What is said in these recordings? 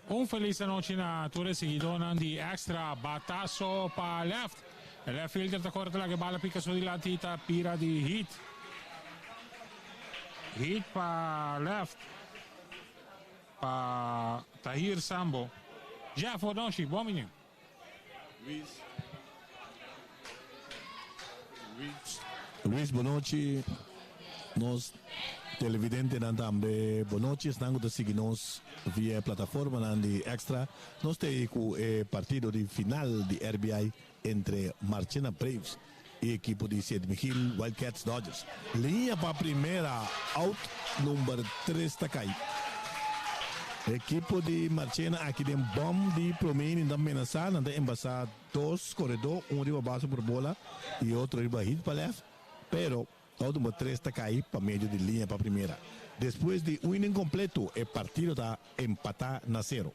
Un felis anochi na tur e siguidónan di Extra. Bataso pa left. E left fielder ta kore ta laga e bala pika su dilanti i ta bira di hit. Hit pa left pa Tahir Sambo. Jeff, bon nochi. Bon bini. Luis. Luis. Luis, bon nochi. Nos televidentenan tambe bon nochi. Esnan ku ta sigui nos via e plataformanan di Extra. Nos ta ei ku e partido di final di RBI entre Marchena Braves i ekipo di Sint Michiel Wildcats Dodgers. Liña pa primera out number tres ta kai. Ekipo di Marchena aki den bom di prome inning ta menasa, nan ta embasa dos koredó, un riba base por bola i otro riba hit pa left, pero out number tres ta kai pa medio di liña pa primera. Despues di un inning kompleto e partido ta empata na sero.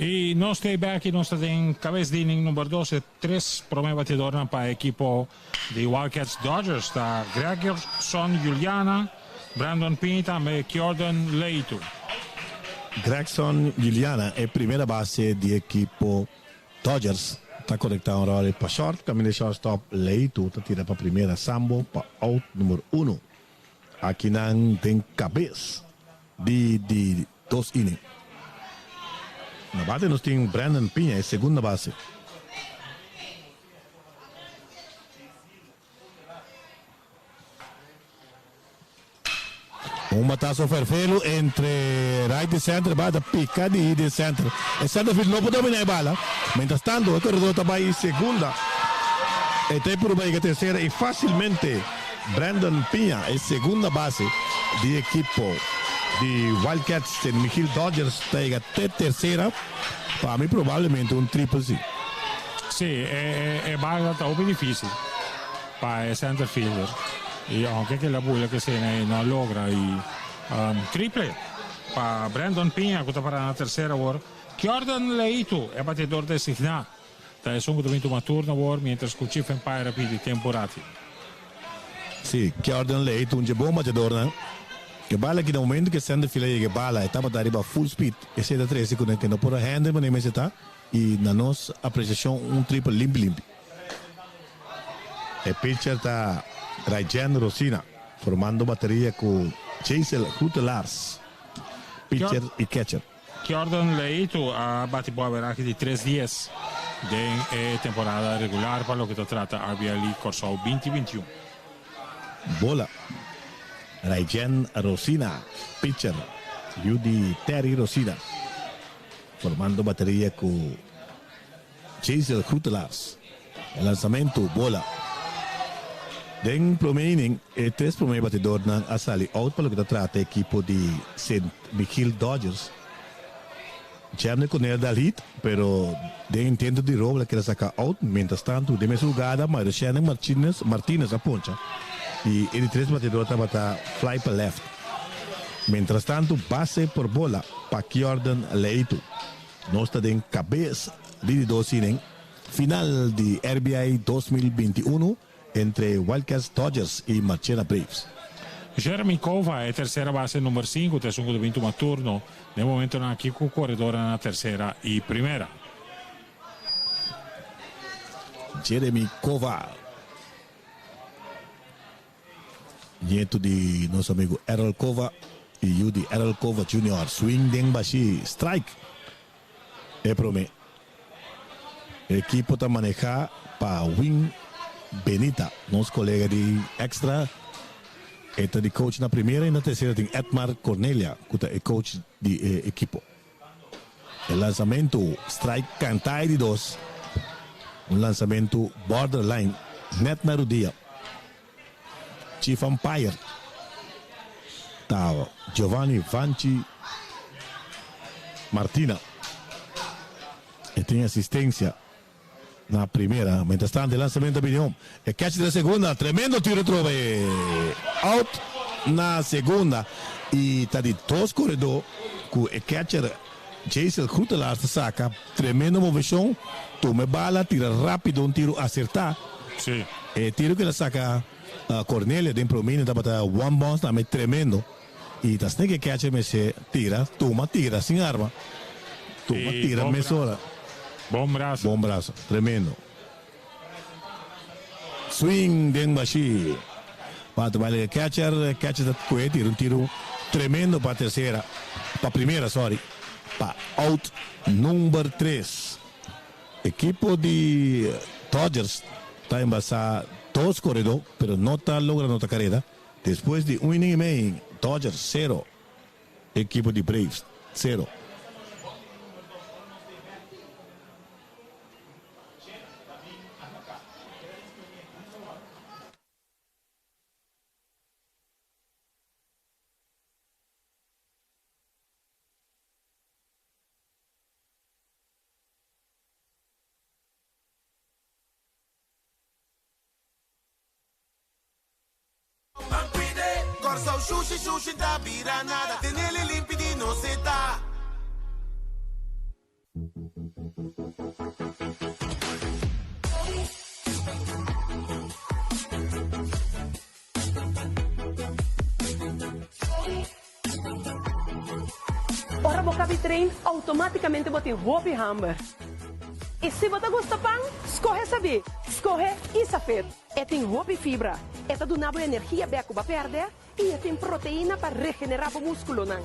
I nos ta bek i nos ta den kabes di inning number dos. E tres prome batidornan pa e ekipo di Wildcats Dodgers ta Gregson Juliana, Brandon Pini tambe Jordan Leito. Gregson Juliana e primera base di ekipo Dodgers ta konektá un ròl pa short kaminda e shortstop Leito ta tira pa primera Sambo pa out number uno. Akinan den kabes di di dos inning. Na bate nos tin Brandon Piña e segunda base. Un batazo ferfelu entre right y center, bala ta pica di den center. E centerfield no por domina e bala. Mientras tanto e corredor ta bay segunda. E ta e purba yega tercera y facilmente Brandon Piña e segunda base di ekipo di Wildcats San Miguel Dodgers ta yega te tercera. Pa mi probablemente un triple si. Si, e bala ta hopi dificil pa e center fielder y aunke ke la bula ke sena e no a logra y triple pa Brandon Piña cu ta para na tercera awor. Jordan Leito e batedor designa ta esun cu ta bin tuma turno awor mientras cu Chief Empire a pidi tempo rati. Si, Jordan Leito un dje bon batedornan. E bala aki na momento cu e center fielder a yega e bala e tabata riba full speed. Esey ta trece cu nan ke no por a handle manera mester ta y na nos apreciacion un triple limpi limpi. E pitcher ta Rayjen Rosina, formando bateria cu Jaisel Groetelaars, pitcher y catcher. Jordan Leito a bati bo averahe di tres dies den e temporada regular pa loke ta trata RBI League Kòrsou 2021. Bola. Rayjen Rosina, pitcher, yu di Terry Rosina, formando bateria cu Jaisel Groetelaars. E lansamentu, bola. Den prome inning, e tres prome batidornan a sali out pa loke ta trata e ekipo di Sint Michiel Dodgers. Jemne Cornelia dal hit, pero den intento di robo el a keda saca out. Mientras tanto, den mes hugada Mario Shannon Martinez, Martinez a poncha y e di tres batidor tabata fly pa left. Mientras tanto, base por bola pa Kjorden Leito. Nos ta den cabes di di dos inning final di RBI 2021 entre Wildcats Dodgers y Marchena Braves. Jeremy Cova, e tercera base number sinku, ta esun ku ta bin tuma turno den momentonan aki ku koredornan na tercera y primera. Jeremy Cova, nieto di nos amigo Errol Cova y yu di Errol Cova Junior, swing den bashi, strike e prome. Ekipo ta maneha pa Win Benita, nos kolega di Extra. E ta di coach na primera y na tercera tin Edmar Cornelia cu ta e coach di e ekipo. E lansamento strike canta e di dos, un lansamento borderline net na rudia. Chief umpire ta Giovanni Vanchi Martina. E tin asistencia na primera. Mientras tanto e lansamento a bini home. E catch di la segunda. Tremendo tiro trobe. Out na segunda. Y ta di dos corredor cu e catcher Jaisel Groetelaars ta saca. Tremendo movecion. Tuma e bala, tira rapido un tiro acerta. Sí. E tiro cu el a saca Cornelia den prome inning tabata one bounce tambe tremendo. Y ta asina cu e catcher mester tira, tuma, tira sin arma. Tuma, Y tira bon mesora. brazo. Bon brazo. Bon brazo. Tremendo. Swing den bashi. Bate baile e catcher. E catcher ta coge tira un tiro tremendo pa tercera, pa primera sorry, pa out number tres. Ekipo di Dodgers ta embasa dos koredó pero no ta logra nota kareda. Despues di un inning y mei Dodgers sero, ekipo di Braves sero. Ban cuide Kòrsou shushi shushi ta bira nada Tenele limpi di nos e ta. Ora bo kabi train, automaticamente bo tin hopi hamber. Y si bo ta gusta pan, scoge sabí, scoge Isafit. E tin hopi fibra, e ta duna bo energia bek cu bo a perde y e tin proteina pa regenera bo musculonan.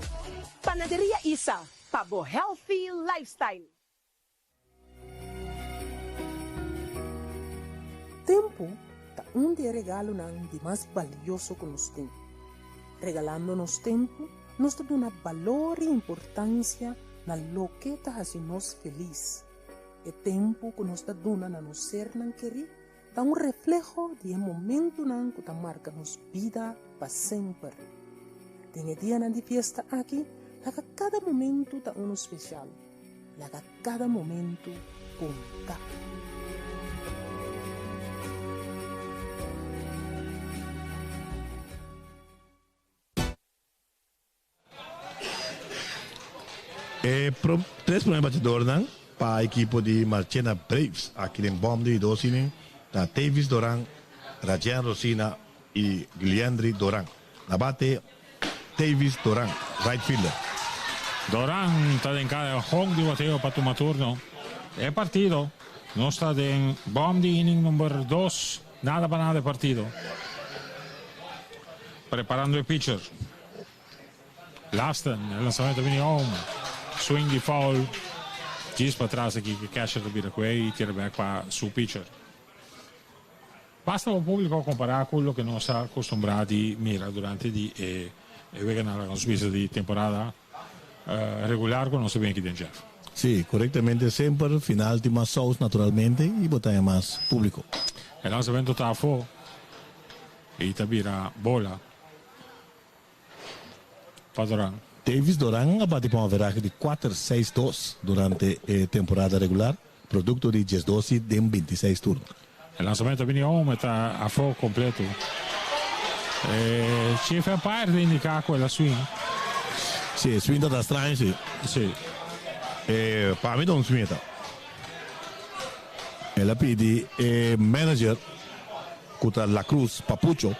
Panaderia Isa, pa bo healthy lifestyle. Tempu ta un di e regalonan di mas balioso ku nos tin. Regalando nos tempu, nos ta duna balor i importansia na loke ta hasi nos felis. E tempu ku nos ta duna na nos sernan kerí ta un refleho di e momentunan ku ta marka nos bida pa semper. Den e dianan di fiesta aki, laga kada momentu ta unu spesial. Laga kada momentu konta. E tres prome batidornan pa ekipo di Marchena Braves aki den bòm di dos inning ta Tavis Doran, Rajen Rosina y Gliendry Doran. Na bate Tavis Doran, right fielder. Doran ta den kada hong di bateo pa tuma turno. E partido nos ta den bòm di inning number dos, nada pa nada e partido. Preparando e pitcher. Lasten, e lansamento bini home. Swing di foul. Djis patras aki ku catcher ta bira ku e i tira bek pa su pitcher. Basta bo públiko kompará ku loke nos a kustumbrá di mira durante di e weganan laga nos bisa di temporada regular ku nos a bin aki den Jeff. Sí, korektamente semper final tin mas sous naturalmente i bo ta haña mas públiko. E lansamentu ta afó i ta bira bola pa Duran. Davis Doran a bati pa un averahe di kuater seis dos durante e temporada regular, produkto di diesdos hit den bintiseis turno. E lansamento a bini home e ta afó kompleto. E chief umpire ta indiká ku el a swing. Si, e swing ta ta straño si. Si. E pa mi ta un swing e ta. El a pidi e manager ku ta La Cruz, Papucho,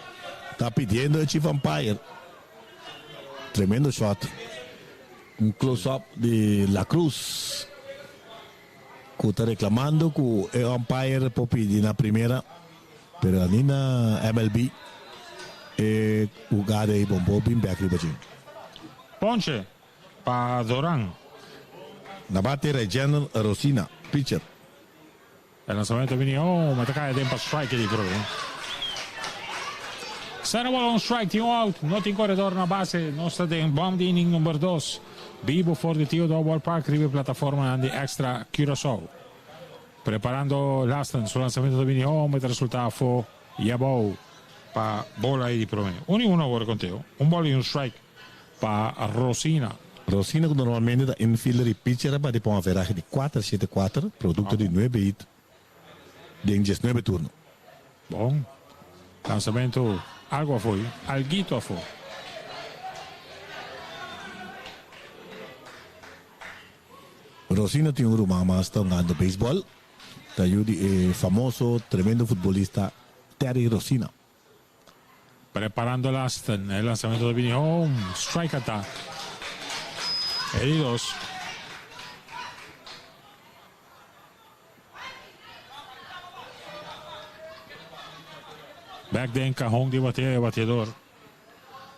ta pidiendo e chief umpire. Tremendo shot. Un close up di La Cruz cu ta reclamando cu e umpire por pidi na primera pero a ni na MLB e hugada ey bon por bin bek riba dje. Ponche pa Doran. Na bate Regener Rosina, pitcher. E lansamento a bini home, e ta kai aden pa strike di prome. Sera bola un strike, tin un out, no tin koredor na base. Nos ta den bom di inning number dos. Bibo for di Theodore Ballpark riba e plataformanan di Extra Curaçao. Preparando Laston, su lansamento ta bini home, e ta resulta afo y abou pa bola ei di prome. Un y un awor e konteo, un bola y un strike pa Rosina. Rosina ku normalmente ta infielder i pitcher a bati pa un averahe di kuater shete kuater, produkto di nuebe hit den diesnuebe turno. Bon lansamentu, algu afó, alguito afó. Rosina tin un ruman mas ta hungando beisbòl, ta yu di e famoso tremendo futbolista Terry Rosina. Preparando Laston, e lansamento ta bini home, strike ata. E di dos. Back den cajón di batea e bateador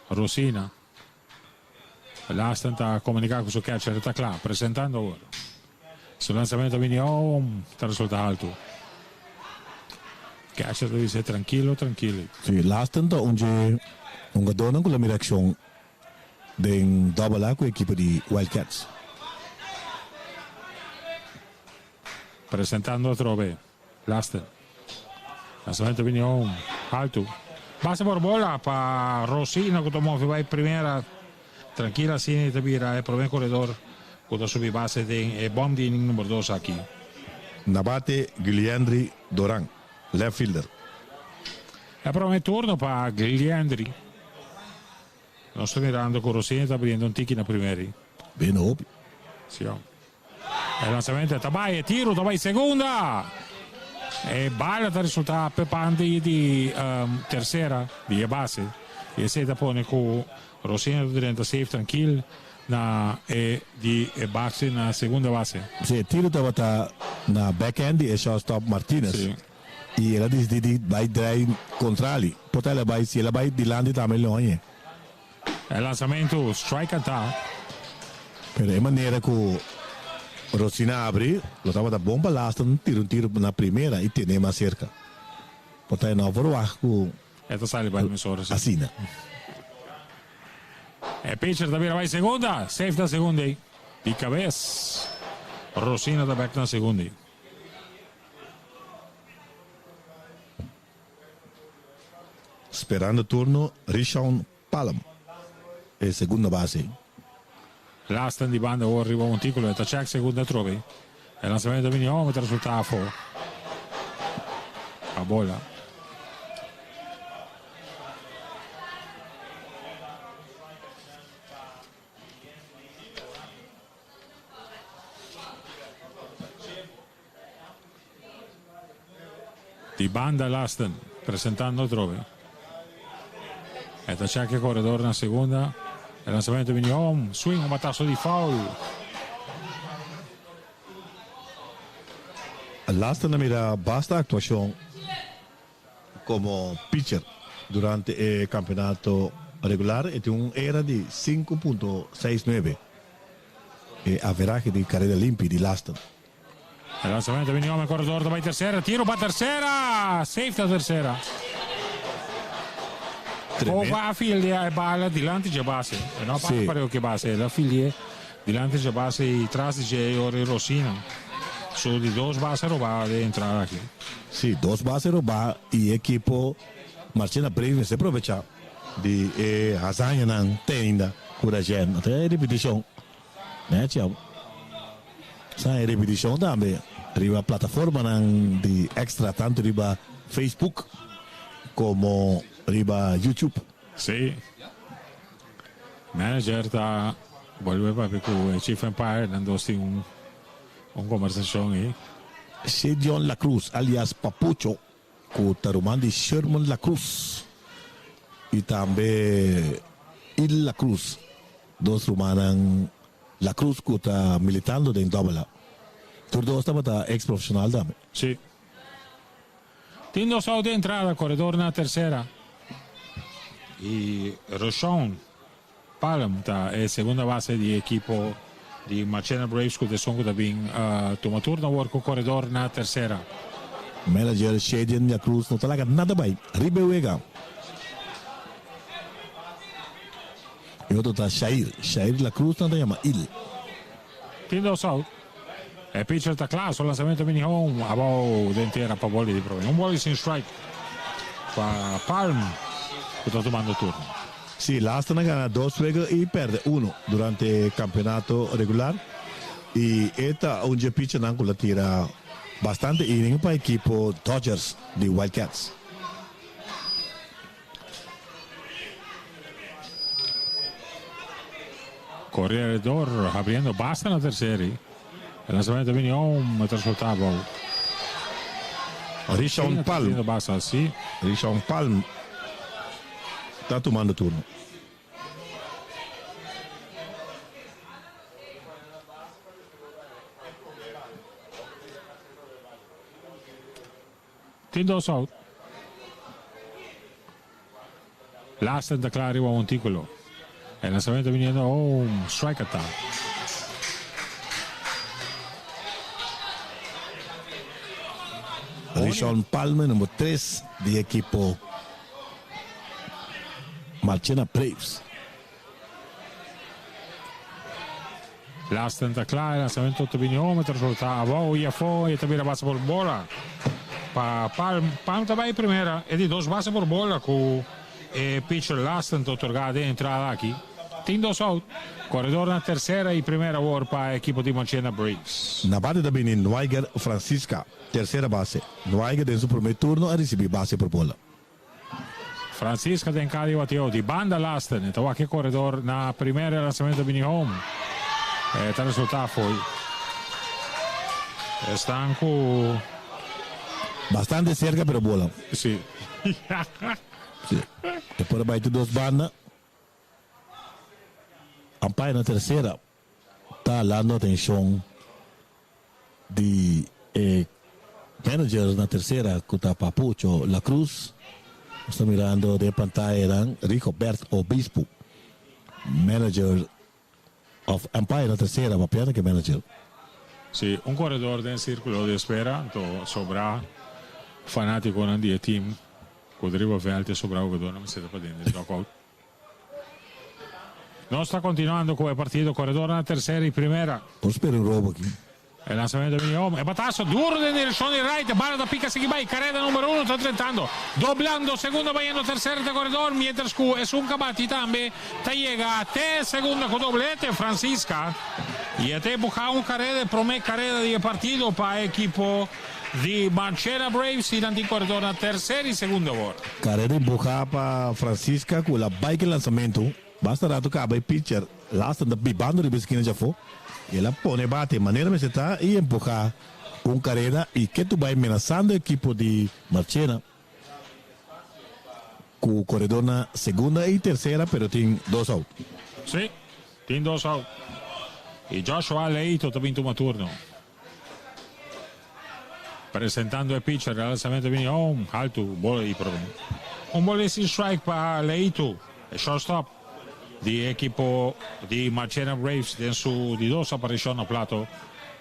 Rosina. Laston ta comunica cu su catcher, e ta cla, presentando awor. Su lansamento a bini home, ta resulta haltu. Catcher ta bisa trankilo, trankilo. Si, Laston ta un dje hungadornan cu lo mira accion den Double A cu ekipo di Wild Cats. Presentando atrobe, Laston. Lansamento bini home, haltu. Base por bola pa Rosina cu ta move bay primera. Trankil asina y ta bira e prome koredor ku ta subi base den e bòm di inning number dos aki. Na bate Guliendry Doran, left fielder. E prome turno pa Guliendry. Nos ta mirando ku Rosina ta abriendo un tiki na primeri. Bene hopi. Si. E lansamento ta bai, e tiro ta bai segunda. E bala ta resulta pepante di tercera di e base. Y esey ta pone cu Rosina ta drenta safe trankil na e di e base na segunda base. Si, e tiro tabata na backhand di e shortstop Martinez. Si. Y el a dicidi di bai draai contrali. Por ta el a bai, si el a bai dilanti tambe lo hañ'e. E lansamento strike ata. Pero e manera cu Rosina abri lo tabata bon pa Laston tira un tiro na primera y tene mas cerca. Por ta e no verwacht cu E ta sali bai mesora si. Asina. E pitcher ta bira bai segunda. Safe na segunda ey. Di cabes. Rosina ta bek na segunda ey. Sperando turno Rishawn Palm e segunda base. Lastan di banda awor riba montículo e ta check segunda atrobe. E lansamento ta bini home ta resulta afo. A bola. Di banda Laston presentando atrobe. E ta check e corredor na segunda. E lansamento bini home. Swing, un batazo di foul. Laston a mira basta actuacion como pitcher durante e campeonato regular. E tin un era di sinku punto seis nuebe. E averahe di careda limpi di Laston. E lansamento bini home, corredor ta bai tercera, tiro pa tercera, safe ta tercera. Kova a fildea e bala dilanti dje base. E no a para pareu ke base, el a fildi'e dilanti dje base i tras di dje e ora e Rosina. Su di dos base robá den entrada aki. Sí, dos base robá i e ekipo Marchena Braves mester probecha di e hazañanan te ainda. Curagen. Ata e ripitishon. Nechi abo. Sa e ripitishon tambe riba plataformanan di Extra tantu riba Facebook komo riba YouTube. Sí. Manager ta bolbe papia ku e chief umpire, nan dos tin un un kombersashon ei. Shedion La Cruz alias Papucho ku ta ruman di Sherman La Cruz i tambe Il La Cruz, dos rumannan La Cruz ku ta militando den Dobbela. Tur dos tabata ex profesional tambe. Sí. Tin dos out den entrada, koredor na tersera i Roshon Palm ta e segunda base di ekipo di Marchena Braves ku ta esun ku ta bin tuma turno awor ku koredor na tersera. Manager Shadian La Cruz no ta laga nada bai riba e wega. E otro ta Shair, Shair La Cruz nan ta yama Il. Tin dos out. E pitcher ta kla, su lansamento bini home abou den tera pa boli di prome. Un boli sin strike pa Palm ku ta tumando turno. Sí, Lasten a gana dos wega i pèrdè uno durante kampeonato regular i e ta un dje pitchernan ku la tira bastante inning pa ekipo Dodgers di Wild Cats. Corredor habriendo basta na terceri. E lanzamento bini om, e ta resulta abou. Richon Palm. Basta, si. Richon Palm ta tumando turno. Tin dos out. Lasten ta kla riba montíkulo. E lansamento biniendo home. Strike ata. Rishon Palmer number tres di ekipo Marchena Braves. Lasten ta kla, e lansamento ta bini home, ta resulta abou i afó i ta bira base por bola pa Palm. Palm ta bai primera, e di dos base por bola ku e pitcher Lasten ta otorgá den entrada aki. Tin dos out, koredor na tersera i primera awor pa ekipo di Marchena Braves. Na bate ta bini Nwaiger Francisca, tersera base. Nwaiger den su promé turno a risibí base por bola. Francisca den kadi bateo di banda Lasten. E ta wak e koredor na primer e lansamento bini home. E ta resulta fo'i. Esnan ku. Bastante serka pero bola. Si. Si. E por a bai tur dos banda. Umpire na tersera ta halando atencion di e manager na tersera cu ta Papucho La Cruz. Nos ta mirando den pantayanan Rigobert Obispo, manager of umpire na tersera, papiando cu e manager. Si, un coredor den circulo di espera, anto sobra fanaticonan di e team cu ta riba veld e sobra hugadornan mester ta paden den dugout. Nos ta continuando cu e partido coredor na tercera y primera. Por spera un robo aki. E lanzamento bini home. E batazo duro den direccion di right. E bala ta pica sigui bay. Careda numero uno ta drentando. Doblando segunda bayendo tercera ta coredor. Mientras cu esun ca bati tambe ta yega te segunda cu doblete Francisca. Y e ta empuha un careda e prome careda di e partido pa e equipo di Marchena Braves y nan tin coredor na tercera y segunda awor. Careda empuha pa Francisca cu la bay cu e lanzamento. Basta rato caba e pitcher Lasten ta bibando riba e skina djafo y el a pone bate manera mester ta y empuha un careda y ketu bay menasando e equipo di Marchena cu coredor na segunda y tercera pero tin dos out. Si, tin dos out y Joshua Leito ta bin tuma turno. Presentando e pitcher, e lanzamento bini home, haltu, bola di prome. Un bola sin strike pa Leito, e shortstop di e ekipo di Marchena Braves den su di dos aparishon na plato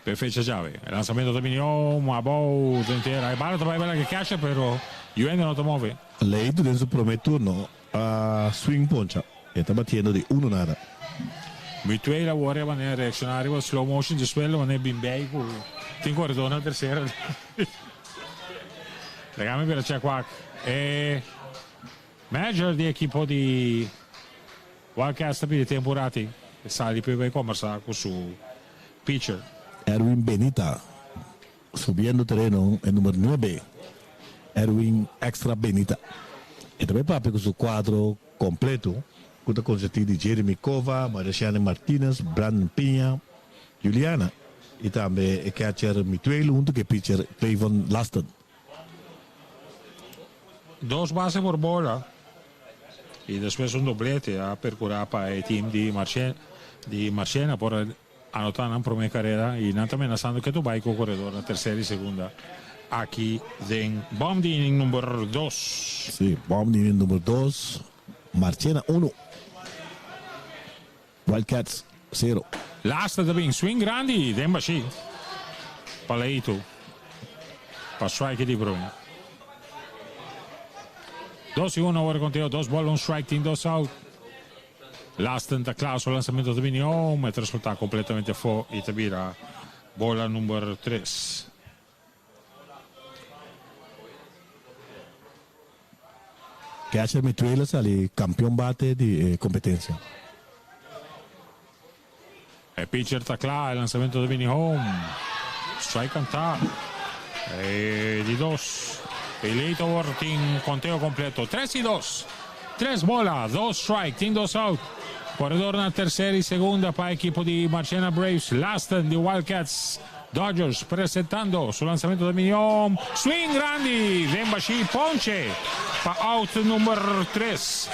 p'e fecha djawe. E lanzamento ta bini home, abou den tera. E bala ta bai bala ke catcher pero Yuende no ta move. Leito den su prome turno a swing poncha. E ta batiendo di uno nada. Mutueel a wòrdu e manera reakshoná riba slow motion despues lo manera bin bei ku tin koredó na tersera. Laga mi bira chèk wak e manager di ekipo di. Wildcats ta pidi tempu rati sali pa e bai kombersá ku su pitcher. Erwin Benita subiendo tereno e number nuebe Erwin Extra Benita. E ta bai papia ku su kuadro kompleto ku ta konsistí di Jeremy Cova, Mariciane Martinez, Brandon Piña, Juliana i tambe e catcher Mituelo huntu ku e pitcher Clayvon Laston. Dos base por bola y despues un doblete a percura pa e team di di Marchena por a anota nan prome carera y nan ta menasando ke tu bay cu coredor na tercera y segunda aki den bom di inning number dos. Si, bom di inning number dos, Marchena uno, Wildcats sero. Laatste ta bin swing grandi den bashi pa Leito pa strike di Bruno. Dos y uno awor conteo, dos ball un strike tin dos out. Lasten ta kla su lansamento ta bini home, e ta resulta completamente afo y ta bira bola number tres. Catcher Mituela sali campeon bate di e competencia. E pitcher ta kla, e lansamento ta bini home. Strike canta. E di dos. E Leito awor tin conteo completo. Tres y dos. Tres bola, dos strike, tin dos out. Corredor na tercera y segunda pa equipo di Marchena Braves. Lasten di Wildcats. Dodgers presentando su lansamento ta bini home. Swing grandi den bashi ponche pa out number tres.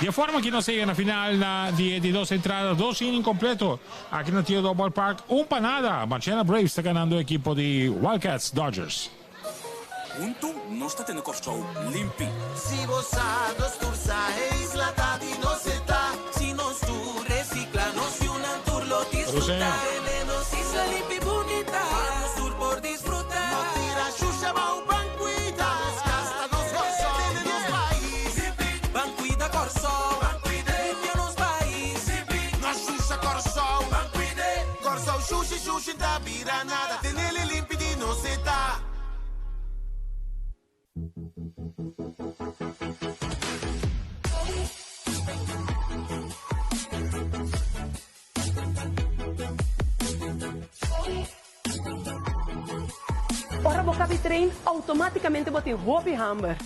Di e forma aki nos a yega na final na di e di dos entrada, dos inning completo aki na Theodore Ballpark, un pa nada Marchena Braves ta ganando ekipo di Wildcats Dodgers. Huntu nos ta tene Kòrsou limpi. Si bo sa, nos tur sa, e isla ta di nos e ta. Si nos tur resikla, nos yunan tur lo disfrutá. Tene nos isla limpi bunita, pa nos tur por disfrutá. No tira shusha bou, ban kuida nos kas, ta nos Kòrsou, tene nos pais. Ban kuida Kòrsou, ban kuida, limpia nos pais. No shusha Kòrsou, ban kuida. Kòrsou shushi shushi ta bira nada, tenele limpi di nos e ta. Ora bo kabi train, automaticamente bo tin hopi hamber.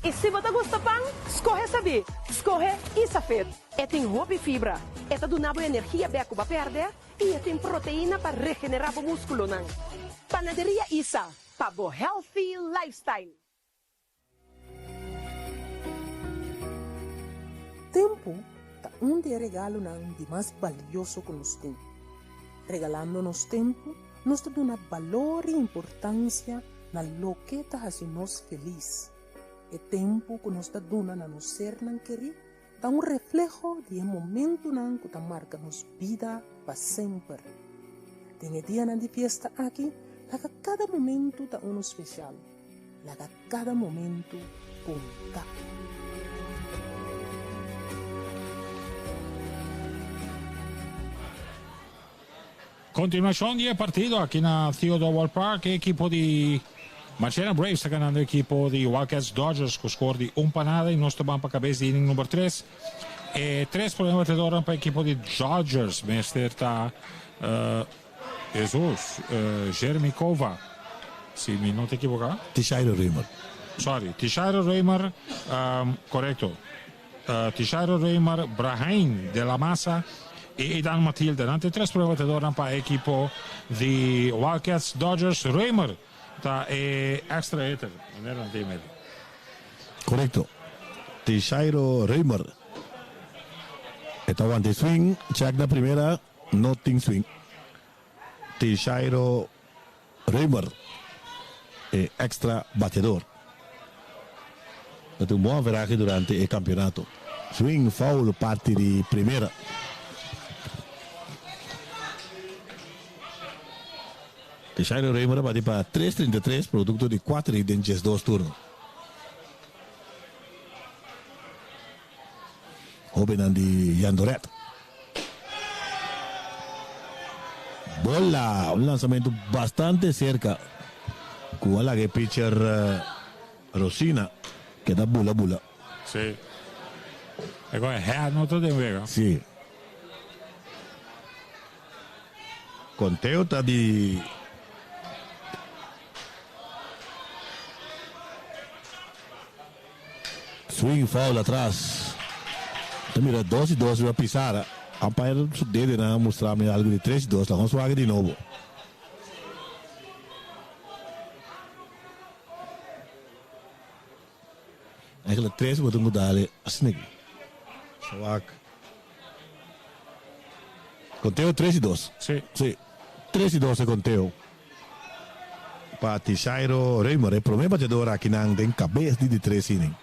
Y si bo ta gusta pan, scoge Sabí, scoge Isafit. E tin hopi fibra, e ta duna bo energia bek cu bo a perde y e tin proteina pa regenera bo musculonan. Panaderia Isa, pa bo healthy lifestyle. Tempu ta un di e regalonan di mas balioso ku nos tin. Regalando nos tempu, nos ta duna balor i importansia na loke ta hasi nos felis. E tempu ku nos ta duna na nos sernan kerí ta un refleho di e momentunan ku ta marka nos bida pa semper. Den e dianan di fiesta aki, laga kada momentu ta unu spesial. Laga kada momentu konta. Continuacion di e partido aki na Theodore Wall Park. E ekipo di Marchena Braves ta ganando e ekipo di Wildcats Dodgers cu score di un pa nada y nos ta ban pa cabes di inning number tres. E tres prome batedornan pa ekipo di Dodgers mester ta Jesus, Jeremy Cova, si mi no ta ekiboca. Tishairo Raymer. Sorry, Tishairo Raymer, corecto. Tishairo Raymer, Brahain de la Masa y Idan Matilda. Nan ta e tres prome batedornan pa e ekipo di Wildcats Dodgers. Raymer ta e extra hitter, manera nan ta yama el. Corecto. Tishairo Raymer. E ta wanta e swing. Check na primera. No tin swing. Tishairo Raymer e extra bateador. Ta tin un bon averahe durante e campeonato. Swing foul parti di primera. Tishairo Raymer a bati pa tres trinta i tres producto di kuater hit den diesdos turno. Hobennan di Jandoret. Bola, un lanzamento bastante cerca cu a laga e pitcher Rosina keda bula bula. Sí. E kon head no ta den wega. Si. Konteo ta di. Swing foul atras. Ta mira dos y dos riba pisara. Umpire su dedenan a mustra mi algo di tres y dos. Laga nos wak di nobo. Eigenlijk tres bo tin ku dale asina aki. Sa wak. Konteo tres y dos. Si. Si. Tres y dos e konteo. Pa Tishairo Reumer, e prome bateador akinan den kabes di di tres inning.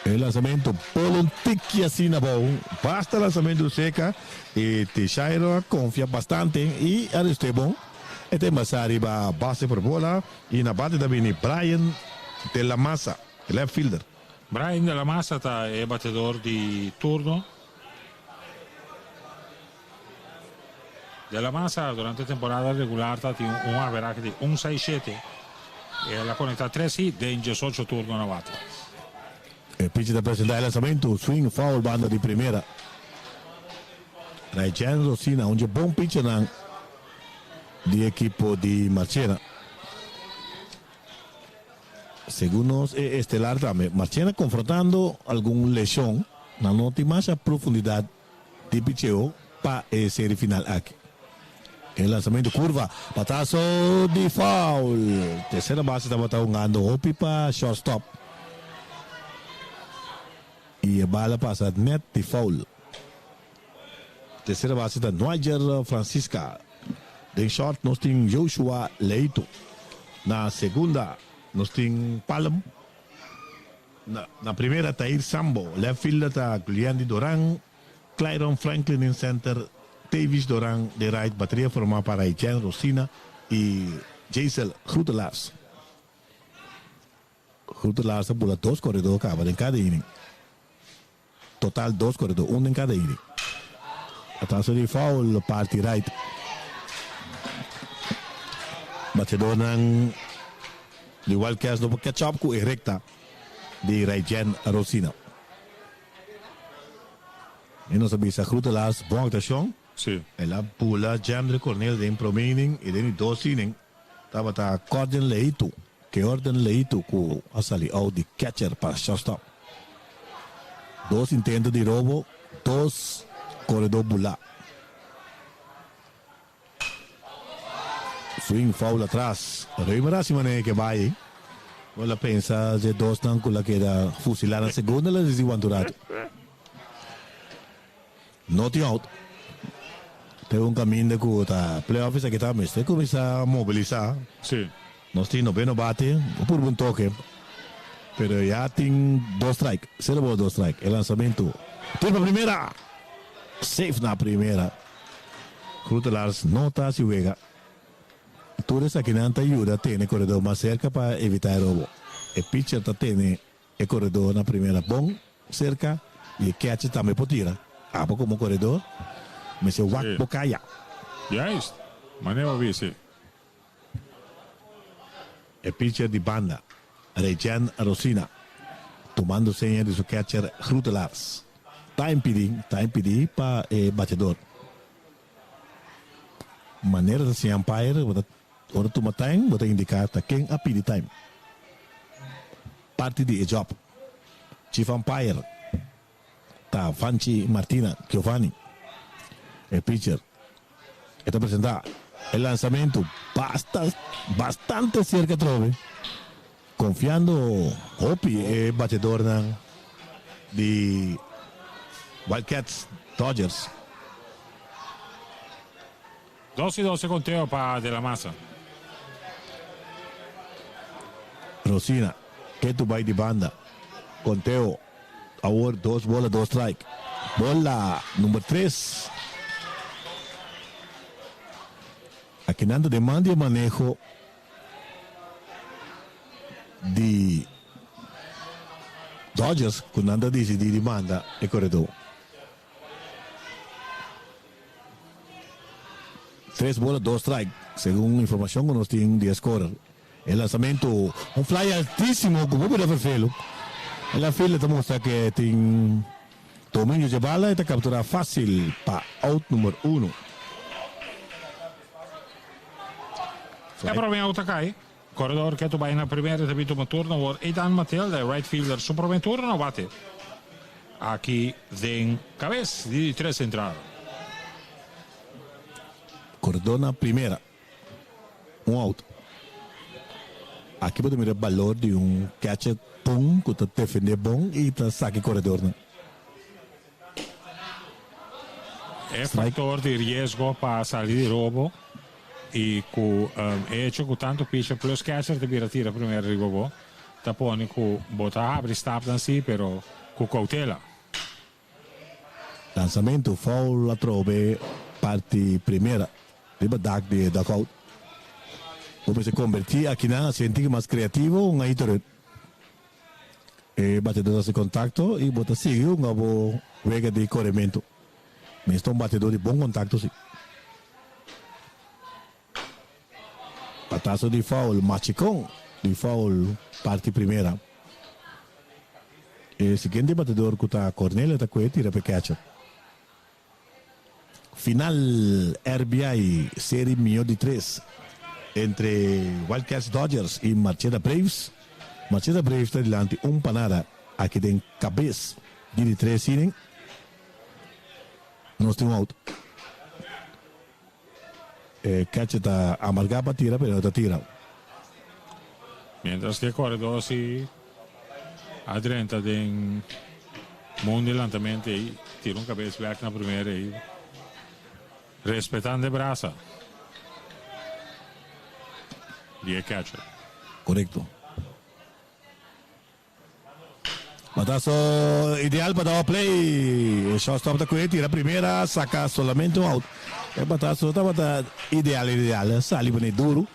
E lansamento polo un tiki asina abou. Basta lansamento seka y Tishairo a konfia bastante y a rest'é bon. E ta embasá riba base por bola y na bate ta bini Brian de la Maza, left fielder. Brian de la Maza ta e batedor di turno. De la Maza durante temporada regular ta tin un averahe di un seis shete. El a conecta tres hit den diesocho turno na bate. E pitcher ta presenta e lansamento, swing foul banda di primera. Raychen Rosina, un dje bon pitchernan di ekipo di Marchena. Segun nos e estelar tambe. Marchena konfrontando algun leshon, nan no tin masha profundidat di picheo pa e seri final aki. E lansamento kurva, bataso di foul. Tersera base tabata hungando hopi pa shortstop i e bala pasa net di foul. Tersera base ta Noiger Francisca. Den short nos tin Joshua Leito. Na segunda nos tin Palm. Na primera Tair Sambo. Left fielder ta Guliendi Doran. Clyron Franklin den center. Tavis Doran den right. Bateria forma pa Raychen Rosina y Jaisel Groetelaars. Groetelaars a bula dos koredor kaba den kada inning. Total dos koredor, un den kada inning. Atraso di foul parti right. Bateadornan di Wildcats no por catch up ku e rekta di Rayjen Rosina. I nos a bisa Groetelaars bon aktuashon. Sí. El a bula Jandre Cornel den prome inning i den di dos inning tabata Corden Leito, Keorden Leito ku a sali out di catcher pa shortstop. Dos intento di robo, dos koredó bulá. Swing foul atras. Reumer a hasi manera ke bai. Bo la pensa dje dosnan ku la keda fusilá na segunda la disi wantu ratu. No tin out. Te un kaminda ku ta playoff esaki ta mester kuminsá mobilisá. Sí. Nos tin noveno bate, bo purba un toke, pero ya tin dos strike, sero bola dos strike. E lansamentu tira pa primera! Safe na primera. Groetelaars no ta hasi wega. Tur esakinan ta yuda tene e koredor mas serka pa evitá e robo. E pitcher ta tene e koredor na primera bon serka i e catcher tambe por tira. Abo komo koredor mester wak bo kaya. Juist, manera bo bisa. E pitcher di banda, Raychen Rosina, tumando seña di su catcher Groetelaars, ta impidi ta impidi pa e bateador. Manera ta siña umpire, bo ta ora tuma time bo ta indica ta ken a pidi time. Parti di e job. Chief umpire ta Vanchi Martina Giovanni. E pitcher e ta presenta e lansamento basta bastante cerca atrobe confiando hopi e batedornan di Wildcats Dodgers. Dos y dos e conteo pa De La Masa. Rosina ketu bai di banda. Conteo awor dos bola dos strike. Bola number tres. Akinan ta demanda e maneho di Dodgers ku nan ta disidí di manda e koredó. Tres bola dos strike segun informacion cu nos tin di e scorer. E lanzamento un fly altisimo cu bo bira vervelo. E left fielder ta mustra ku e tin dominio dje bala i ta kapturá fásil pa out number uno. E promé out a kai. Koredor ke ta bai na primera ta bin tuma turno awor Ethan Matilda, e right fielder, su promé turno a bate aki den kabes di di tres entrada. Koredor na primera. Un out. Aki bo ta mira e balor di un catcher bon ku ta defende bon i ta saka e koredornan. E factor di riesgo pa sali di robo y cu e hecho cu tanto pitcher plus catcher ta bira tira primero riba bo ta pone cu bo ta habri stapnan si pero cu cautela. Lanzamento foul atrobe parti primera riba dak di e dugout. Bo mester converti akinan a sinti ki mas creativo un aito. E batedó ta hasi kontakto i bo ta sigui hunga bo wega di korementu. Mester un batedó di bon kontakto si. Bataso di foul, Machikon di foul parti primera. E siguiente batedor ku ta Cornelia ta kue tira pa e catcher. Final RBI Serie Mihó di Tres entre Wildcats Dodgers y Marcheta Braves. Marcheta Braves ta dilanti un pa nada aki den kabes di di tres inning. Nos tin un out. E catcher ta amarga pa tira pero no ta tira. Mientras cu e coredor si a drenta den mundo di lantamento ey tira un cabes bek na primera ey respetando e brasa di e catcher. Corecto. Batazo ideal pa daba play. E shortstop ta kohe tira primera, saca solamente un out. E batazo tabata ideal ideal, a sali pone duro,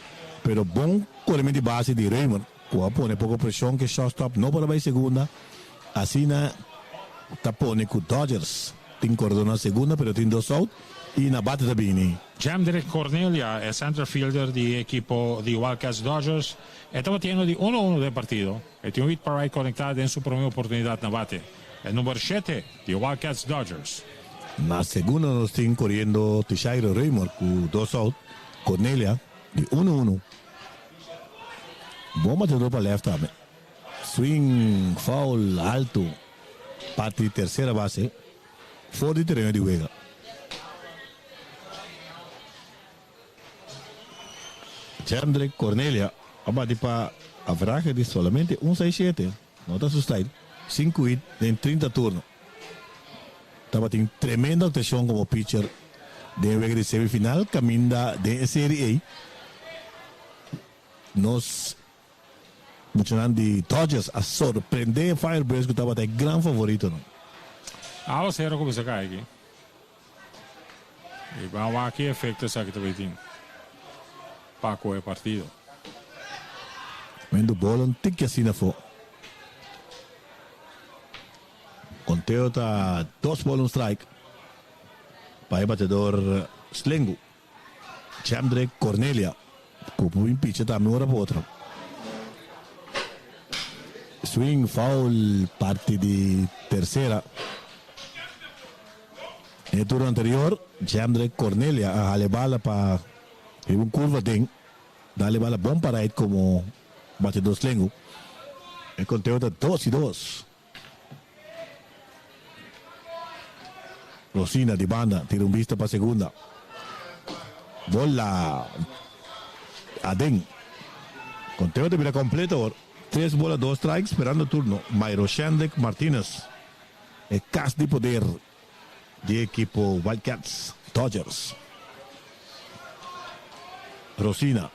pero bon coremento di base di Reumer cu a pone poco presion cu e shortstop no por a bay segunda. Asina ta pone cu Dodgers tin coredor na segunda pero tin dos out y na bate ta bini. Jemdrick Cornelia, e center fielder di e ekipo di Wildcats Dodgers, e ta batiendo di uno uno den partido. E tin un hit pa right konektá den su promé oportunidat na bate. E number shete di Wildcats Dodgers. Na segunda nos tin koriendo Tishairo Raymond ku dos out, Cornelia di uno uno. Bon batedor pa left tambe. Swing foul alto parti di tersera base for di tereno di wega. Jendrick Cornelia a bati pa averahe di solamente un seis shete, no ta su style, sinku hit den 30 turno. Tabatin tremendo actuacion como pitcher den e wega di semifinal caminda den e serie ey nos muchanan di Dodgers a sorprende e Firebirds cu tabata e gran favoritonan. Awacero cuminsa cay aki. I ban wak ki efekto esaki ta bay tin pa ku e partido. Mendo bola un tiki asina afó. Konteo ta dos bola un strike pa e batedor Slengu. Jemdrick Cornelia ku por bin picha tambe un ora pa otro. Swing foul parti di tersera. Den e turno anterior Jemdrick Cornelia a hala e bala pa riba un curva den dal e bala bon pa right komo batedor slengu. E konteo ta dos i dos. Rosina di banda tira un bista pa segunda. Bola aden. Conteo ta bira completo awor. Tres bola dos strike sperando turno. Mairo Shendrick Martinez e kas di poder di e ekipo Wildcats Dodgers. Rosina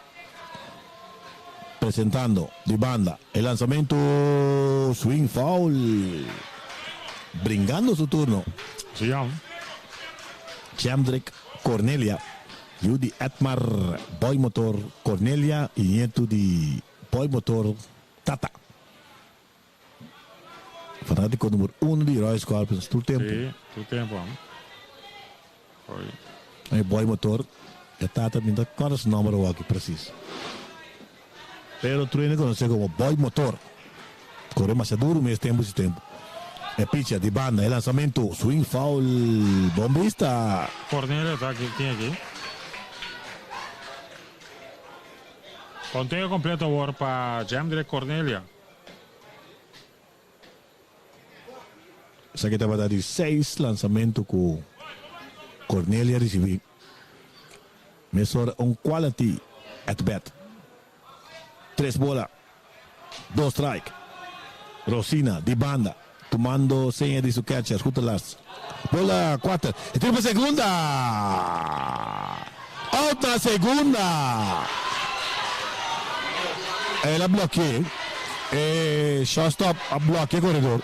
presentando di banda e lanzamento swing foul bringando su turno. Sí, ja. Jendrick Cornelia, yu di Edmar Boy Motor Cornelia y nieto di Boy Motor Tata. Fanatico numero uno di Royal Scorpions tur tempo. Sí, tur tempo. Oi. E boy motor, e tata mi no ta corda su nomber awor aki precies. Pero tur hende conoce como boy motor. Kore masha duru mes tempu si tempu. E picha di banda, e lansamentu, swing foul, bon bista. Cornelia ta aki, ken aki? Konteo kompleto awor pa Jemdrick Cornelia. Esaki tabata di seis lansamentu ku Cornelia risibí. Mesora un quality at bat. Tres bola, dos strike. Rosina di banda tumando seña di su catcher Goetelars. Bola cuater, e tira pa segunda! Out na segunda! El a bloke e shortstop a bloke e koredor.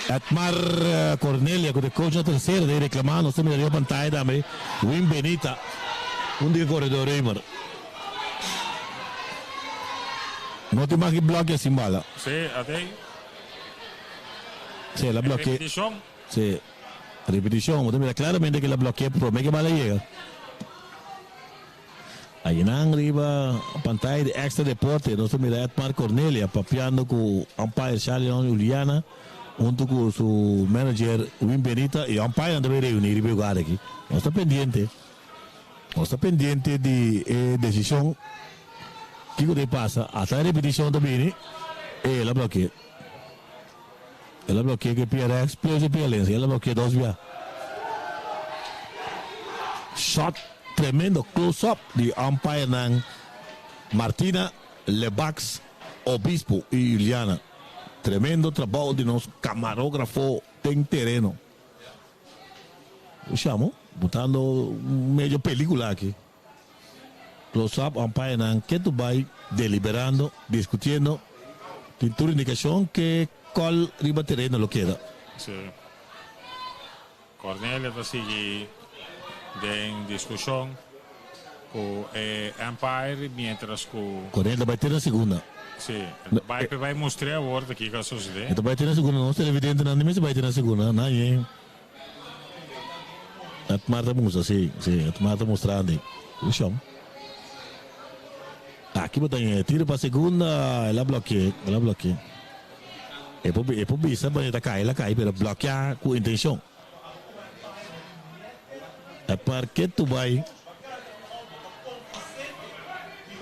Edmar Cornelia ku ta e coach na tersera ta reclama. Nos ta mira riba pantaya tambe Wim Benita, un di e koredor Römer. No tin mas ki bloke sin bala. Sí, atei. Sí, el a bloke. Repeticion. Sí, repeticion. Bo ta mira claramente cu el a bloke prome cu e bala yega. Ayinan riba pantaya di Extra Deporte nos ta mira Edmar Cornelia papiando cu umpire Charlion Juliana hunto cu su manager Wim Benita y umpirenan ta bay reuni riba e lugar aki. Nos ta pendiente. Nos ta pendiente di e decision. Kico ta pasa? Hasta e repeticion ta bini e el a bloke. El a bloke cu e PRX plus e PLNC. El a bloke dos bia. Shot tremendo close up di umpirenan Martina, Lebax, Obispo y Juliana. Tremendo trabao di nos camarografo den tereno. Shamo, botando medio pelicula aki. Close up umpirenan ketu bai deliberando, discutiendo. Tin tur indicacion ke call riba tereno lo keda. Sí. Cornelia ta sigui den discusion cu e umpire mientras cu. Cornelia ta bai te na segunda. Sí, e ta bai pe bai mustr'é awor ta kiko a sucede. E ta bai te na segunda, nos televidentenan di mester bai te na segunda, nan ye. Edmar ta mustra, sí, sí, Edmar ta mustrando. Ushon. Aki bo ta ñe tiro pa segunda, el a bloke'é, el a bloke'é. E por, e por bisa pa e ta kai, el a kai, pero blokeá ku intenshon. Edmar ketu bai.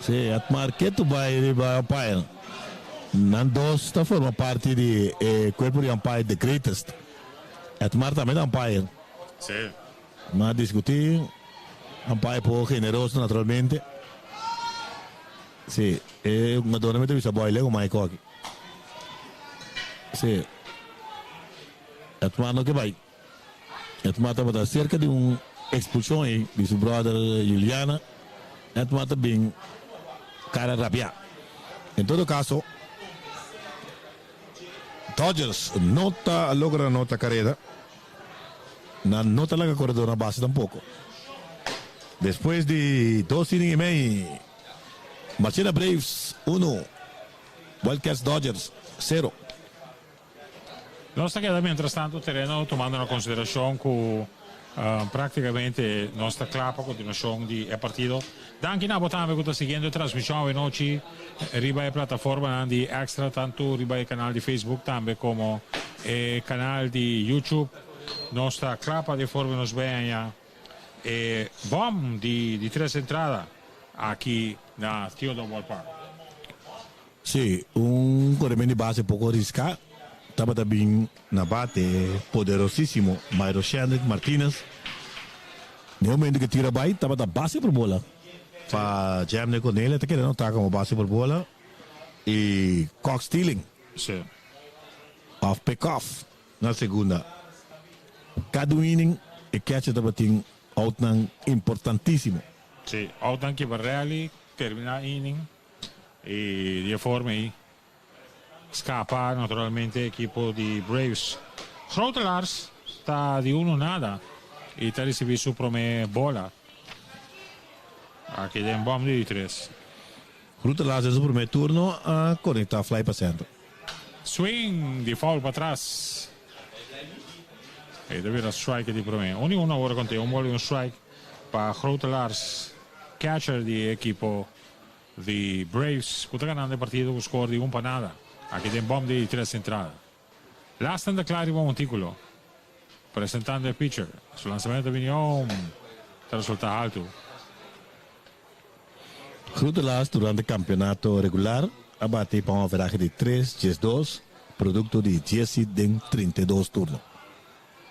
Sí, Edmar ketu bai riba umpire. Nan dos ta forma parti di e kuerpo di umpire The Greatest. Edmar tambe ta umpire. Sí. Nan a diskutí, umpire poco generoso naturalmente. Sí, e hungadornan mi ta bisa boy lego mai koki. Sí. Edmar no ke bai. Edmar tabata serka di un expulsion ei di su brother Juliana. Edmar ta bin cara rabia. En todo caso, Dodgers no ta logra nota careda. Nan no ta laga corredor na base tampoco. Despues di dos inning y mei, Marchena Braves uno, Wildcats Dodgers cero. Nos ta keda mientrastanto tereno tumando na consideracion cu practicamente nos ta cla pa continuacion di e partido. Danki na bo tambe cu ta siguiendo e transmision awenochi riba e plataformanan di Extra tanto riba e canal di Facebook tambe como e canal di YouTube. Nos ta cla pa di forma nos bay haña e bom di di tres entrada aki na Theodore Ballpark. Sí, un koremen di base poko riská tabata bin na bate e poderosísimo Myro Shendrick Martinez. Den momento ku tira bai tabata base por bola pa Jemne Cornelia ta keda notá komo base por bola i caught stealing Sí. òf pick off na segunda. Kada un inning e catcher tabatin outnan importantísimo. Sí, outnan kiba rally, terminá inning. Y di e forma ey scapa naturalmente ekipo di Braves. Grootelaars ta di uno nada y ta ricibi su prome bola aki den bom di tres. Grootelaars den su prome turno a conecta fly pa center. Swing di foul patras. Ey ta bira strike di prome. Un di uno awor conte un bola y un strike pa Grootelaars, catcher di e ekipo. Di Braves ku ta ganando e partido ku skor di un pa nada. Aki den bòm di tres entrada. Lasten ta kla riba montíkulo. Presentando e pitcher. Su lansamentu ta bini om ta resultá haltu. Groetelaars durante kampeonato regular a bati pa un averahe di tres 12, produkto di dies hit den 32 turno.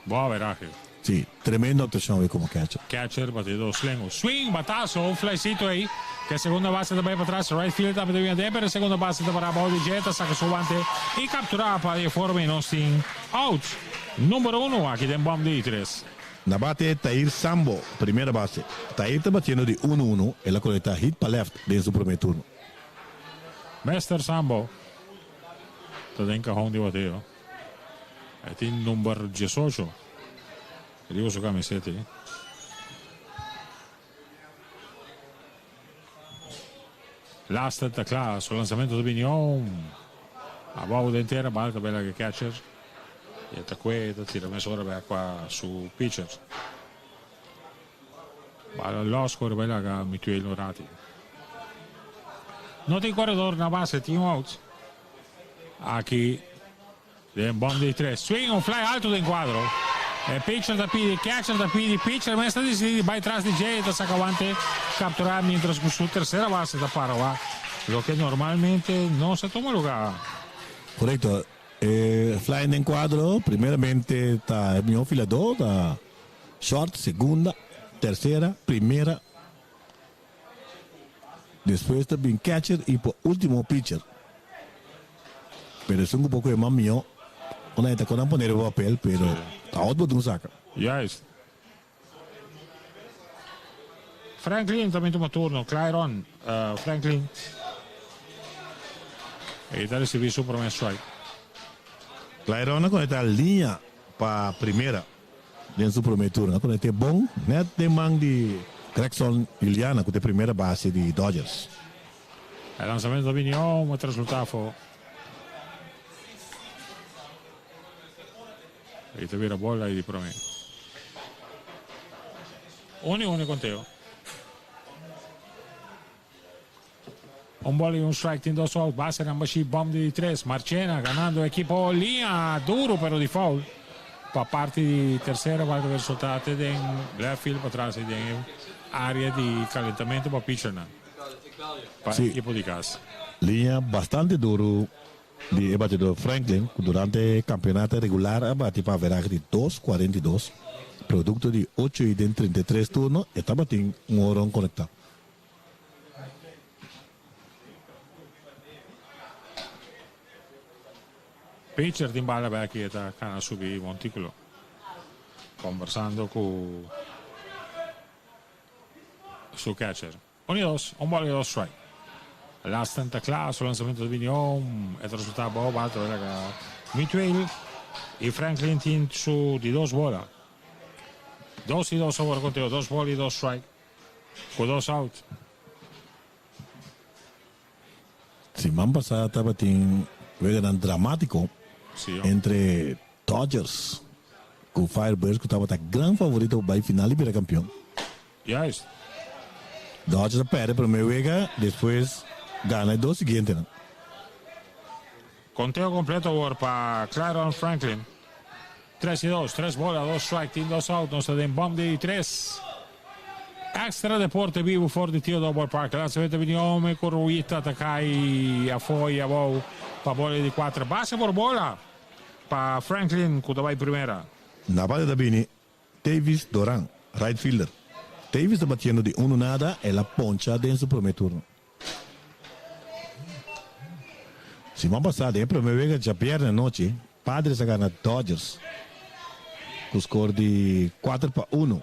Bon averahe. Sí, tremendo actuacion awe como catcher. Catcher batidor slengo. Swing, batazo, un flycito ey, ke segunda base ta bay patras, right field ta bini aden, pero segunda base ta para abao di dje, ta saca su guante y captura pa di e forma y nos tin out number uno aki den bom di tres. Na bate Tair Sambo, primera base. Tair ta batiendo di uno uno, el a conecta hit pa left den su prome turno. Mester Sambo ta den cajon di bateo. E tin number 18 riba su camiseta. Laster ta cla, su lanzamento ta bini om. Abao den tera, bal ta bela ke catcher. E ta cue, ta tira mesora bek pa su pitcher. Bala los core bai laga Mituel un rati. No tin corredor na base, tin un out. Aki den bom di tres. Swing, un fly alto den cuadro. E pitcher ta pidi, catcher ta pidi, pitcher mes ta dicidi di bai tras di dje, ta saca wante captura mientras cu su tercera base ta para wak, loke normalmente no sa tuma lugar. Correcto. E fly den cuadro primeramente ta e miho filador, ta short, segunda, tercera, primera. Despues ta bin catcher y por ultimo pitcher. Pero esun cu poco e mas miho, una e ta con nan pone riba papel, pero ta out bo dun saca. Juist. Franklin tambe tuma turno. Clairon Franklin. E ta ricibi su prome strike. Clairon a conecta liña pa primera. Den su prome turno a conecte bon net den man di Gregson Juliana cu ta e primera base di Dodgers. E lanzamento ta bini om e ta resulta afo. E ta bira bola di prome. Un y un e conteo. Un bola y un strike tin dos out. Base nan bashi bom di tres. Marchena ganando ekipo liña duro pero di foul. Pa parti di tercera bal ta resulta te den left field patras y den e area di calentamento pa pitchernan. Pa ekipo di cas. Liña bastante duro di e batidor Franklin cu durante e campeonato regular a bati pa averahe di dos 42, producto di ocho y den 33 turno e tabatin un horon conecta. Pitcher tin bala bek y e ta cana subi monticulo. Conversando cu su catcher. Un y dos, un bola y dos strike. Lasten ta cla, su lanzamento ta bini om, e ta resulta bao bal ta laga Mituel y Franklin tin su di dos bola. Dos y dos awor conteo, dos bola y dos strike. Cu dos out. Siman pasa tabatin weganan dramatico entre Dodgers cu Firebirds cu tabata gran favorito pa bay final y bira campeon. Juist. Dodgers a perde prome wega, despues gana e dos siguientenan. Conteo completo awor pa Clairon Franklin. Tres y dos, tres bola, dos strike, tin dos out, nos ta den bom di tres. Extra Deporte bibu for di Theodore Ballpark. Lanzamento bini home cu Ruita ta cay afo y abou pa bola di cuater. Base por bola pa Franklin cu ta bay primera. Na bate ta bini Davis Doran, right fielder. Davis ta batiendo di uno nada, el a poncha den su prome turno. Siman pasá den e prome wega djabièrnè anochi, Padres a gana Dodgers ku skor di 4-1.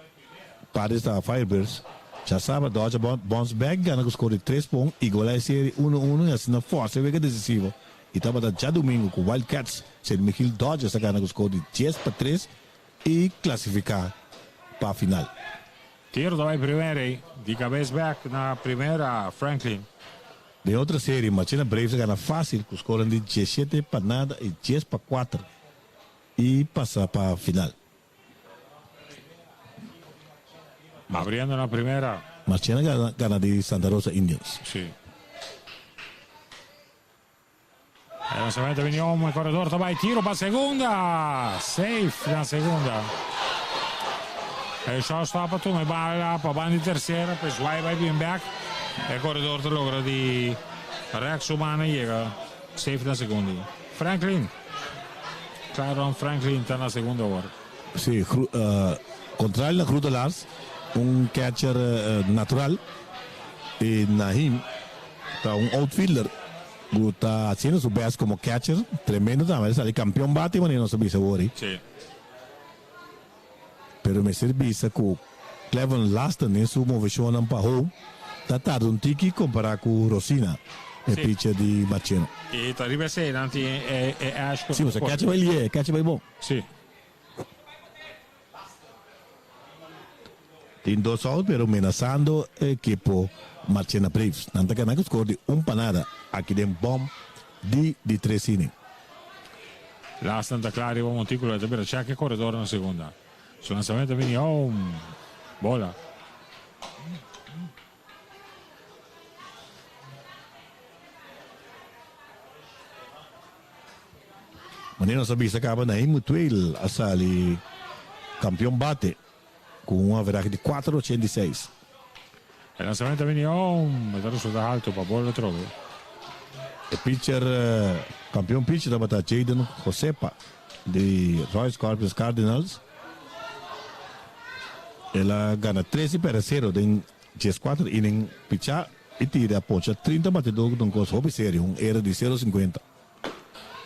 Padres ta Firebirds. Djasabra Dodgers a bounce back gana ku skor di tres pa un, igualá e seri 1-1 i asina fòrsa e wega desisivo. I tabata djadumingu ku Wild Cats Saint Michiel Dodgers a gana ku skor di 10-3 i klasifiká pa final. Tiro ta bai primera ei, di kabes bek na primera Franklin. Den otro serie, Marchena Braves a gana fácil ku skoran di 17-0 i 10-4 i pasa pa final. Abriendo na primera. Marchena gana di Santa Rosa Indians. Sí. E lansamento bini om, e corredor ta bai tiro pa segunda. Safe na segunda. E shortstop a tuma e bala pa banda di tercera, pues zwaai bai bin bek. E corredor ta logra di rek su man a yega safe na segunda. Franklin. Claron Franklin ta na segunda awor. Sí, contrario na Groetelaars, un catcher natural y Nahim ta un outfielder cu ta haciendo su best como catcher. Tremendo tambe, el sali campeon bate manera nos a bisa awor. Sí. Pero mester bisa cu Clevon Lasten den su movecionnan pa home ta tarda un tiki compara cu Rosina, e pitcher di Marcheno. Y ta riba esey nan tin e Ash cu. Si, pasobra catcher bay lié, catcher bay bon. Si. Tin dos out pero menasando e ekipo Marchena Braves. Nan ta gana cu score di un pa nada aki den bom di di tres inning. Lasten ta kla riba montículo e ta bira check e corredor na segunda. Su lanzamento a bini home. Bola. Manera nos a bisa caba Naim Mutueel a sali campeon bate cu un averahe di cuatro ochenta i seis. E lanzamento a bini home, e ta resulta halto pa bola atrobe. E pitcher campeon pitcher tabata Jayden Josepa di Royal Scorpions Cardinals. El a gana tres i perde sero den dieskuater inning pichá i tira pocha 30 batidó ku ta un kos hopi serio, un era di sero sinkuenta.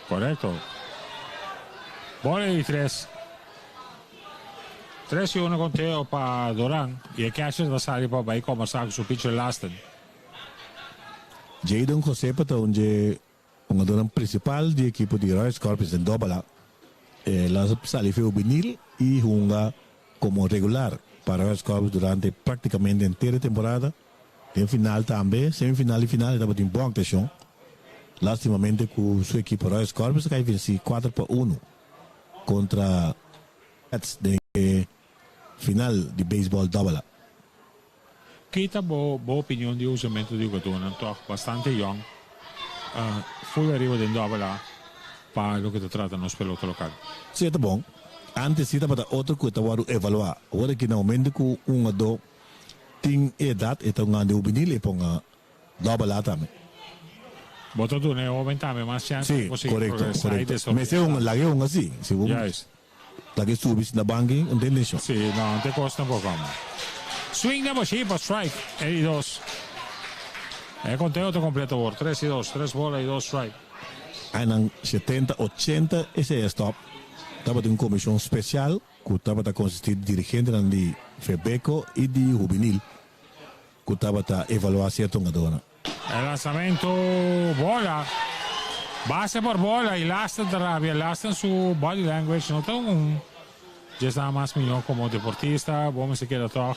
Korekto. Bola di tres. Tres i uno konteo pa Doran i e catcher ta sali pa bai kombersá ku su pitcher Lasten. Jayden Josepa ta un dje hungadónan prinsipal di ekipo di Royal Scorpions den Dòbala. El a sali fe hubenil i hunga komo regular pa Royal Scorpions durante praktikamente henter e temporada. Den final tambe, semifinal i final e tabatin bon aktuashon. Lastimamente ku su ekipo Royal Scorpions a kai vensi kuater pa unu kontra Reds den e final di beisbòl Dòbala. Ki ta bo bo opinion di usamentu di hugadónan tòg bastante yòn full ariba den dòbela pa loke ta trata nos pelota lokal? Sí, e ta bon. Antes sí tabata otro ku e ta wòrdu evaluá. Awor aki na momento ku un hugadó tin e edat e ta un grande hubenil e ponga dòbela tambe. Bo ta duna e hoben tambe mas chèns pa por sigui korekto, progresá i korekto. desaroyá. Mester un laga e hunga si. Si bo Juist. laga e subi na banki un ta intenshon. Sí, no, no ta kos tampoco. Swing na boshi pa strike e di dos. E konteo ta kompleto awor, tres i dos, tres bola i dos strike. Añanan setenta, ochenta esei a stòp. Tabatin un komishon spesial ku tabata konsistí di dirigentenan di Febeko i di Hubenil ku tabata evaluá sierto hungadónan. E lansamento bola, base por bola i Lasten ta rabia. Lasten su body language no ta un dje esnan mas mihó komo deportista. Bo mester keda tòg,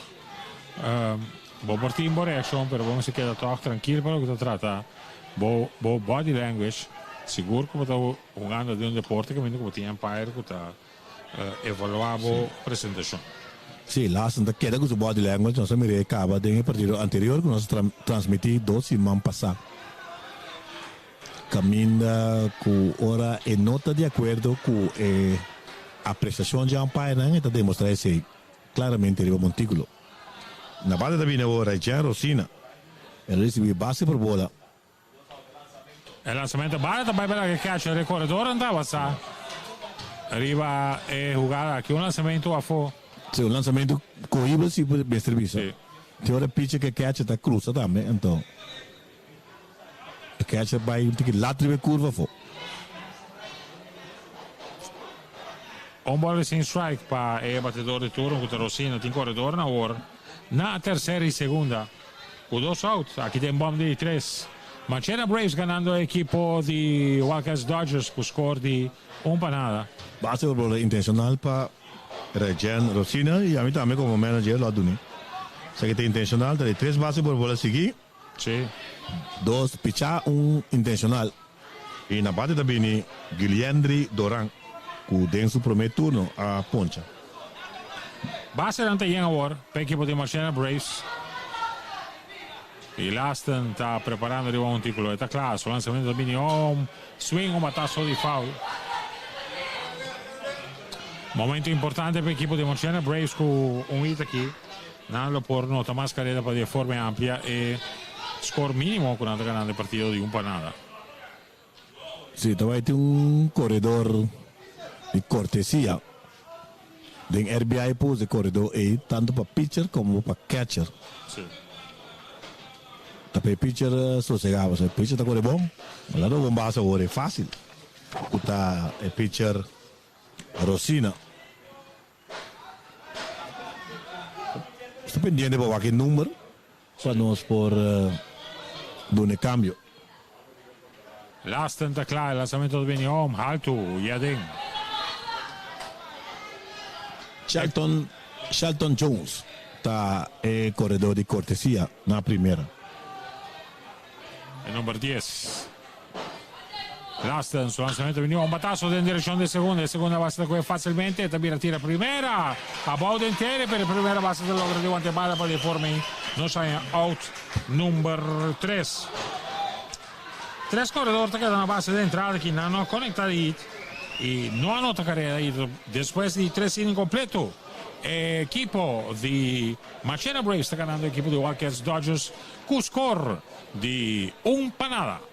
bo por tin bo reakshon pero bo mester keda tòg trankil pa loke ta trata bo bo body language. Sigur ku bo ta hungando den un deporte kaminda ku bo tin umpire ku ta Evaluá bo presentashon. Sí, Larsen ta keda ku su body language. Nos a mira e kaba den e partido anterior ku nos a transmití dos siman pasá. Kaminda ku ora e no ta di akuerdo ku e apresiashon dje umpirenan e ta demostrá esei klaramente riba montíkulo. Na banda ta bini awor Raychen Rosina. El a risibí base por bola. E lansamento bala ta bai pa laga e catcher e corredor ta avansa riba e hugada aki un lansamento afo. Si un lansamento cohibo si mester bisa. Te ora pitcher cu e catcher ta cruza tambe anto e catcher bai un tiki lat riba e curva afo. Un bola sin strike pa e batedor di turno cu ta Rosina tin corredornan awor na tercera y segunda. Ku dos out, aki den bòm di tres. Marchena Braves ganando e ekipo di Wildcats Dodgers ku skor di un pa nada. Base por bola intencional pa Regen Rosina y ami tambe como manager lo a duni. Esaki ta intencional, ta di tres base por bola sigui. Sí. Dos pichá, un intencional. Y na bate ta bini Guiliendry Doran cu den su prome turno a poncha. Basenan ta yen awor pa ekipo di Marchena Braves. I Laston ta preparando riba montíkulo. E ta kla. Su lansamentu ta bini home. Swing, un bataso di foul. Momento importante pa ekipo di Marchena Braves ku un hit aki. Nan lo por nota mas kareda pa di e forma e amplia e skor mínimo ku nan ta ganando e partido di un pa nada. Si, ta bai tin un koredor di kortesia den RBI pools e koredor ei tantu pa pitcher komo pa catcher. Si. Ta pa e pitcher sosegá pasobra e pitcher ta kore bon. Bo ta bon base awor e fásil ku ta e pitcher Rosina. Nos ta pendiente pa wak e number pa nos por duna e cambio. Lasten ta kla, e lansamento ta bini home, haltu y aden. Shelton Shelton Jones ta e koredor di kortesia na primera. E number dies. Lasten su lansamento bini un batazo den direccion di segunda. E segunda base ta coge facilmente. E ta bira tira primera. Abao den tere, pero e primera base ta logra di wanta e bala pa di forma ei nos haña out number tres. Tres corredor ta keda na base den entrada aki. Nan no a conecta di hit y no a nota carrera y despues di tres inning completo e ekipo di Marchena Braves ta ganando e ekipo di Wildcats Dodgers cu score di un pa nada.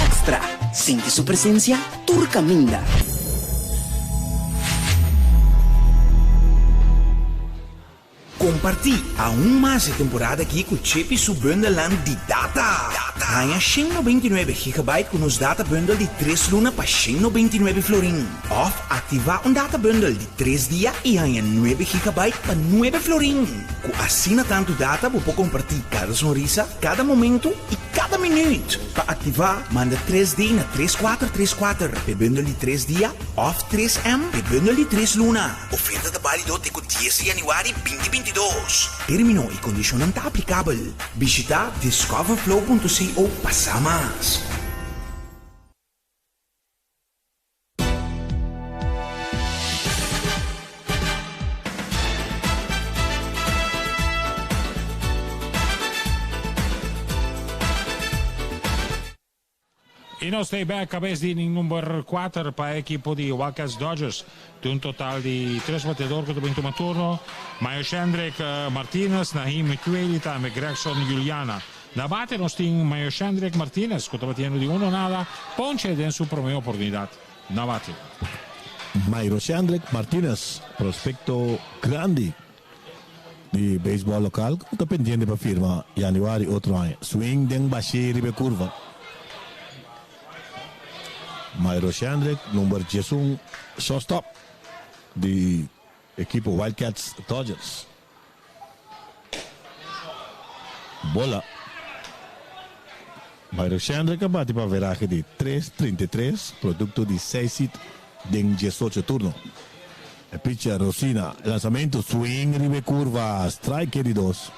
Extra, Sinti su presencia tur caminda. Kompartí aun mas e temporada aki ku Chippy su bundelnan di data! Haña 199 gigabyte ku nos data bundle di tres luna pa 199 florin. Òf aktivá un data bundle di tres dia i haña nuebe gigabyte pa nuebe florin. Ku asina tantu data bo por kompartí kada sonrisa, kada momentu i kada minüt. Pa aktivá, manda tres D na tres kuater tres kuater p'e bundel di tres dia òf tres M p'e bundel di tres luna. Oferta ta bálido te ku dies di yanüari binti 22. Término i kondishonnan ta aplikabel. Bishitá discoverflow punto co pa sa mas. Y nos ta bek cabes di inning number 4 pa e ekipo di Wildcats Dodgers. Tin un total di tres bateador cu ta bin tuma turno. Mayo Shendrick Martinez, Nahim Mitueli y tambe Gregson Juliana. Na bate nos tin Mayo Shendrick Martinez cu ta batiendo di uno nada ponche den su prome oportunidad na bate. Mairo Shendrick Martinez, prospecto grandi di beisbòl lokal ku ta pendiente pa firma yanüari otro aña. Swing den bashí riba e kurva. Mairo Shendrick, number 11, shortstop di ekipo Wildcats Dodgers. Bola. Mairo Shendrick a bati pa averahe di tres 33, produkto di seis hit den 18 turno. E pitcher Rosina, e lanzamento, swing riba e curva, strike e di dos.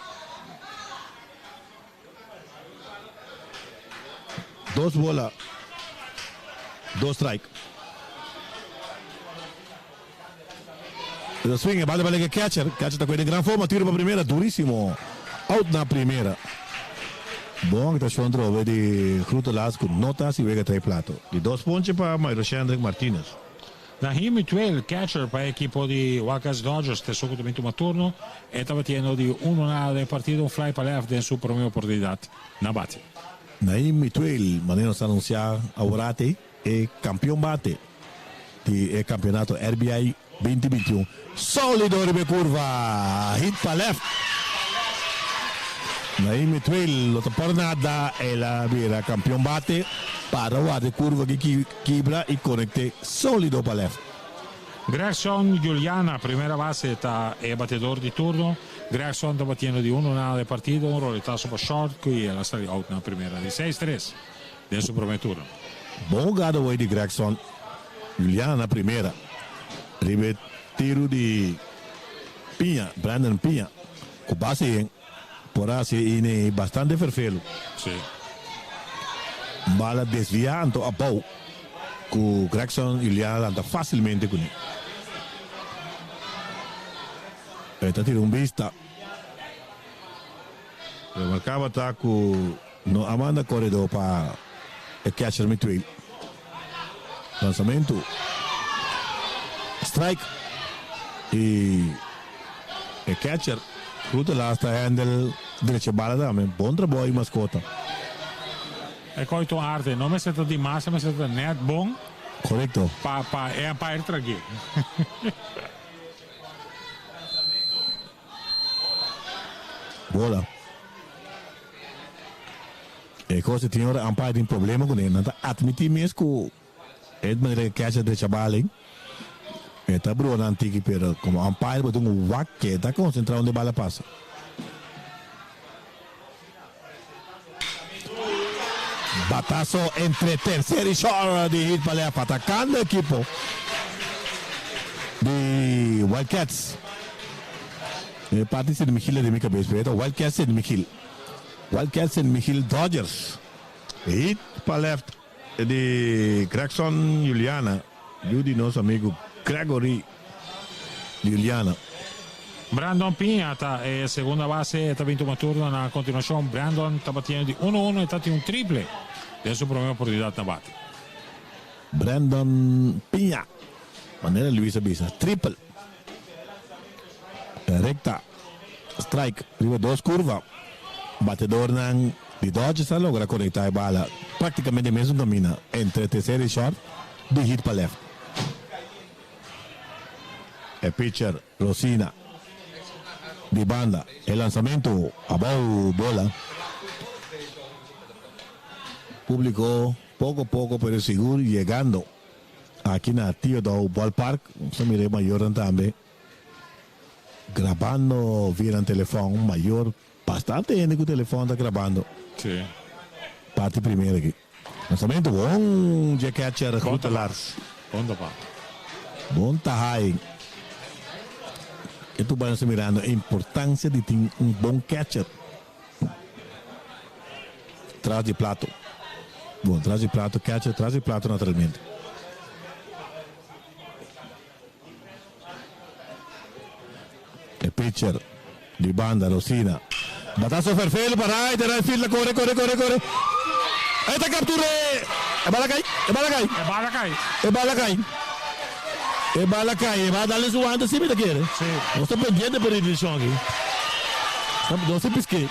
Dos bola, dos strike. E swing, e bate pa lega catcher, catcher ta coge den gran forma, tiro pa primera, durísimo, out na primera. Bon actuacion trobe di Groetelaars cu no ta haci wega trae plato. Di dos ponche pa Mairo Shendrick Martinez. Nahim Mituel, catcher pa e ekipo di Wildcats Dodgers, ta esun ku ta bin tuma turno. E ta batiendo di uno nada den partido, un fly pa left den su prome oportunidat na bate. Nahim Mituel, manera nos a anunsiá aworate, e kampion bate di e kampeonato RBI 2021. Solido riba e kurva, hit pa left. Nahim Mituel lo ta por nada, el a bira kampion bate para warda e kurva ki Kibra y conecte solido pa left. Gregson Juliana, primera base, ta e batedor di turno. Gregson ta batiendo di uno nada e partido, un roletazo pa short cu el a sali out na primera di seis tres den su prome turno. Bon hugada hoy di Gregson Juliana na primera. Riba e tiru di Piña, Brandon Piña, ku base yen por a hasi e inei bastante ferfelu. Sí. Bala desviá anto abou ku Gregson Juliana lanta fásilmente kuné. E ta tira un bista. Remarkabel ta ku no a manda koredó pa e catcher Mituel. Lansamentu. Strike. I e catcher Groetelaars ta handle drecha bala tambe. Bon trabou i maskota. E koi ta un arte. No mester ta di mas, e mester ta net bon. Korekto. Pa pa e umpire trag'é. Bola. E kos di tin ora umpire tin problema kuné. Nan ta atmití mes ku e manera ke catcher drecha bal ei, e ta brua nan tiki pero komo umpire bo tin ku wak ke e ta konsentrá unda e bal a pasa. Batazo entre tercer y short di hit pa left atacando equipo di Wildcats. E parti San Miguel di mi cabeza, pero ta Wildcats San Miguel. Wildcats San Miguel Dodgers. Hit pa left di Gregson Juliana, yu di nos amigo Gregory Juliana. Brandon Piña ta e segunda base, e ta bin tuma turno na continuacion. Brandon ta batiendo di uno uno, e ta tin un triple den su prome oportunidad na bate. Brandon Piña, manera Luis a bisa, triple. Recta, strike riba dos curva. Batedornan di Dodgers a logra conecta e bala practicamente mesun camina entre tercera y short di hit pa left. E pitcher Rosina di banda e lansamento abou bola. Publico poco poco pero sigur yegando aki na Tio Daou Ballpark. Nos ta mira e mayornan tambe grabando via nan telefon. Mayor bastante hende cu telefon ta grabando. Sí. Parti primero aki. Lansamento bon dje catcher Groete Lars. Bon tapa. Bon taha E tu bai nos ta mirando e importancia di tin un bon catcher tras di plato. Bon, tras di plato, catcher tras di plato naturalmente. E pitcher di banda Rosina. Batazo ferfelu pa right, e right field a kore, kore, kore, kore. E ta kaptur'é! E bala kai, e bala kai. E bala kai. E bala kai. E bala kai, e bala dal su wanta si mi ta kere. Si. Nos ta pendiente pa e repetishon aki. Nos ta pisk'é.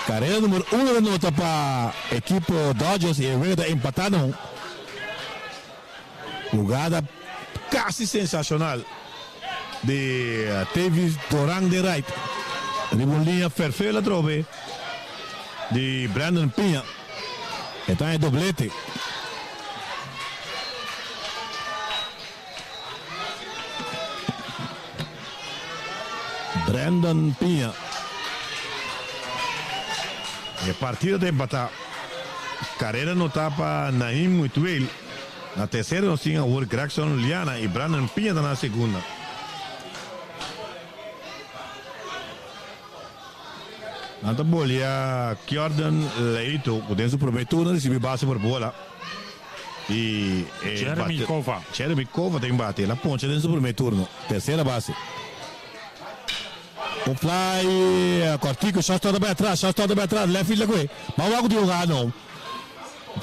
Karera numero uno ta nota pa ekipo Dodgers i e wega ta empatá na un. Hugada casi sensacional di Tavis Doran den right. Riba un liña ferfel atrobe di Brandon Piña. E ta e doblete. Brandon Piña. E partido ta empatá. Carrera notá pa Naim Mutuel na tercera nos tin awor Gregson Liana y Brandon Piña ta na segunda. Nan ta bolea Kjorden Leito cu den su prome turno ricibi base por bola y e Jeremy bate Cova. Jeremy Cova ta bate El a poncha den su prome turno. Tercera base. Un fly cortico, shortstop ta bay atras, shortstop ta bay atras, left field a coge. Ban wak cu tin hoga no.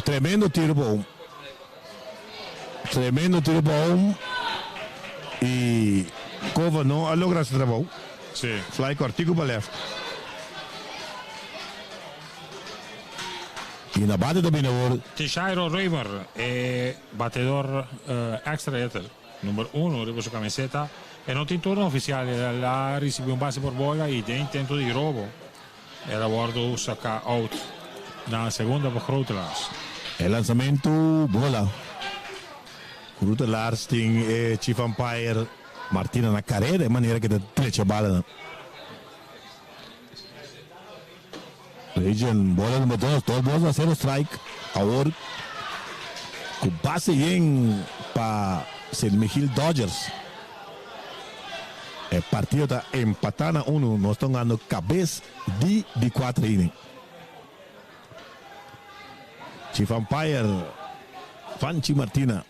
Tremendo tiro pa home. Tremendo tiro pa home y Cova no a logra su trabou. Sí. Fly cortico pa left. Y na bate ta bini awor. Tishairo Römer, e batedor extra hitter number uno riba su camiseta. E no tin turno oficial, el a ricibi un base por bola y den intento di robo el a wordo saca out na segunda pa Grootelaars. E lansamento bola. Grootelaars tin e chief umpire Martina na carera e manera ke ta trecha balanan. Region bola number dos, dos bolas a cero strike. Awor. Ku base yen pa Sint Michiel Dodgers. E partido ta empatá na unu. Nos ta hungando kabes di di kuater inning. Chief umpire Fanchi Martina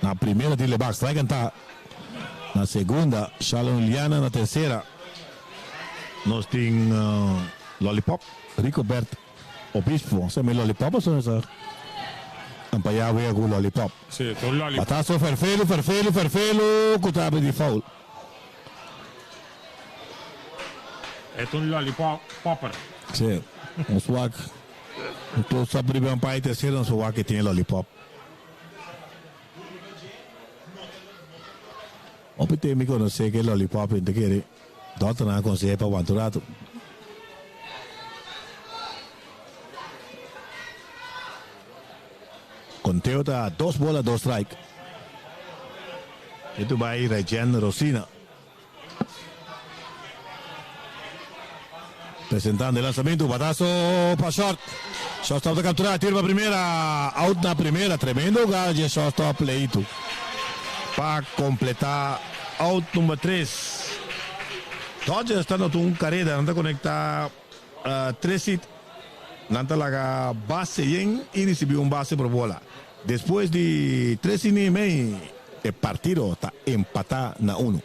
na primera tin Lebak strike kantá. Na segunda Shalom Liliana na tersera nos tin Lollipop Ricobert Obispo. Sa mi Lollipop aso esa ampaya wega ku Lollipop. Sí, ta un lollipop. Bataso ferfelu ferfelu ferfelu ku ta abri di foul. E ta un lollipop popper. Sí, nos wak un close up riba ampaya tersera nos wak e tin e lollipop. Hopi tem mi conoce ke lollipop en ta kere dokternan a consehe pa wanta un rato. Conteo ta dos bola dos strike. E tu bay Rayjen Rosina. Presentando e lanzamento, batazo pa short. Shortstop ta captura, tiro pa primera, out na primera. Tremendo jugada dje shortstop Leito pa completa out number tres. Dodgers ta nota un careda, nan ta conecta tres hit. Nan ta laga base yen y ricibi un base por bola. Despues di tres inning y mei e partido ta empata na uno.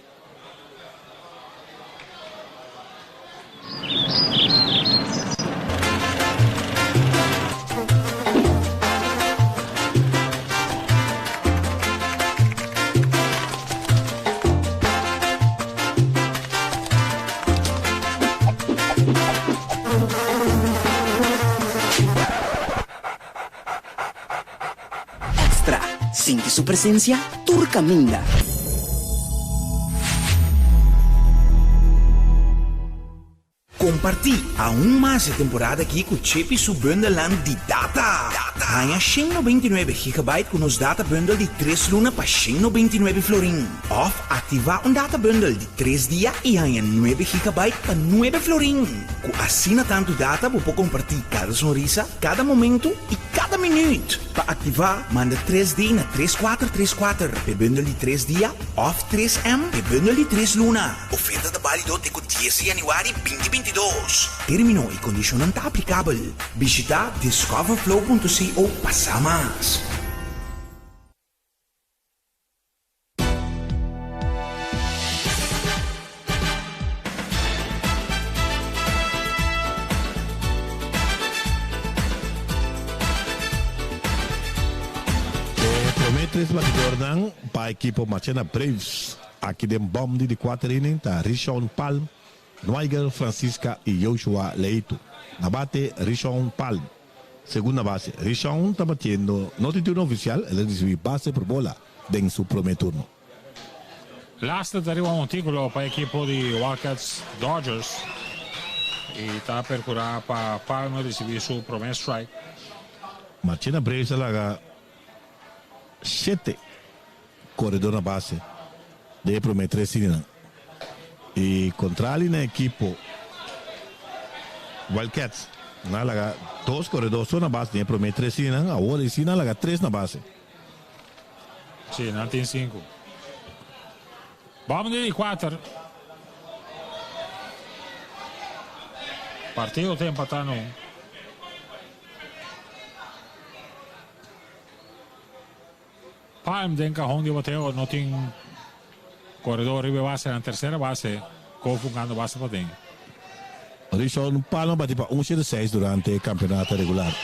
Extra, Sinti su presencia tur caminda. Kompartí aun mas e temporada aki ku Chippy su bundelnan di data! Haña 199 gigabyte ku nos data bundle di tres luna pa 199 florin. Òf aktivá un data bundle di tres dia i haña nuebe gigabyte pa nuebe florin. Ku asina tantu data bo por kompartí kada sonrisa, kada momentu i kada minüt. Pa aktivá, manda tres D na tres kuater tres kuater p'e bundel di tres dia òf tres M p'e bundel di tres luna. Oferta ta bálido te ku dies di yanüari binti 22. Término i kondishonnan ta aplikabel. Bishitá discoverflow punto co pa sa mas. E promé tres batidornan pa ekipo Marchena Braves aki den bòm di di kuater inning ta Rishon Palm, Nwaigel Francisca i Joshua Leito. Na bate Rishon Palm. Segunda base. Rishon ta batiendo no tin turno ofisial, el a risibí base por bola den su promé turno. Laster ta riba un montículo pa ekipo di Wildcats Dodgers y ta percura pa Palmer ricibi su prome strike. Marchena Braves a laga shete koredor na base den e prome tres ininan y kontrali na ekipo Wildcats nan a laga dos koredor so na base den e prome tres ininan, awor e si nan a laga tres na base. Sí, nan tin sinku. Bòm di di kuater. Partido ta empatá na un. Palm den kahon di bateo no tin koredor riba e base nan tersera base Kofu gando base paden. Rishon Palm a bati pa un shete seis durante e kampeonato regular.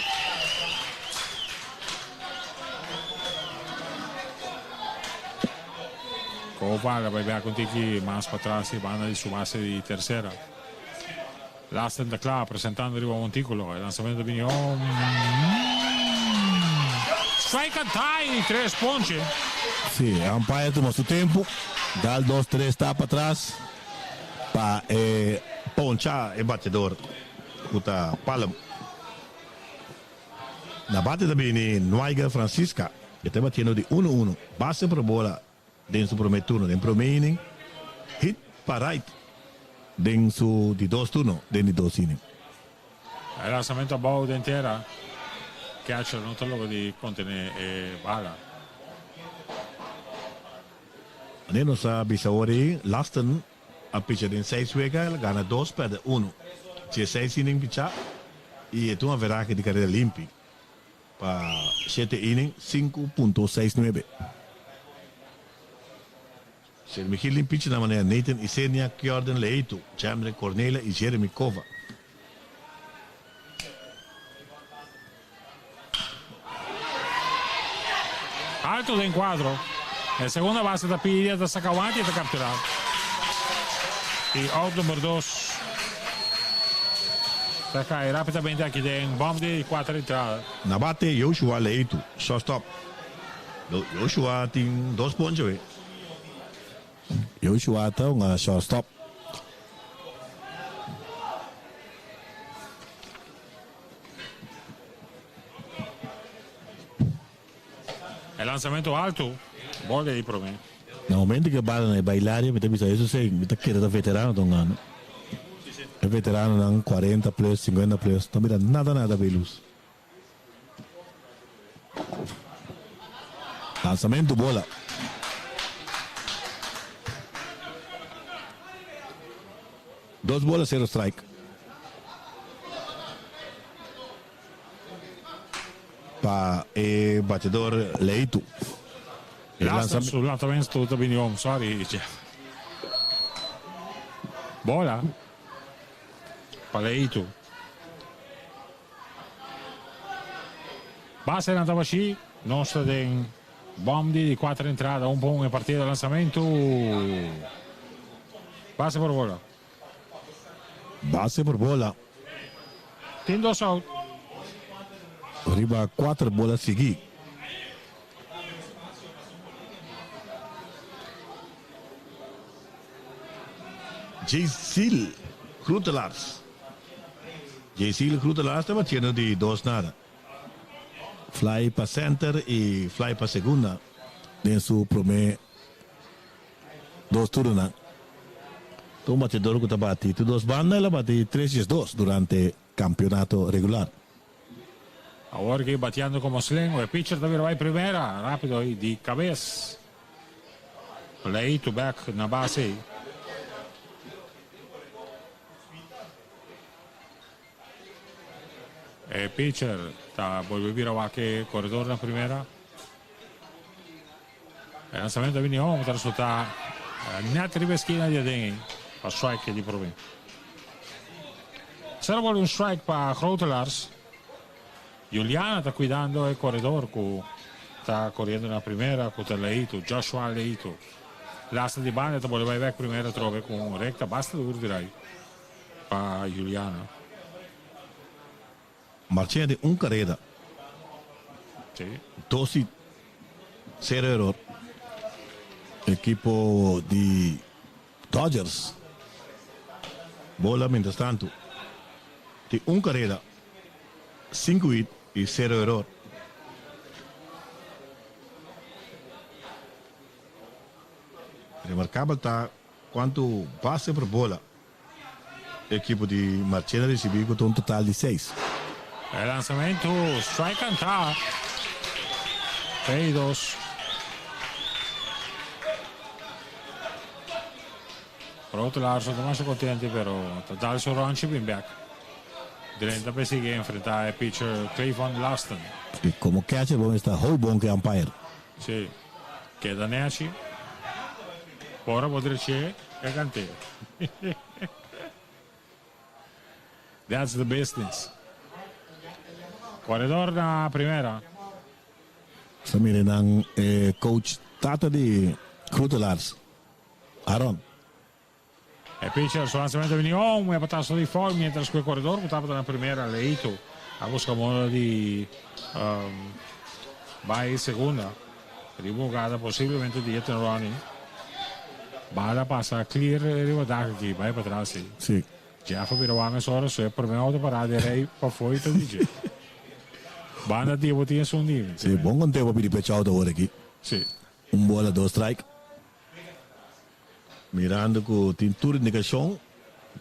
Kofu a bai bek un tiki mas patras di banda di su base di tersera. Lasten ta kla presentando riba montíkulo. E lansamento ta bini om. Strike a tie di tres ponche. Sí, e umpire tuma su tempu. Dal dos tres stap patras pa e poncha e batedor ku ta Palm. Na bate ta bini Nwaiger Francisca. E ta batiendo di uno uno. Base por bola Den su prome turno den prome inning, hit pa right den su di dos turno den di dos inning. E lansamento abou den tera. Catcher no ta logra di contene e bala. Ane nos a bisa awor ei, Laston a picha den seis wega, el a gana dos, perde uno. Dieseis inning pichá i e tin un averahe di karera limpi pa shete inning, 5.69. Jeremy Gil den picha na manera Nathan Isenia, Kjorden Leito, Jamre Cornelia i Jeremy Cova. Alto den cuadro. E segunda base ta pidi, ta saca wante y ta captura. Y out number dos. Ta cae rapidamente aki den bom di cuatro entrada. Na bate Joshua Leito, shortstop. Joshua tin dos ponche we. Joshua ta un shortstop. E lanzamento alto, bola di prome. Na momento cu e bala na e bailaria mi ta bisa eso si mi ta kere ta veterano ta un ano. E veteranonan cuarenta plus, cincuenta plus no mira nada nada bay luz. Lanzamento bola. Dos bola cero strike. Pa e batedor Leito. E lanzamento. Su lanzamento ta bini om, sorry Jeff. Bola pa Leito. Basenan ta bashí. Nos ta den bòm di di kuater entrada, un pa un e partida lansamentu. Base por bola. Base por bola. Tin dos out. Riba kuater bola sigui. Jayceel Groetelaars. Jayceel Groetelaars ta batiendo di dos nada. Fly pa center y fly pa segunda den su prome dos turnonan. Ta un batidor cu ta bati tur dos banda, el a bati tres diesdos durante campeonato regular. Awor ki batiendo como sling, e pitcher ta bira bay primera, rapido y di cabes. Play to back na base. E pitcher ta bolbe bira wak e koredor na primera. E lansamento a bini home, ta resulta net riba e skina di aden ei pa strike di prome. Sera bolbe un strike pa Grotelaars. Juliana ta kuidando e koredor ku ta koriendo na primera ku ta Leito, Joshua Leito. Lasta di banda ta bolbe bai bek primera atrobe ku un rekta basta duru di rai pa Juliana. Marchena den un kareda. Sí. Dos i sero eror. Ekipo di Dodgers. Bola mientrastantu tin un kareda, sinku hit i sero eror. Remarkabel ta kuantu base por bola ekipo di Marchena risibi ku ta un total di seis. E lansamentu strike kantá Peidos. Por otro lado so ta masha kontenti pero ta dal su ronchi bin bek. Drenta pa e sigui enfrentá e pitcher Clayvon Laston. I komo catcher bo mester ta hou bon ku e umpire. Sí. Keda nechi. Ora bo dreché e kant'é. That's the business. Koredor na primera. Sa mira nan e coach tata di Groetelaars, Aaron. E pitcher su lanzamento a bini om e bataso di foul mientras cu e koredor cu tabata na primera, Leito, a busca modo di bay segunda. Riba un hugada posiblemente di Ethan Ronnie. Bala pasa clear riba dak aki, bay patras si. Si. Jeff a bira wak mesora su e prome auto para di rey pafó y ta DJ. Banda di bo tin esun di mi. Si, bon conteo pa pidi pecho auto awor aki. Si. Un bola dos strike. Mirando cu tin tur indicacion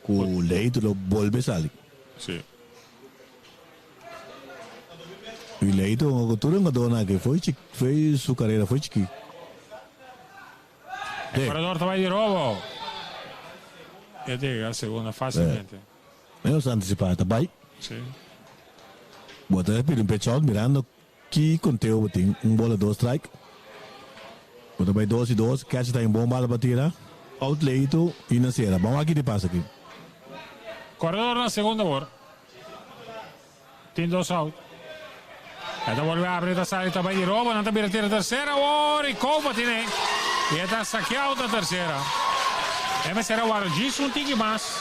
cu Leito lo bolbe sali. Si. I Leito ku tur hungadónan aki foi chik foi su karera foi chikí. E koredor ta bai di robo. E ta yega segunda fásilmente. Menos antisipá ta bai. Sí. Bo ta pidi un pitch out mirando ki konteo bo tin. Un bola dos strike. Bo ta bai dos i dos. Catcher ta in bon bala pa tira. Out Leito i na sera. Ban wak ki ta pasa aki. Koredor na segunda awor. Tin dos out. E ta bolbe abri ta sali ta bai di robo. Nan ta bira tira tercera awor y Koba tine. Y e ta sakia out na tercera. E mester a warda djis un tiki mas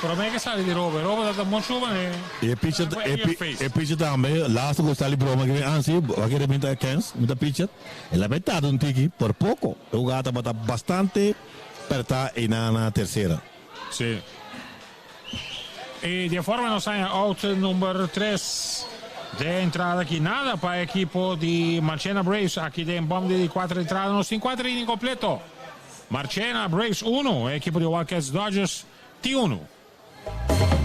prome ke sali di robo. E robo ta muchu mane. E pitcher e pitcher tambe laatste ku sali broma ke ansi a kere binta kens mi ta pitcher el a bai tarda un tiki por poko e hugada tabata bastante perta einan na tercera. Si. Y di e forma nos haña out number tres den entrada aki. Nada pa e ekipo di Marchena Braves aki den bom di di cuater entrada. Nos tin cuater inning completo. Marchena Braves uno, e ekipo di Wildcats Dodgers tin uno.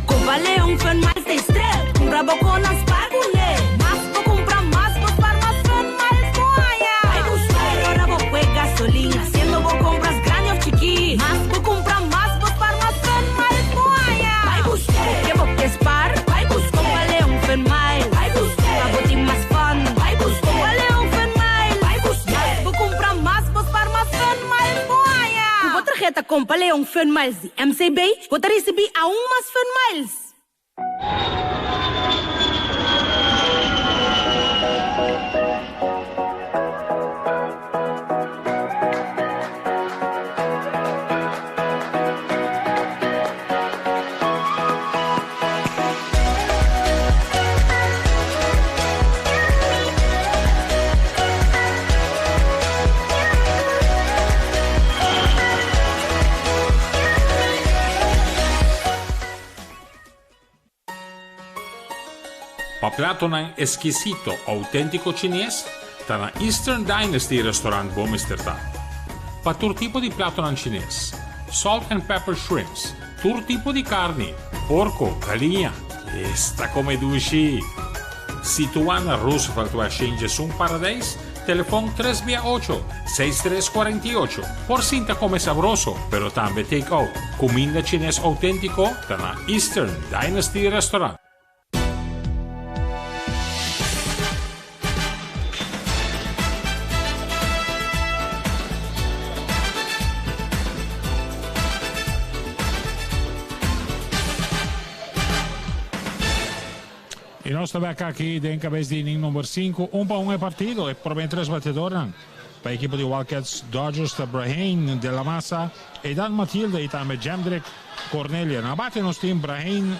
Copa Leon Fun Miles ta estrel, Cumpra bo con nan spar cu ne. Mas bo cumpra mas bo spar mas Fun Miles bo haña. Bai busca e ora bo pue gasolin haciendo bo compras grandi of chiki. Mas bo cumpra mas bo spar mas Fun Miles bo haña. Bai busca bo ke bo ke spar. Bai busca Copa Leon Fun Miles. Bai busca pa bo tin mas fun. Bai busca Copa Leon Fun Miles. Bai busca mas bo cumpra mas bo spar mas Fun Miles bo haña. Cu bo tarheta Compa Leon Fun Miles di MCB bo ta ricibi aun mas Fun Miles. Pa platonan eskisito outéntiko chines, ta na Eastern Dynasty Restaurant bo mester ta. Pa tur tipo di platonan chines, salt and pepper shrimps, tur tipo di karni, porko, galiña, esta kome dushi! Situá na Rooseveltweg 111 Paradijs, Telefon tres bia ocho, seis tres cuarenta i ocho. Por sinta come sabroso, pero tambe take out. Cuminda chines autentico ta na Eastern Dynasty Restaurant. I nos ta bek aki den kabes di inning number sinku, un pa un e partido. E prome tres batedornan pa ekipo di Wildcats Dodgers ta Brahein De La Masa, Edan Mathilde i tambe Jemdrick Cornelia. Na bate nos tin Brahein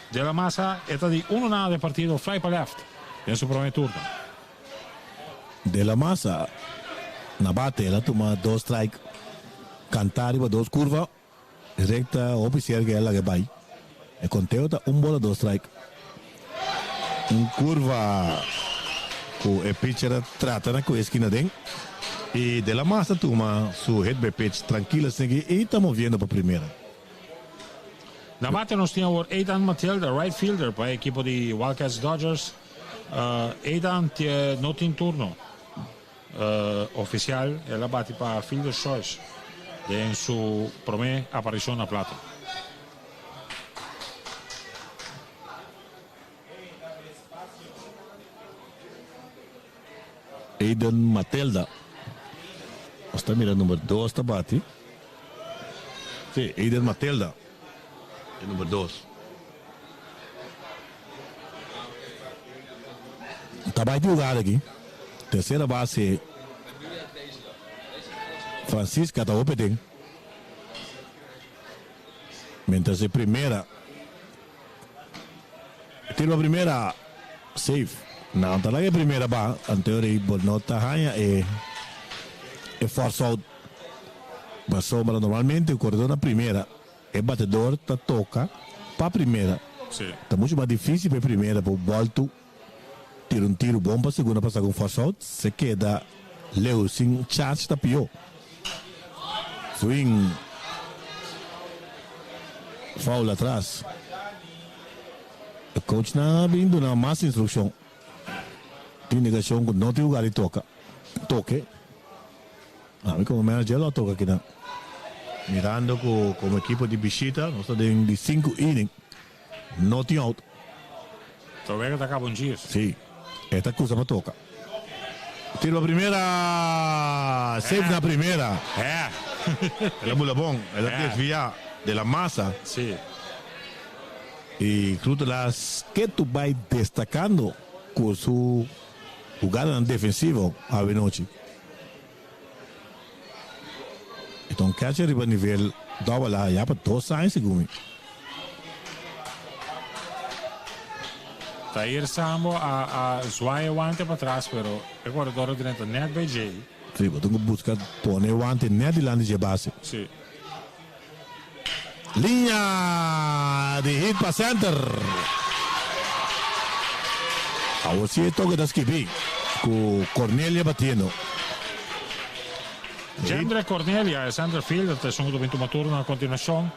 De La Masa, e ta di uno nada e partido, fly pa left den su prome turno. De La Masa na bate, el a tuma dos strike kanta riba dos kurva. Recta hopi cerca el laga bay. E conteo ta un bola dos strike. Un curva cu e pitcher a trata na cu esquina den y De La Masa a tuma su hit by pitch trankilo asina y ta moviendo pa primera. Na bate nos tin awor Aidan Matilda, right fielder pa e ekipo di Wildcats Dodgers. Aidan no tin turno. Oficial, el a bati pa fielder's choice den su prome aparicion na plato. Aiden Matelda. Nos ta mira number dos ta bati. Si, Aiden Matelda e number dos. Ta bai di lugar aki. Tercera base Francisca ta hopi den. Mientras e primera tiro pa primera safe. Nan ta laga e primera ba anto rei bo no ta haña e e force out pasobra normalmente e koredor na primera. E batedor ta toka pa primera. Ta muchu mas dificil pa e primera por boltu tira un tiru bon pa segunda pa saca un force out. Se keda leu sin chance ta pio. Swing foul atras. E coachnan a bin duna mas instruccion. Tin indikashon ku no tin lugar di toka. Toke. Ami komo manager lo a toka kinan. Mirando ku komo ekipo di bishita nos ta den di sinku inning. No tin out. Ta wega ta kaba un djis. Si. E ta kusa pa toka. Tiro pa primera. Safe na primera. El a bula bon. El a desvia de la masa. Si. Y Groetelaars ketu bay destacando cu su hugadanan defensivo awe nochi. E ta un catcher riba nivel double A ya pa dos aña segun mi. Tahir Sambo a a zwaai e wante patras pero e corredor a drenta net bij dje. Si, bo tin cu busca pone e wante net dilanti dje base. Si. Liña di hit pa center. Awor si e toke ta skibi cu Cornelia batiendo. Jendre Cornelia, e center fielder, ta esun cu ta bin tuma turno na continuacion.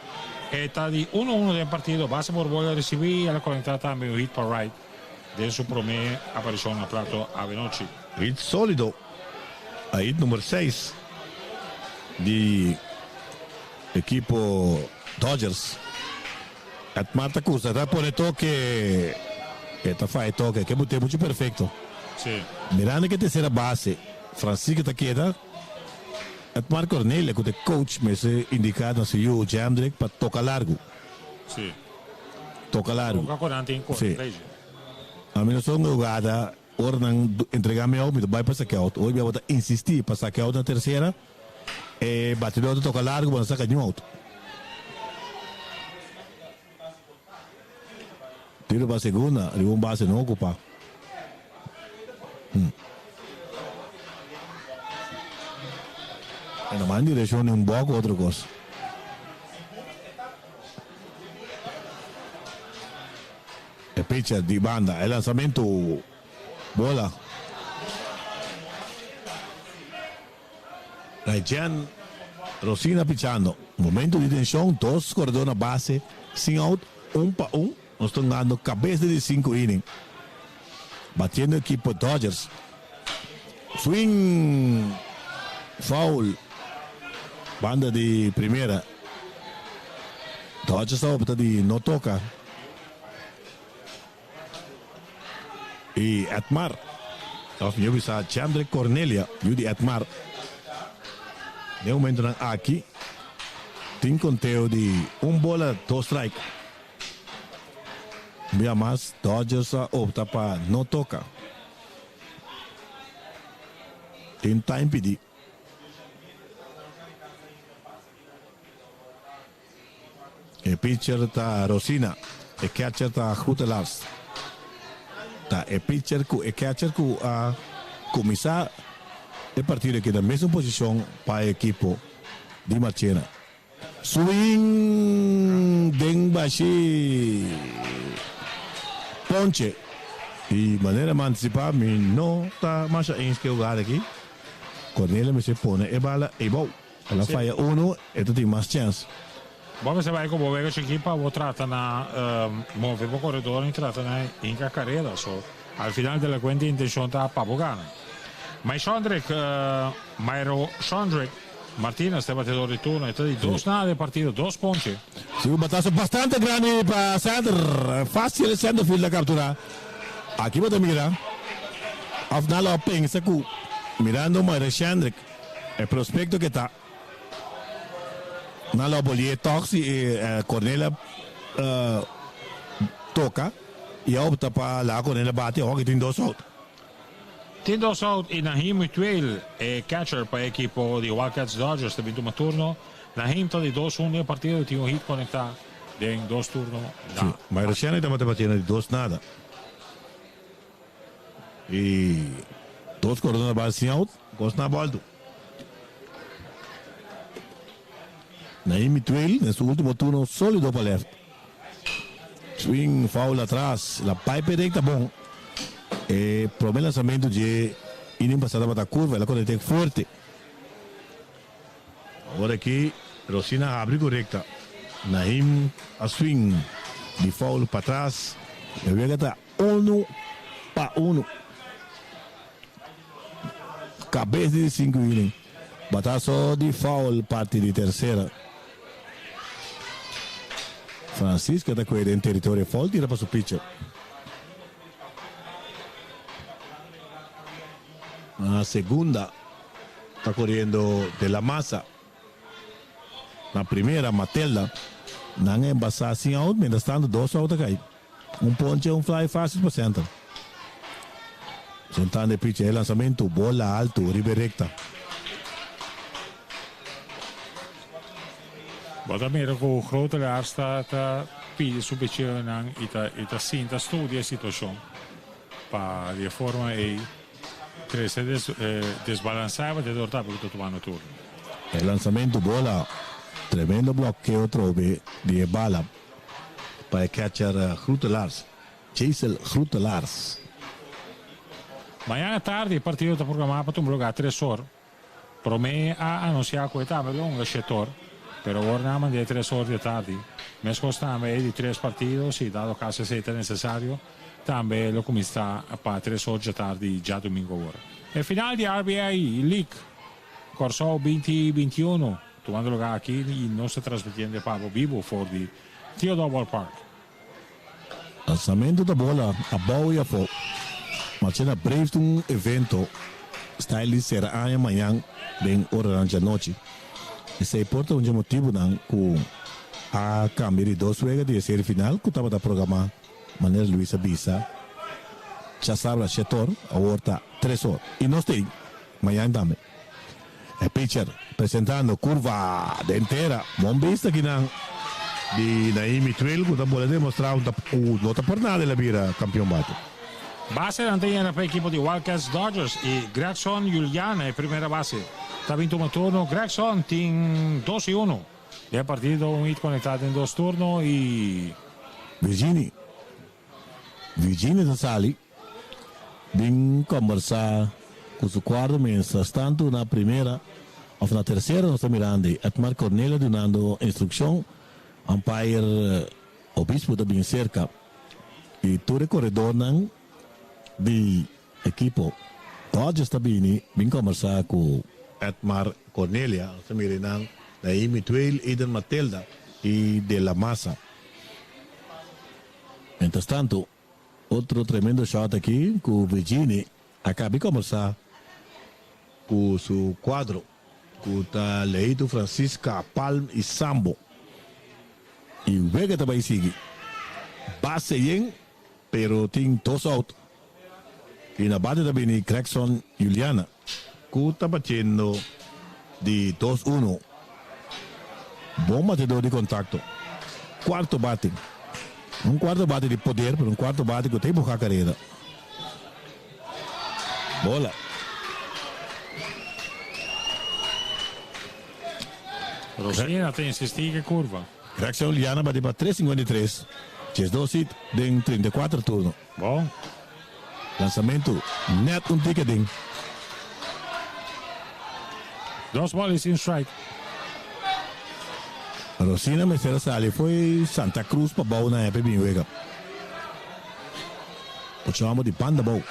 E ta di uno uno den partido. Base por bola ricibi y el a conecta tambe un hit pa right den su prome aparicion na plato avenochi. Hit solido. A hit number seis di ekipo Dodgers. Edmar ta kusa, ta pone toke, e ta faya toke, ke bute muchu perfecto. Sí. Mirando ke tercera base Francisco ta keda, Edmar Cornelia ku ta e coach mester indica na su yu Jendrick pa toka largu. Sí. Toka largu. Toka ku nan tin Sí. Regi. Ami no son hugada. Ora nan entrega mi out, mi ta bai pa saca out. Hoy bia bo ta insisti pa saca out na tercera, e batidor ta toca largo, bo no saca niun out. Tiro pa segunda, riba un base no ocupa. Hmm. E no manda direccion di un bok otro cos. E pitcher di banda, e lanzamentu, bola. Raychen Rosina pichando. Momento di tension, dos koredor na base, sin out, un pa un. Nos ta hungando kabes di sinku inning. Batiendo ekipo Dodgers. Swing! Foul. Banda di primera. Dodgers ta opta di no toka. Y Edmar, of mihor bisa Chandre Cornelia, yu di Edmar, den momentonan aki tin conteo di un bola dos strike. Un bia mas Dodgers a opta pa no toca. Tin time pidi. E pitcher ta Rosina, e catcher ta Groetelaars. Ta e pitcher ku e catcher ku a kuminsá e partido aki na mesun posishon pa e ekipo di Marchena. Swing den bashi ponche. Di manera mi a antisipá mi no ta masha eens ku e hugada aki. Cornelia mester pone e bala eibou. El a faya uno, e ta tin mas chèns. Bo mester bai ku bo wega chikí pa bo trata na move bo koredor i trata na hinka karera. So, al final de la kuenta e intenshon ta pa bo gana. Maishondrick, Mairo Shondrick, Martinez ta e batedor di turno. E ta di dos nada e partido, dos ponche. Si un bataso bastante grandi pa center. Facil e centerfield a captura. Aki bo ta mira of nan lo a pensa cu mirando Mairo Shendrick. E prospecto ke ta nan lo bolié tog si e Cornelia toca y a opta pa laga Cornelia bate awor ke tin dos out. Tin dos out y Nahim Mutueel e catcher pa e ekipo di Wildcats Dodgers ta bin tuma turno. Nahim ta di dos un den e partido y tin un hit conecta den dos turno na. Si, Mayra Shanley tabata batiendo di dos nada. Y dos corredor na base sin out, cos na bolto. Naomi Trail den su ultimo turno solido pa left. Swing foul atras, la pipe recta bon. E prome lanzamento dje inning pasa tabata curva, el a conecta fuerte. Awor aki Rosina a habri ku rekta. Nahim a swing di foul patras. E wega ta unu pa unu. Kabes di 5 inning. Bataso di foul parti di tersera. Francisca ta kue den teritorio foul tira pa su pitcher. Na segunda ta koriendo De La Masa. Na primera Matelda. Nan a embasá sin out, mientras tanto dos out a kai. Un ponche, un fly fácil pa center. Sentando e pitcher e lanzamento, bola alto riba e recta. Bo ta mira ku Grootelaars ta ta pidi su picheonan i ta i ta sinta studia e situashon pa di e forma ei trese des desbalansá e batedor tambe ku ta tumando turno. E lanzamento bola tremendo blokeo trobe di e bala pa e catcher Grootelaars, Jaisel Grootelaars. Mañana tardi e partido ta programá pa tuma lugá tres or. Promé a anunsiá ku e tambe lo hunga shetor, pero awor nan a mand'é tres or di e tardi. Meskos tambe e di tres partido, si dado kaso esei ta nesesario, tambe lo kuminsá pa tres or djatardi djadumingu awor. E final di RBI League Kòrsou 2021 tumando lugá aki i nos ta transmitiendo e pabo bibu for di Theodore Ballpark. Lanzamento ta bola abou y afo. Marchena Braves ta un evento style di sera aña mañan den oranan djanochi. Esey por ta un dje motibunan cu a cambia di dos wega di e serie final cu tabata programa manera Luis a bisa djasabra shetor awor ta tres or y nos ta ey mañan tambe. E pitcher presentando curva den tera. Bon bista kinan di Naimi Twil cu ta bolbe demostra cu no ta por nada el a bira campeon bate. Basenan ta yena pa ekipo di Wildcats Dodgers y Gregson Juliana e primera base ta bin tuma turno. Gregson tin dos y uno den e partido, un hit conecta den dos turno y. Virginie Virginia ta sali bin kombersá ku su kuarto mientras tantu na primera òf na tersera nos ta mirando Edmar Cornelia dunando instrukshon, umpire Obispo ta bin serka i tur e koredornan di ekipo Dodgers ta bini bin kombersá ku Edmar Cornelia. Nos ta mira nan Naomi Tweil, Eden Matelda i De La Masa. Mientras tanto, otro tremendo shot aki cu Virgini a caba di combersa cu su cuadro cu ta Leito, Francisca, Palm y Sambo. Y wega ta bay sigui. Base yen, pero tin dos out. Y na bate ta bini Gregson Juliana cu ta batiendo di dos uno. Bon batedor di contacto. Cuarto bate. Un cuarto bate di poder, pero un cuarto bate cu ta empuha carera. Bola. Rosina ta insisti cu e curva. Gregson Juliana bati pa tres cincuenta y tres, 12 hit den 34 turno. Bon. Lanzamentu net un tiki aden. Dos bal y sin strike. Rosina mester a sali fo'i Santa Cruz pa bou na Happy bin wega. Ocho amo di banda bou.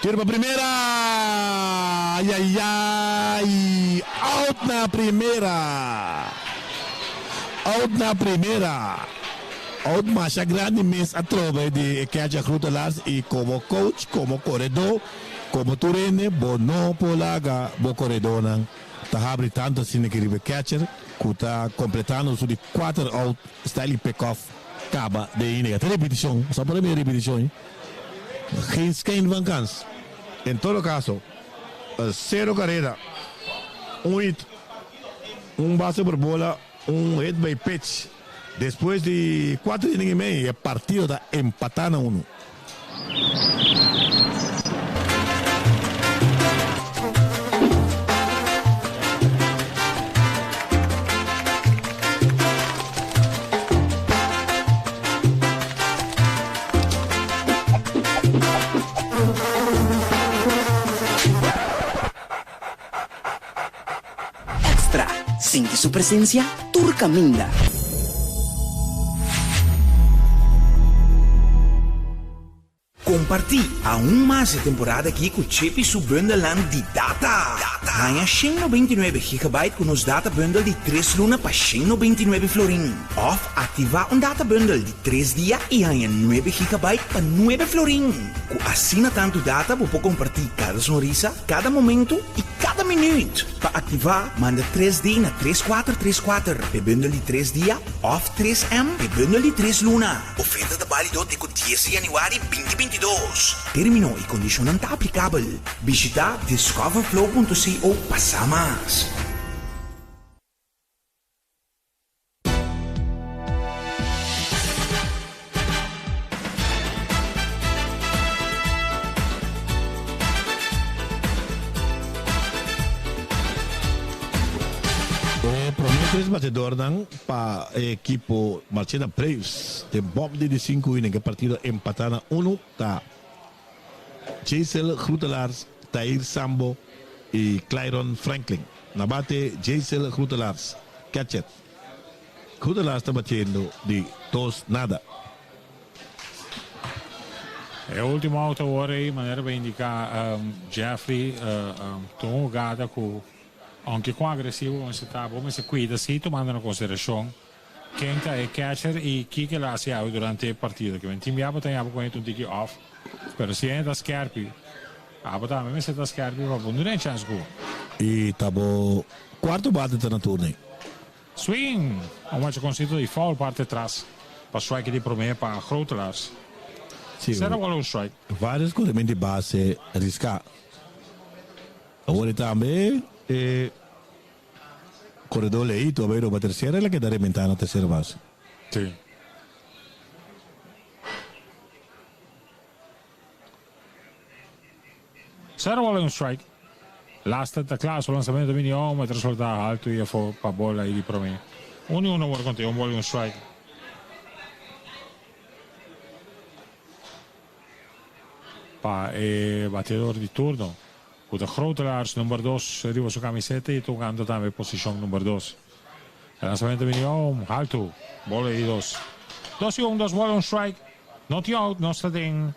Tiro pa primera! Ayayay! Out na primera! Out na primera! Out masha grandi mes atrobe di e catcher Groetelaars y como coach, como coredor, como tur hende bo no por laga bo coredornan ta habri tanto asina ki riba e catcher cu ta completando su di cuater out style pick off caba den inning. Ta repeticion, sa por a mira repeticion. Geen schijn van kans. En todo caso, cero careda, un hit, un base por bola, un hit by pitch. Despues di cuatro inning y medio e partido ta empata na uno. Extra, Sinti su presencia tur caminda. Kompartí aun mas e temporada aki ku Chippy su bundelnan di data. Haña 199 gigabyte ku nos data bundle di tres luna pa 199 florin. Òf aktivá un data bundle di tres dia i haña nuebe gigabyte pa nuebe florin. Ku asina tantu data bo por kompartí kada sonrisa, kada momentu i kada minüt. Pa aktivá, manda 3D na tres kuater tres kuater p'e bundel di tres dia òf tres M p'e bundel di tres luna. Oferta ta bálido te ku dies di yanüari binti 22. Término i kondishonnan ta aplikabel. Bishitá discoverflow punto co pa sa mas. E prome tres batedornan pa e ekipo Marchena Braves den bòm di di sinku inning e partido empatá na unu ta Jaisel Groetelaars, Tair Sambo i Clyron Franklin. Na bate Jaisel Groetelaars, catcher. Groetelaars ta batiendo di dos nada. E ultimo out awor ei, manera bo a indica Jeffrey, ta un hugada cu aunke con agresivo bo mester ta, bo mester cuida si tumando na consideracion ken ta e catcher y kiko el a haci awe durante e partido. Kimen tin bia bo ta yaba con e ta un tiki off, pero si e ta skerpi, abo tambe mester ta skerpi pa bo no den chance cu. Y ta bo cuarto bate ta na turno ei. Swing! Un macho consito di foul parti atras pa strike di prome pa Grotelaars. Sí, Sera wòrdu un strike. Varios correment di base risca. Awor e tambe e corredor Leito a bay roba tercera el a keda rementa na tercera base. Sí. Sera wòrdu un strike. Laster ta kla, su lansamento ta bini om, e ta resulta haltu i afó pa bola i di promé. Un i un a wòrdu kont'é, un bola i un strike. Pa e bateador di turno, ku ta Grotelaars, number dos riba su kamiseta i ta hugando tambe posishon number dos. E lansamento ta bini om, haltu, bola i dos. Dos i un, dos bola, un strike. No tin out, nos ta den.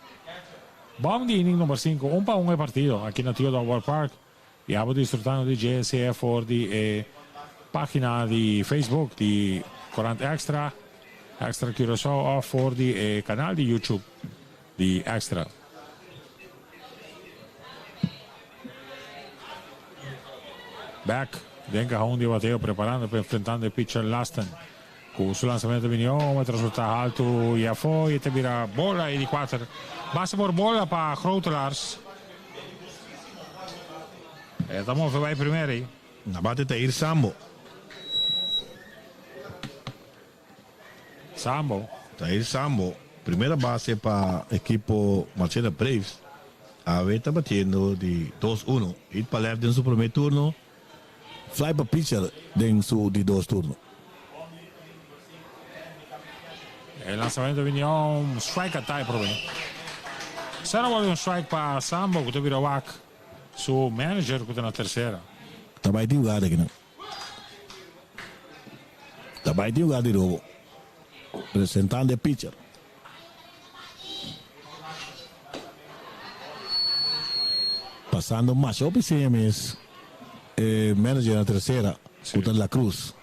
Bom di inning number sinku, un pa un e partido aki na Theodore Ward Park. Y abo disfrutando di dje for di e pagina di Facebook di Corant Extra, Extra Curaçao of for di e canal di YouTube di Extra. Back den cajón di bateo preparando pa enfrentando e pitcher Lasten. Ku su lansamento bini om, e ta resulta haltu i afó i e ta bira bola i di kuater. Base por bola pa Grotelaars. E ta move bai primer ei. Na bate ta ir Sambo. Sambo. Ta ir Sambo. Primera base pa ekipo Marchena Braves. Awe ta batiendo di dos uno. Hit pa left den su prome turno. Fly pa pitcher den su di dos turno. E lansamento bini un strike a tai prome. Sera wòrdu un strike pa Sambo ku ta bira wak su manager ku ta na tersera. Ta bai tin hugada akinan. Ta bai tin hugada di robo. Presentando e pitcher. Pasando masha hopi seña mes e manager na tercera cu ta La Cruz.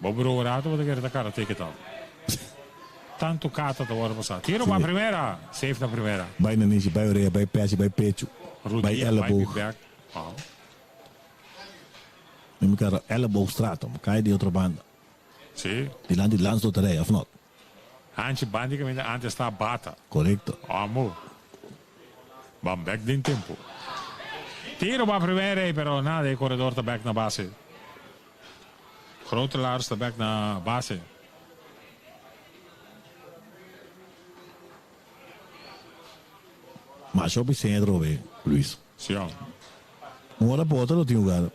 Bo broer rato bo ta kere ta karate ke tal. Tanto kata ta worde pasa. Tiro pa primera. Safe na primera. Bai nanishi, bai orea, bai pechi, bai pechu, bai Rudia, bai elleboog. bek. Oh. Mi mi kara elleboogstraat om, kai di otro banda. Sí. Dilanti di Landsloterij, of not? Hanchi bandi caminda antes ta bata. Correcto. Amo. Ban bek den tempo. Tiro pa primera ei, pero nada, e corredor ta bek na base. Grotelaars ta bek na base. Masha hopi seña atrobe, Luis. Sí, amo. Un ora pa otro lo tin hugado.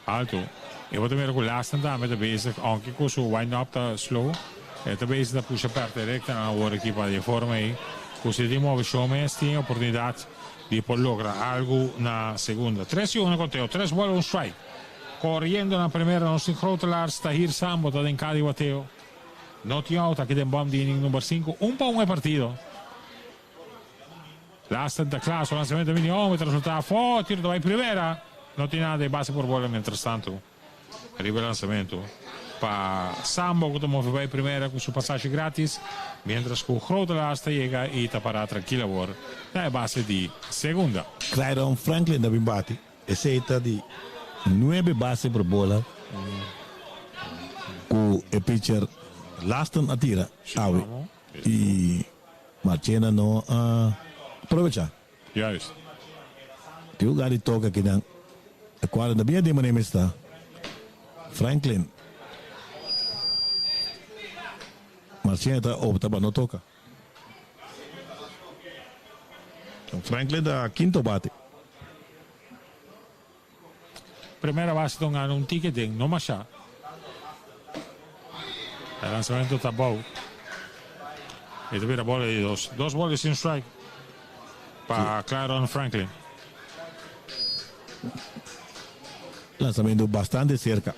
Alto. E bo ta mira ku Lasten tambe ta bezig, aunke ku su wind up ta slow, e ta bezig ta pusha pèrta rekta awor aki pa di e forma ei ku si tin moveshon mes tin e oportunidat di por logra algu na segunda. Tres i uno konteo, tres bòl un strike. Coriendo na primera nos tin Grotelaars, Tahir Sambo ta den cadi bateo. No tin out aki den bom di inning number 5. 1 pa 1 e partido. Lasten ta cla, su lanzamento mini home ta resulta afo, tiro ta bay primera. No tin nada e base por bola mientras tanto. Riba e lanzamento pa Sambo cu ta move bay primera cu su pasashi gratis, mientras cu Grotelaars ta yega y ta para trankil awor na e base di segunda. Clyron Franklin ta bin bati. Esey ta di nuebe base por bola cu e pitcher Laston a tira awe y Marchena no a probecha. Juist. Tin lugar di toca akinan. E cuadro ta bien den manera mester ta. Franklin. Marchena ta opta pa no toca. Franklin ta quinto bate. Primera base ta gana un ticket den no masha. E lanzamento ta bou. E ta bira bola di dos. Dos bola sin strike pa Claron Franklin. Lanzamento bastante cerca.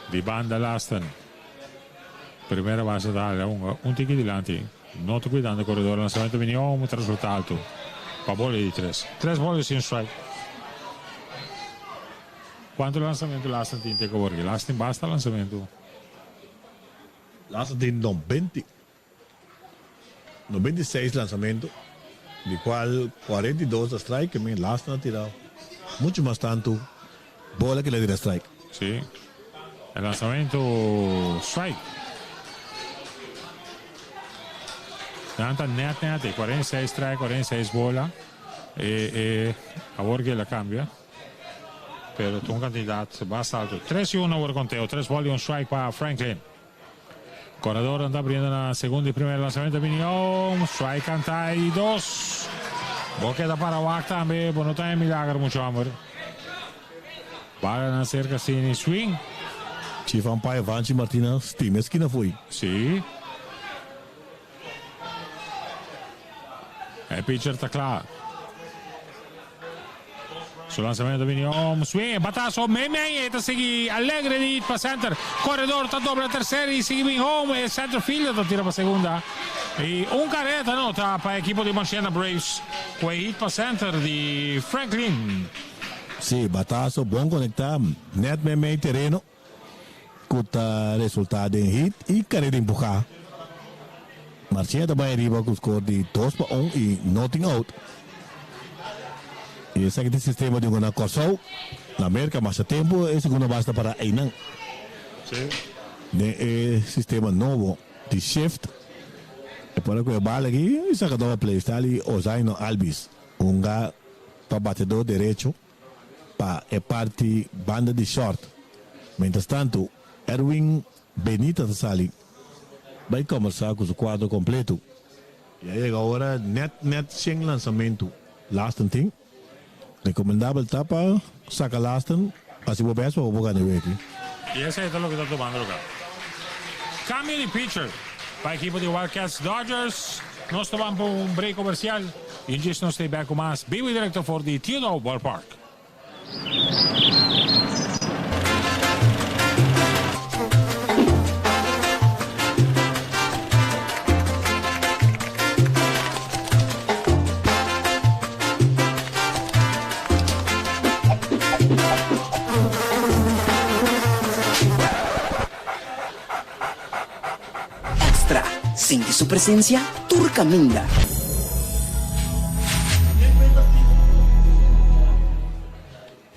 Di banda Laston. Primera base ta hala un un tiki dilanti. No ta cuidando e corredor. Lanzamento bini om ta resulta alto pa bola di tres. Tres bola sin strike. Cuanto lanzamento Laston tin te awor? Laston tin basta lanzamento. Laston tin 90. 96 lanzamento, di cual 42 ta strike, mi Laston a tira mucho mas tanto bola que el a tira strike. Sí, e lanzamento strike. Nan ta net net e 46 strike, 46 bola. E, e, awor que el a cambia. Pero ta un cantidad basta alto. 3 y 1 awor conteo, 3 bola y un strike pa Franklin. Corredor ta abriendo na segundo y primer lanzamento bini home. Strike canta y dos. Bo queda para wak tambe. Bo no ta en milagro mucho hombre. Bala na cerca sin swing. Chief umpire Vanchi Martina team esquina foi. Sí. E pitcher ta cla. Su lanzamento bini home. Swing. Batazo. Mei mei. E ta sigui alegre di hit pa center. Corredor ta dobla tercera y sigui bin home. E center fielder ta tira pa segunda. Y un careta nota pa equipo di Marchena Braves. Cu e hit pa center di Franklin. Sí, batazo bon conecta. Net mei mei tereno. Cu ta resulta den hit y careda empuja. Marchena ta bay ariba cu score di 2 pa 1 y nothing out. Y esaki ta e sistema di na Corsou. Na America mas tempo e segunda base ta para einan. Den e sistema nobo di shift. E por cu e bala aki y saca double play. Sta ali Ozaino Albies. Hunga pa batedor derecho pa e parti banda di short. Mientras tanto, Erwin Benita ta sali. Bay cuminsa cu su cuadro completo. Y a yega awor net net 100 lanzamento. Laston tin. Recomendabel ta pa saca Laston. Asina bo best pa bo gana weki. Y esey ta loke ta tumando lugar. Cambio di pitcher pa ekipo di Wildcats Dodgers. Nos ta bay pa un break comercial. Y just nos ta back cu mas. Bibo directo for di Theodore Ballpark. Extra, sinti su presencia, tur caminda.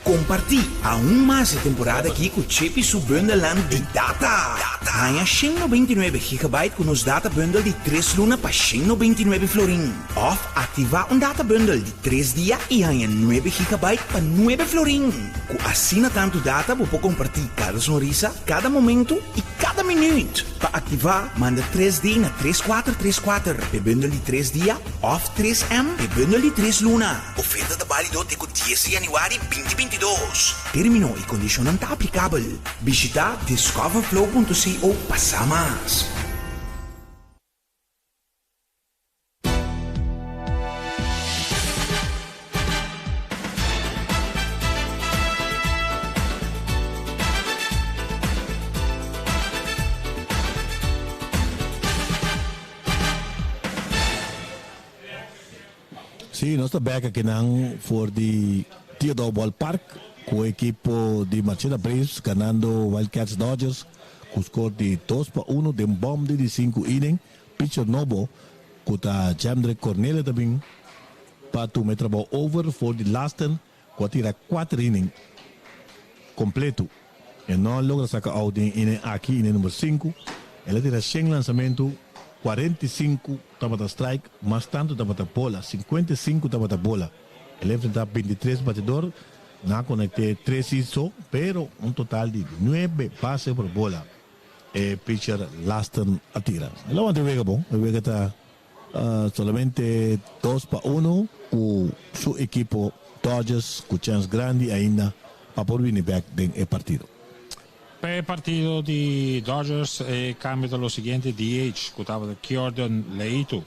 Comparti aun mas e temporada aki cu Chippy su bundel di data. Gana 199 gigabyte cu nos data bundle di 3 luna pa 199 florin. Of activa un data bundle di 3 dia y gana 9 gigabyte pa 9 florin. Cu asina tanto data, bo por comparti cada sonrisa, cada momento y cada minuut. Pa activa, manda 3D na 3434 pa bundle di 3 dia of 3M pa bundle di 3 luna. Oferta ta valido te 10 di januari 2022. Termino y condicion ta aplicabel. Bishita discoverflow.co pa mas. Sí, nos ta bek akinan for di Theodore Ballpark ku ekipo di Marchena Braves ganando Wildcats Dodgers ku skor di 2-1 den bòm di di sinku inning. Pitcher nobo ku ta Jemdrick Cornelia ta bin pa tuma e trabou over for di Lasten ku a tira kuater inning kompleto. E no a logra saka out den inning aki, inning number sinku. El a tira shen lansamentu, 45 tabata strike, mas tantu tabata bola, 55 tabata bola. El a enfrentá 23 batidor, nan a konekt'é tres hit so, pero un total di nuebe base por bola e pitcher Lasten a tira. El a wanta e wega bon, e wega ta solamente 2-1 ku su ekipo Dodgers ku chèns grandi ainda pa por bini bèk den e partido. Pa e partido di Dodgers e kambio ta lo siguiente, DH ku tabata Kjordan Leito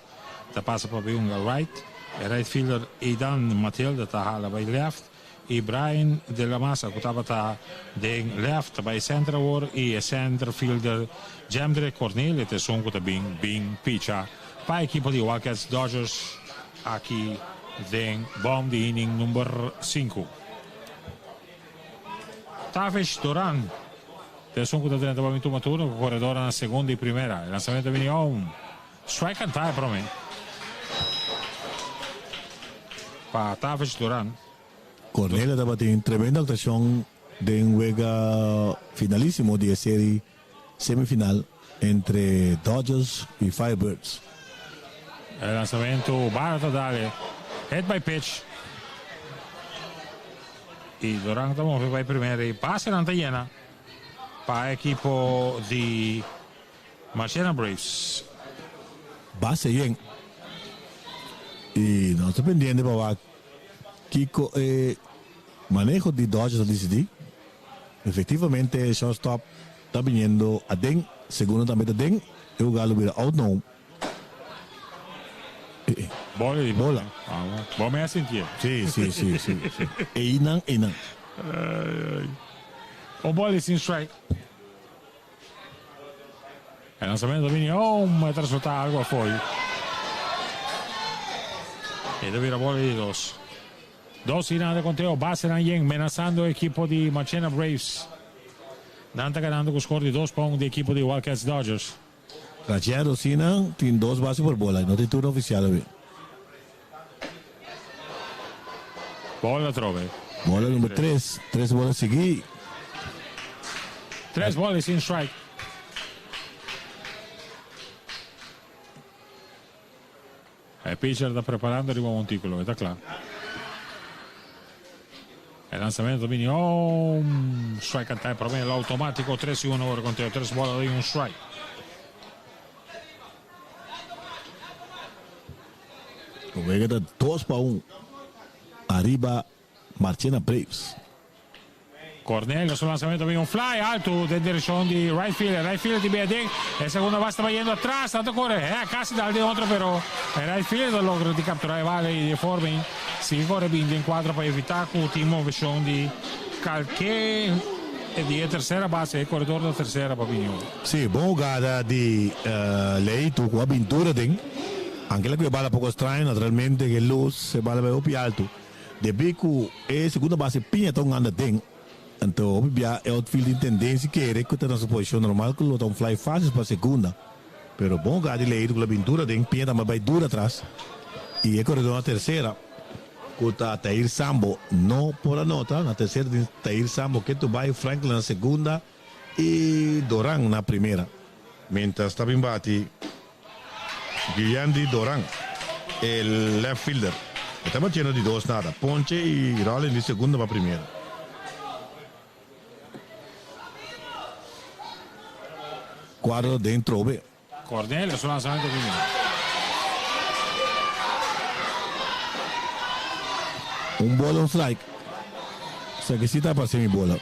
ta pasa pa bai hunga right, e right fielder Idan Matilda ta hala bai left i Brian De La Masa ku tabata den left ta bai center awor i e center fielder Jemdre Cornelia ta esun ku ta bin bin picha pa ekipo di Wildcats Dodgers aki den bòm di inning number sinku. Tavish Duran ta esun ku ta drenta pa bin tuma turno ku koredornan na segunda i primera. E lansamentu a bini un strike kantá e promé pa Tavish Duran. Cornelia tabatin tremendo aktuashon den wega finalisimo di e seri semifinal entre Dodgers i Firebirds. E lansamentu bala ta dale hit by pitch i Duran ta move bai primera i basenan ta yena pa ekipo di Marchena Braves. Base yen i nos ta pendiente pa wak kiko e maneho di Dodgers a disidí. Efectivamente shortstop ta biniendo aden, segundo tambe ta den, e huga lo bira out nou. Bola di bola. Bo me a sintié. Sí, sí, sí, sí, sí. Einan, einan. Un bola di sin strike. E lanzamento ta bini, oh, ma ta resulta algo afó. E ta bira bola di dos. Dos i nada konteo, basenan yen menasando e ekipo di Marchena Braves. Nan ta ganando ku skor di 2-1 di ekipo di Wildcats Dodgers. Rachel Rosina tin dos base por bola, no tin turno ofisial awe. Bola atrobe. Bola number tres, tres bola sigui. Tres bola i sin strike. E pitcher ta preparando riba montículo, e ta cla. E lanzamento ta bini, oh, un strike cantá e promé, l'automatico, 3-1 ora conteo, tres bola i un strike. Wega ta 2-1 ariba Marchena Braves. Cornelio su lanzamento bin un fly alto den direccion di right fielder. Right fielder di bia den. E segundo base ta yendo atras. Tanto corre. Casi dal den otro pero e right fielder logra di captura e bala y de forma sigue corre bin den cuadro pa evita cu tin movecion di calke di e tercera base, e corredor da tercera pa bin yu. Sí, bon jugada di Leito cu a bin dura den. Aunke la cu e bala poco extraño, naturalmente e luz e bala bay hopi alto. Debí ku e segunda base Piña ta un anda den, anto hopi bia e outfield tin tendensia kere ku ta na su posishon normal ku lo ta un fly fásil pa segunda. Pero bon hugá di Leito ku la bin dura den, Piña tambe bai dura atras i e koredó na tersera ku ta Tahir Sambo no por a nota. Na tersera tin Tahir Sambo ke tu bai, Franklin na segunda i Doran na primera. Mientras ta bin bati Guillermo Doran, e left fielder. E ta batiendo di dos nada. Ponche i Rollins di segunda pa primera. Cuadro den trobe. Cornelio su lanzamento bini. Un bola un strike. Esaki si ta parse mi bola.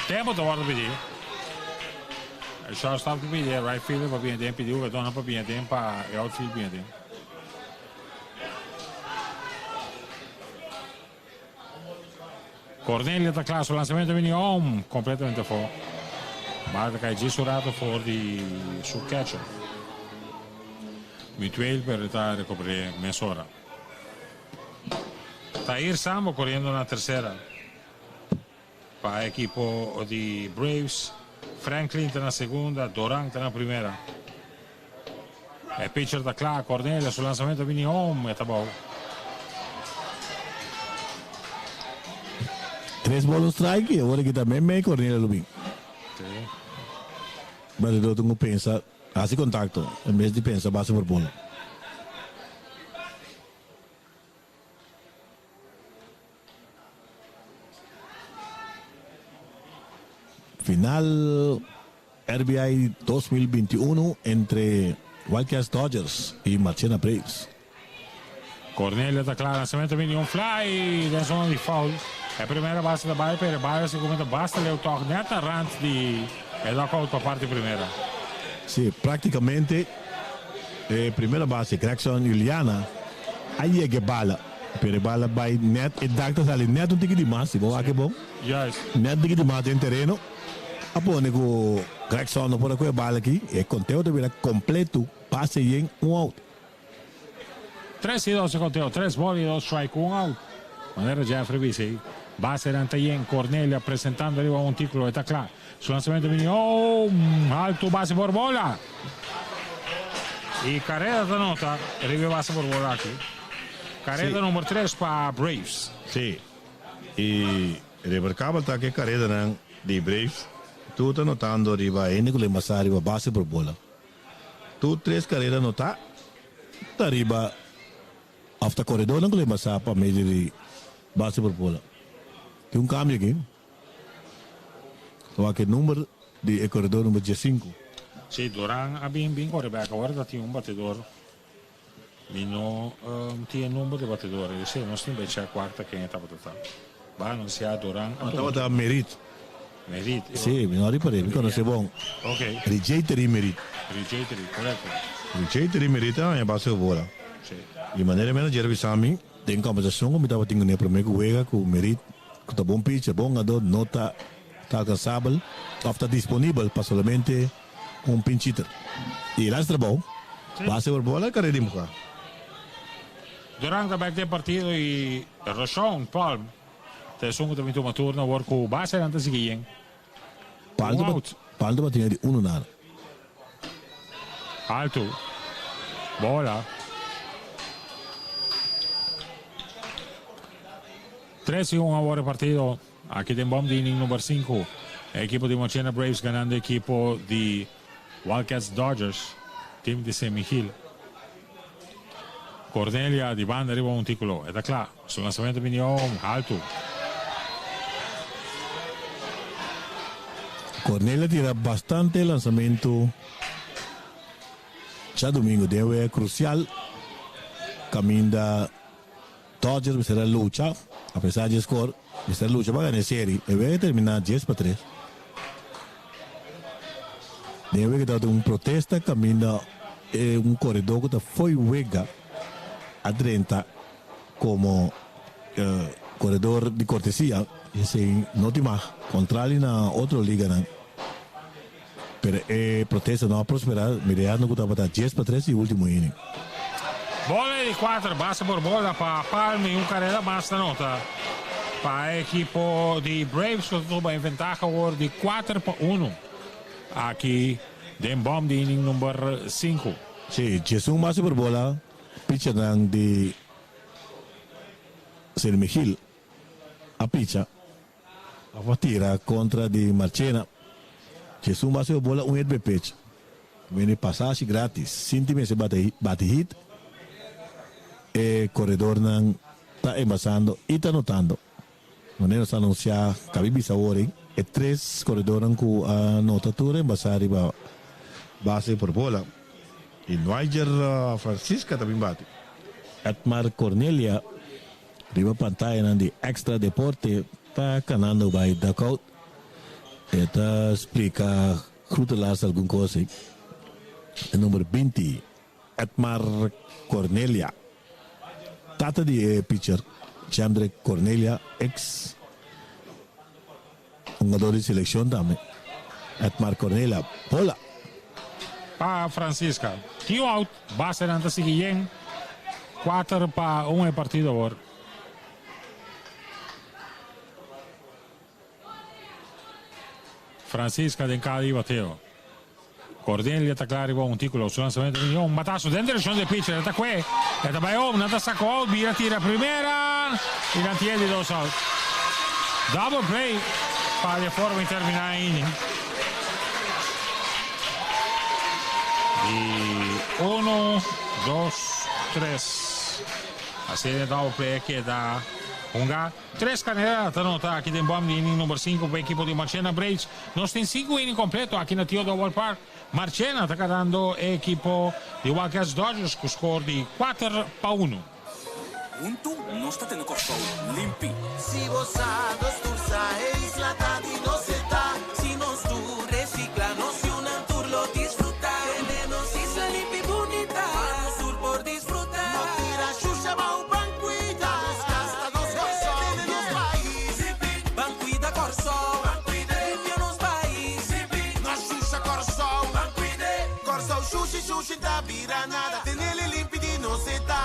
Tempo ta wordo pidi. E shortstop ta pidi e right fielder pa bini den, pidi hugadornan pa bini den pa e outfield bini den. Cornelia ta kla, su lanzamento bini om completamente afó. Bala ta kai djis un rato for di su catcher. Mituel pero ta recuper'é mesora. Tahir Sambo koriendo na tersera pa ekipo di Braves. Franklin ta na segunda, Doran ta na primera. E pitcher ta kla, Cornelia su lansamento a bini home, e ta bou. Tres ball un strike y awor aki ta meimei Cornelia lo bin. Sí. Batidor tin cu pensa haci contacto en bes di pensa base por bola. Final RBI 2021 entre Wildcats Dodgers y Marchena Braves. Cornelia ta kla, lansamento bini un fly den zona di foul. E primera base ta bai pero e bala si kumenta basta leu tòg nèt na rand di e lockout pa parti primera. Si, praktikamente e primera base Gregson Juliana a yega e bala, pero e bala bai nèt, e dak ta sali nèt un tiki di mas, si bo wak e bon, nèt un tiki di mas den tereno, a pone ku Gregson no por a kohe e bala aki, e konteo ta bira kompleto, base yen, un out. Tres i dos e konteo, tres bòl i dos strike, un out. Manera Jeffrey bisa ei, basenan ta yen, Cornelia presentando riba un título, e ta kla. Su lansamento bini oh, alto base por bola. I kareda ta nota riba e base por bola aki. Kareda number tres pa Braves. Sí, i remarkabel ta ku e karedanan di Braves tur ta notando riba hende ku lo embasá riba base por bola. Tur tres kareda notá ta riba òf ta koredónan ku lo embasá pa medio di base por bola. Tin un kambio aki. Ta wak e number di e koredó number diesinku. Sí, Duran a bin bin kore bek. Awor ta tin un batedor. Mi no tin e number di batedor. Yo sé, nos tin bai chèk wak ta ken e tabata ta. Ba anunsiá Duran a tuma. Tabata Merit. Merit. Sí, mi no ripar'é. Mi konosé bon. Ok. Rijeiteri Merit. Rijeiteri, korekto. Rijeiteri Merit a haña base bola. Sí. Di manera manager a bisa mi. Den kombersashon ku mi tabatin kuné promé ku wega ku Merit ku ta bon picher, bon hungadó, no ta ta alkansabel òf ta disponibel pa solamente un pinchiter. I el a hasi trabou, base por bola e karera di empuhá. Durant ta bèk den partido i Roshon Palm ta esun ku ta bin tuma turno awor ku basenan ta sigui yen. Un out. Palm tabatin di unu nada. Alto. Bola. Tres i un awor e partido. Aki den bom di inning number sinku. E ekipo di Mochena Braves ganando ekipo di Wildcats Dodgers, team di Semihil. Cornelia di banda riba un tikulo. E ta kla. Su lansamento bini om haltu. Cornelia tira bastante lansamento djadumingu den wea krusial kaminda Dodgers mester a lucha apesar dje skor mester a lucha pa gana e seri. E wega termina dies pa tres. Den e wega tabatin un protesta kaminda un koredó ku ta fo'i wega a drenta Como coredor di cortesia esey no tin mag, contrali na otro liganan. Pero e protesta no a prospera, mireando cu tabata dies pa tres y ultimo inning. Bola di cuater base por bola pa Palm y un carrera mas ta nota pa e ekipo di Braves cu ta tuma e ventaha awor di cuater pa uno aki den bom di inning number sinku. Si, 11 base por bola. Pichanan di Ser Michiel a picha of a tira kontra di Marchena. Djesun base bo bola un hit pech. Wene pasashi gratis. Sinti mester bati hit. E koredornan ta embasando i ta notando. Manera nos a anunsiá kabi bisa awor e tres koredornan ku a nota tur embasá riba base por bola i Noiger Francisca ta bin bati. Edmar Cornelia riba pantayanan di Extra Deporte ta kanando bai dugout. E ta splika Groetelaars algun kos ei. E number 20 Edmar Cornelia. Tata di e pitcher Jandrick Cornelia, ex hungador di seleccion tambe. Edmar Cornelia, bola! Pa Francisca. Tin un out, basenan ta sigui yen. Kuater pa un e partido awor. Francisca den kada di bateo. Cordelia ta kla riba un tíkulo. Su lansamentu ta bini un bataso den direkshon di e pitcher. E ta kue. E ta bai home. Nan ta sako out. Bira tira primera. I nan tin e di dos out. Double play pa di e forma i terminá e inning. Di uno, dos, tres. Asina e double play a keda hunga. Tres carrera ta nota aki den bom di inning number sinku pa ekipo di Marchena Braves. Nos tin sinku inning completo aki na Theodore Ballpark. Marchena ta ganando e ekipo di Wildcats Dodgers cu score di kuater pa unu. Huntu nos ta tene Kòrsou limpi. Si bo sa nos tur sa e isla ta di nos e ta. Si nos tur recicla nos yunan tur lo disfruta. Tene nos isla limpi bunita pa nos tur por disfruta. No tira shusha bou ban cuida nos cas ta nos Kòrsou. Tene nos pais ban cuida Kòrsou. Ban cuida limpia nos pais. No shusha Kòrsou. Ban cuida Kòrsou shushi shushi ta bira nada. Tenele limpi di nos e ta.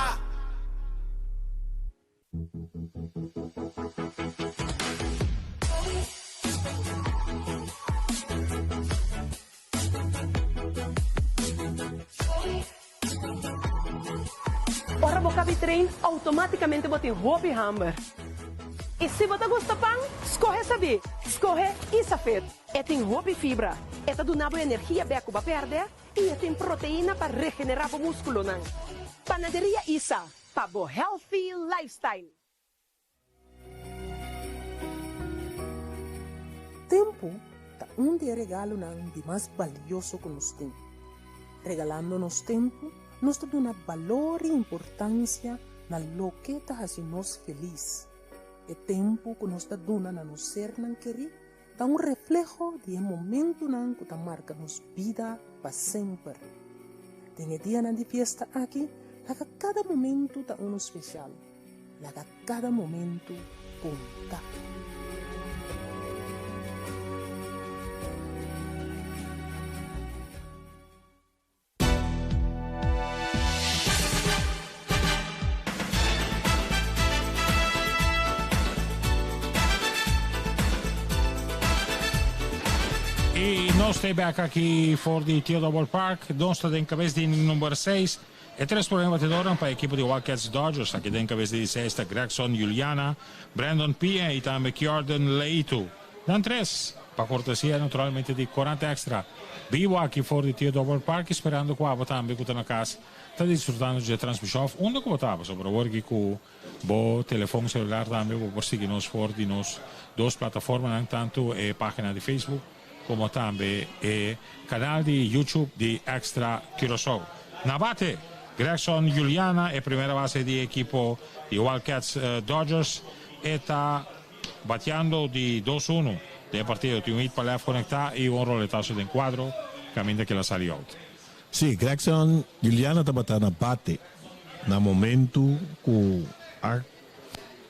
Ora bo kabi train, automaticamente bo tin hopi hamber. I si bo ta gusta pan, skohe sabí, skohe Isafit. E tin hopi fibra, e ta duna bo energia bek ku bo a pèrdè i e tin proteina pa regenerá bo múskulonan. Panaderia Isa, pa bo healthy lifestyle. Tempu ta un di e regalonan di mas balioso ku nos tin. Regalando nos tempu, nos ta duna balor i importansia na loke ta hasi nos felis. E tempu ku nos ta duna na nos sernan kerí ta un refleho di e momentunan ku ta marka nos bida pa semper. Den e dianan di fiesta aki, laga kada momentu ta unu spesial. Laga kada momentu konta. I nos ta bek aki for di Theodore Ballpark. Nos ta den kabes di number seis. E tres prome batedornan pa ekipo di Wildcats Dodgers aki den kabes di seis ta Gregson Juliana, Brandon Pia i tambe Kjordan Leitu. Nan tres, pa kortesia naturalmente di Corant Extra. Bibo aki for di Theodore Ballpark i sperando ku abo tambe ku ta na kas ta disfrutando dje transmishon òf unda ku bo ta pasobra awor aki ku bo telefon selular tambe bo por sigui nos for di nos dos plataformanan tantu e pagina di Facebook komo tambe e kanal di YouTube di Extra Curaçao. Na bate, Gregson Juliana e primera base di ekipo di Wildcats Dodgers e ta Bateando di dos unu den e partido tin un hit pa left konektá i un roletazo den kuadro kaminda kila sali out. Sí, Gregson Juliana tabata na bate na momentu ku a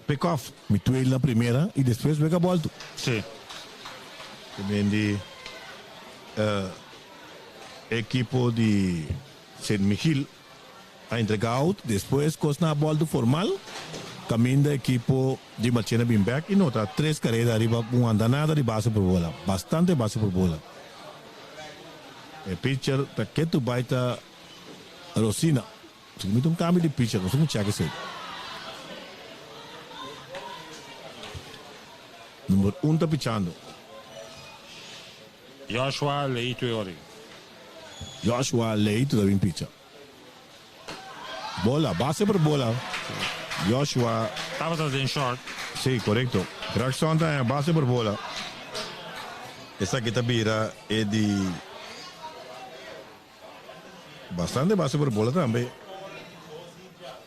pick off Mituel na primera i despues wega bòltu. Sí. También di ekipo di Sint Michiel. A entrega out, despues kos na bòltu formal, kaminda ekipo di Marchena bin bèk i nota tres kareda riba un andanada di base por bola, bastante base por bola. E pitcher ta ketu bai ta Rosina. Mi ta un kambio di pitcher, nos ta chèk esei. Number un ta pichando. Joshua Leito e ori. Joshua Leito ta bin picha. Bola, base por bola. Joshua. Tabata den short. Si, korekto. Gregson ta haña base por bola. Esaki ta bira e di bastante base por bola tambe.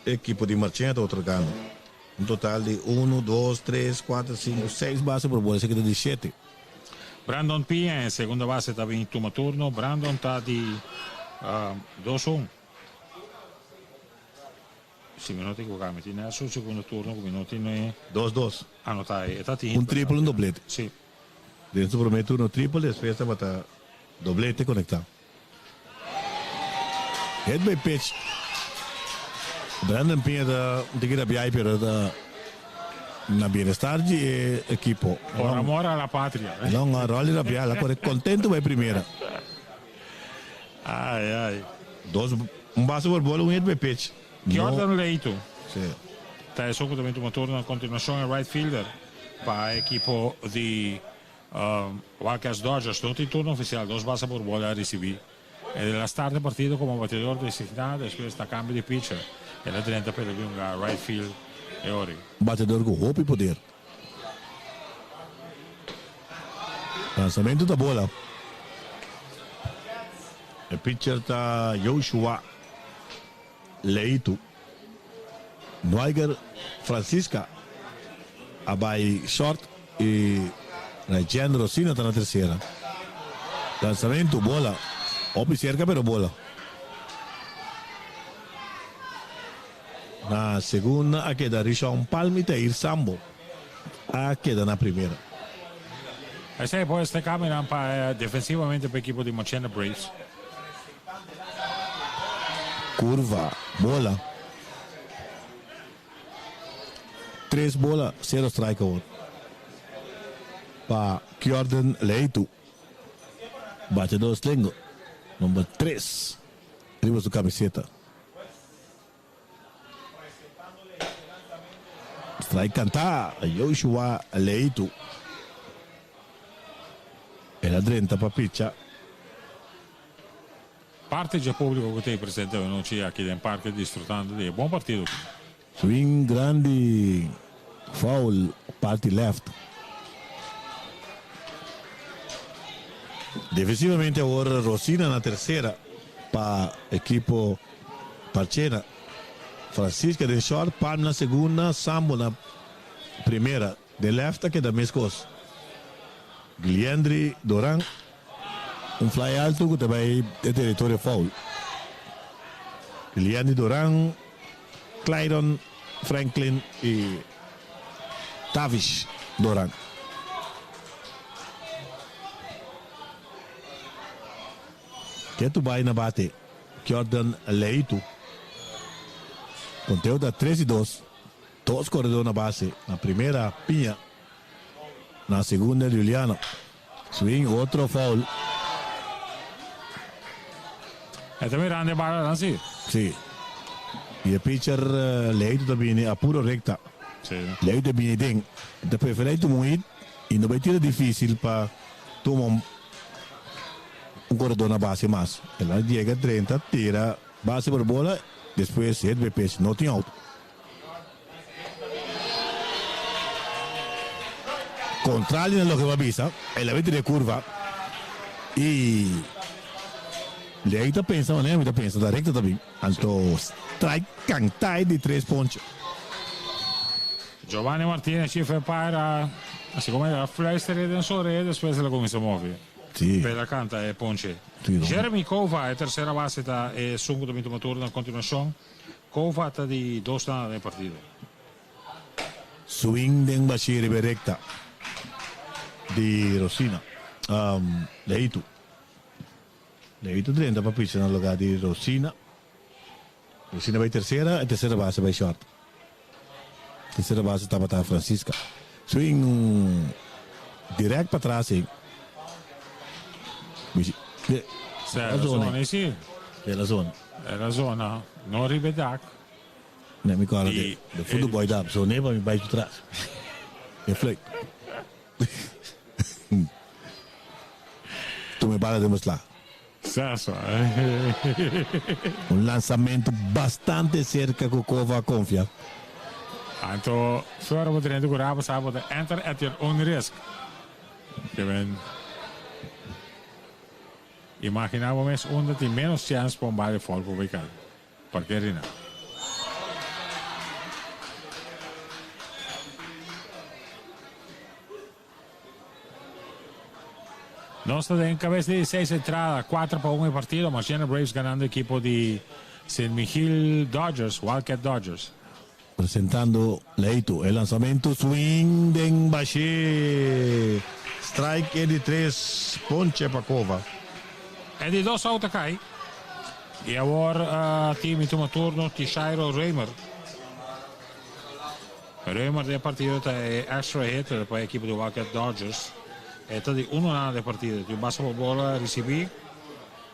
Ekipo di Marchena ta otorgando. Un total di uno, dos, tres, kuater, sinku, seis base por bola. Esaki ta di shete. Brandon Pia en segunda base ta bin tuma turno. Brandon ta di dos un. Si mi no ta ekivoká, mi tin na su segundo turno ku mi no tin e. Dos dos. Anotá e ta tin. Un triple un doblete. Si. Den su promé turno triple despues tabata doblete konektá. Hit by pitch. Brandon Piña ta un tiki rabiai pero ta. Na bienestar di e ekipo. Por amor a la patria. No, Rolly Rabial a kore kontentu bai primera. Ai, ai. Dos, un base por bola, un hit by pitch. Jordan Leito. Si. Ta esun ku ta bin tuma turno na kontinuashon e right fielder pa e ekipo di Wildcats Dodgers. No tin turno ofisial, dos base por bola a risibí. El a start e partido komo bateador designá, despues na kambio di pitcher el a drenta p'e lo hunga right field e ori. Bateador ku hopi poder. Lansamento ta bola. E pitcher ta Joshua Leito. Noiger Francisca a bai short y Raychen Rosina ta na tercera. Lanzamento, bola. Hopi cerca pero bola. Na segunda a keda Rishon Palm y Tair Sambo a keda na primera. Esey pues ta cambionan pa defensivamente pa ekipo di Mochena Braves. Curva, bola. Tres bola, cero strike awor pa Kjorden Leitu. Bateador slengo number tres riba su camiseta. Strike canta Joshua Leitu. El a drenta pa picha. Parti dje públiko ku ta ei presente awenochi aki den parke disfrutando di e bon partido aki. Swing grandi foul parti left. Defensivamente awor Rosina na tercera pa ekipo Parchena. Francisca den short, Palm na segunda, Sambo na primera. Den left a keda meskos. Gliendry Doran, un fly alto ku ta bai e teritorio foul. Gliendry Doran, Clyron Franklin i Tavish Doran. Ketu bai na bate Jordan Leitu. Konteo ta tres i dos. Dos koredó na base, na primera Piña, na segunda Juliano. Swing otro foul. E ta mirando e balanan si. Si. I e pitcher Leito ta bini a puro recta. Si. Leito a bini den. E ta preferá e tuma un hit i no bai tira dificil pa tuma un koredó na base mas. El a yega drenta tira base por bola, despues hit bay pitch. No tin out. Contrario na loke bo a bisa, el a beti den curva y Ley ta pensa manera mi ta pensa, ta recta ta bin. Anto strike canta e di tres ponche. Giovanni Martinez chief umpire a así como el a fluister e den su orea despues el a cuminsa move. Sí. Pero el a canta e ponche. Sí, no. Jeremy Cova e tercera base ta esun cu ta bin tuma turno na continuacion. Kova ta di dos nada den e partido. Swing den bashí riba e rekta di Rosina. Leitu. Leitu drenta pa picha na lugá di Rosina. Rosina bai tersera, e tersera base bai short. Tersera base tabata Francisca. Swing direct patras ei. Sera zona ei si. Sera zona. Era zona no riba e dak. Nee, mi kòrda de de voetbal boy dap so nee pa mi bai patras. E fluit. Tuma e bala den bo sla. Sasa. Un lansamento bastante cerca cu Cova a confia. Anto fuera bo drenta cu rabo sa bo ta enter at your own risk. Ke men imagina bo mes unda tin menos chance pa un bal di foul por bay cal. Parkerina. Nos ta den cabes di seis entrada, cuatro pa un e partido, Marciano Braves ganando ekipo di Sint Michiel Dodgers, Wildcat Dodgers. Presentando Leito, e lansamento swing den bashé, strike e di tres ponche pa Cova. E di dos out a cay y awor team di tuma turno Tishairo Raymer. Römer den e partido ta e extra hitter pa e ekipo di Wildcat Dodgers. E ta di uno nada den partido. Tin un base por bola ricibi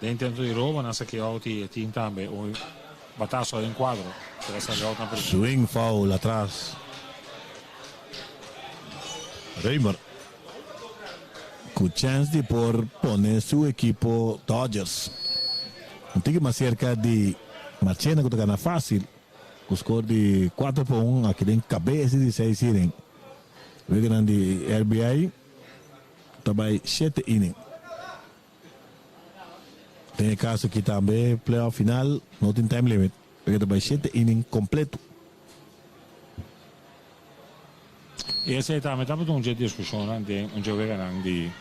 den intento di roba. Nan sa ke out y e tin tambe un batazo den cuadro. Pero a sali out na primera. Swing foul atras. Römer cu chance di por pone su ekipo Dodgers un tiki mas cerca di Marchena cu ta gana facil. Ku skor di kuater pa un aki den kabes di seis inning. Weganan di RBI ta bai shete inning. Den e kaso aki tambe playoff final no tin time limit. Wega ta bai shete inning kompleto. I esei tambe tabata un dje diskushonnan den un dje weganan di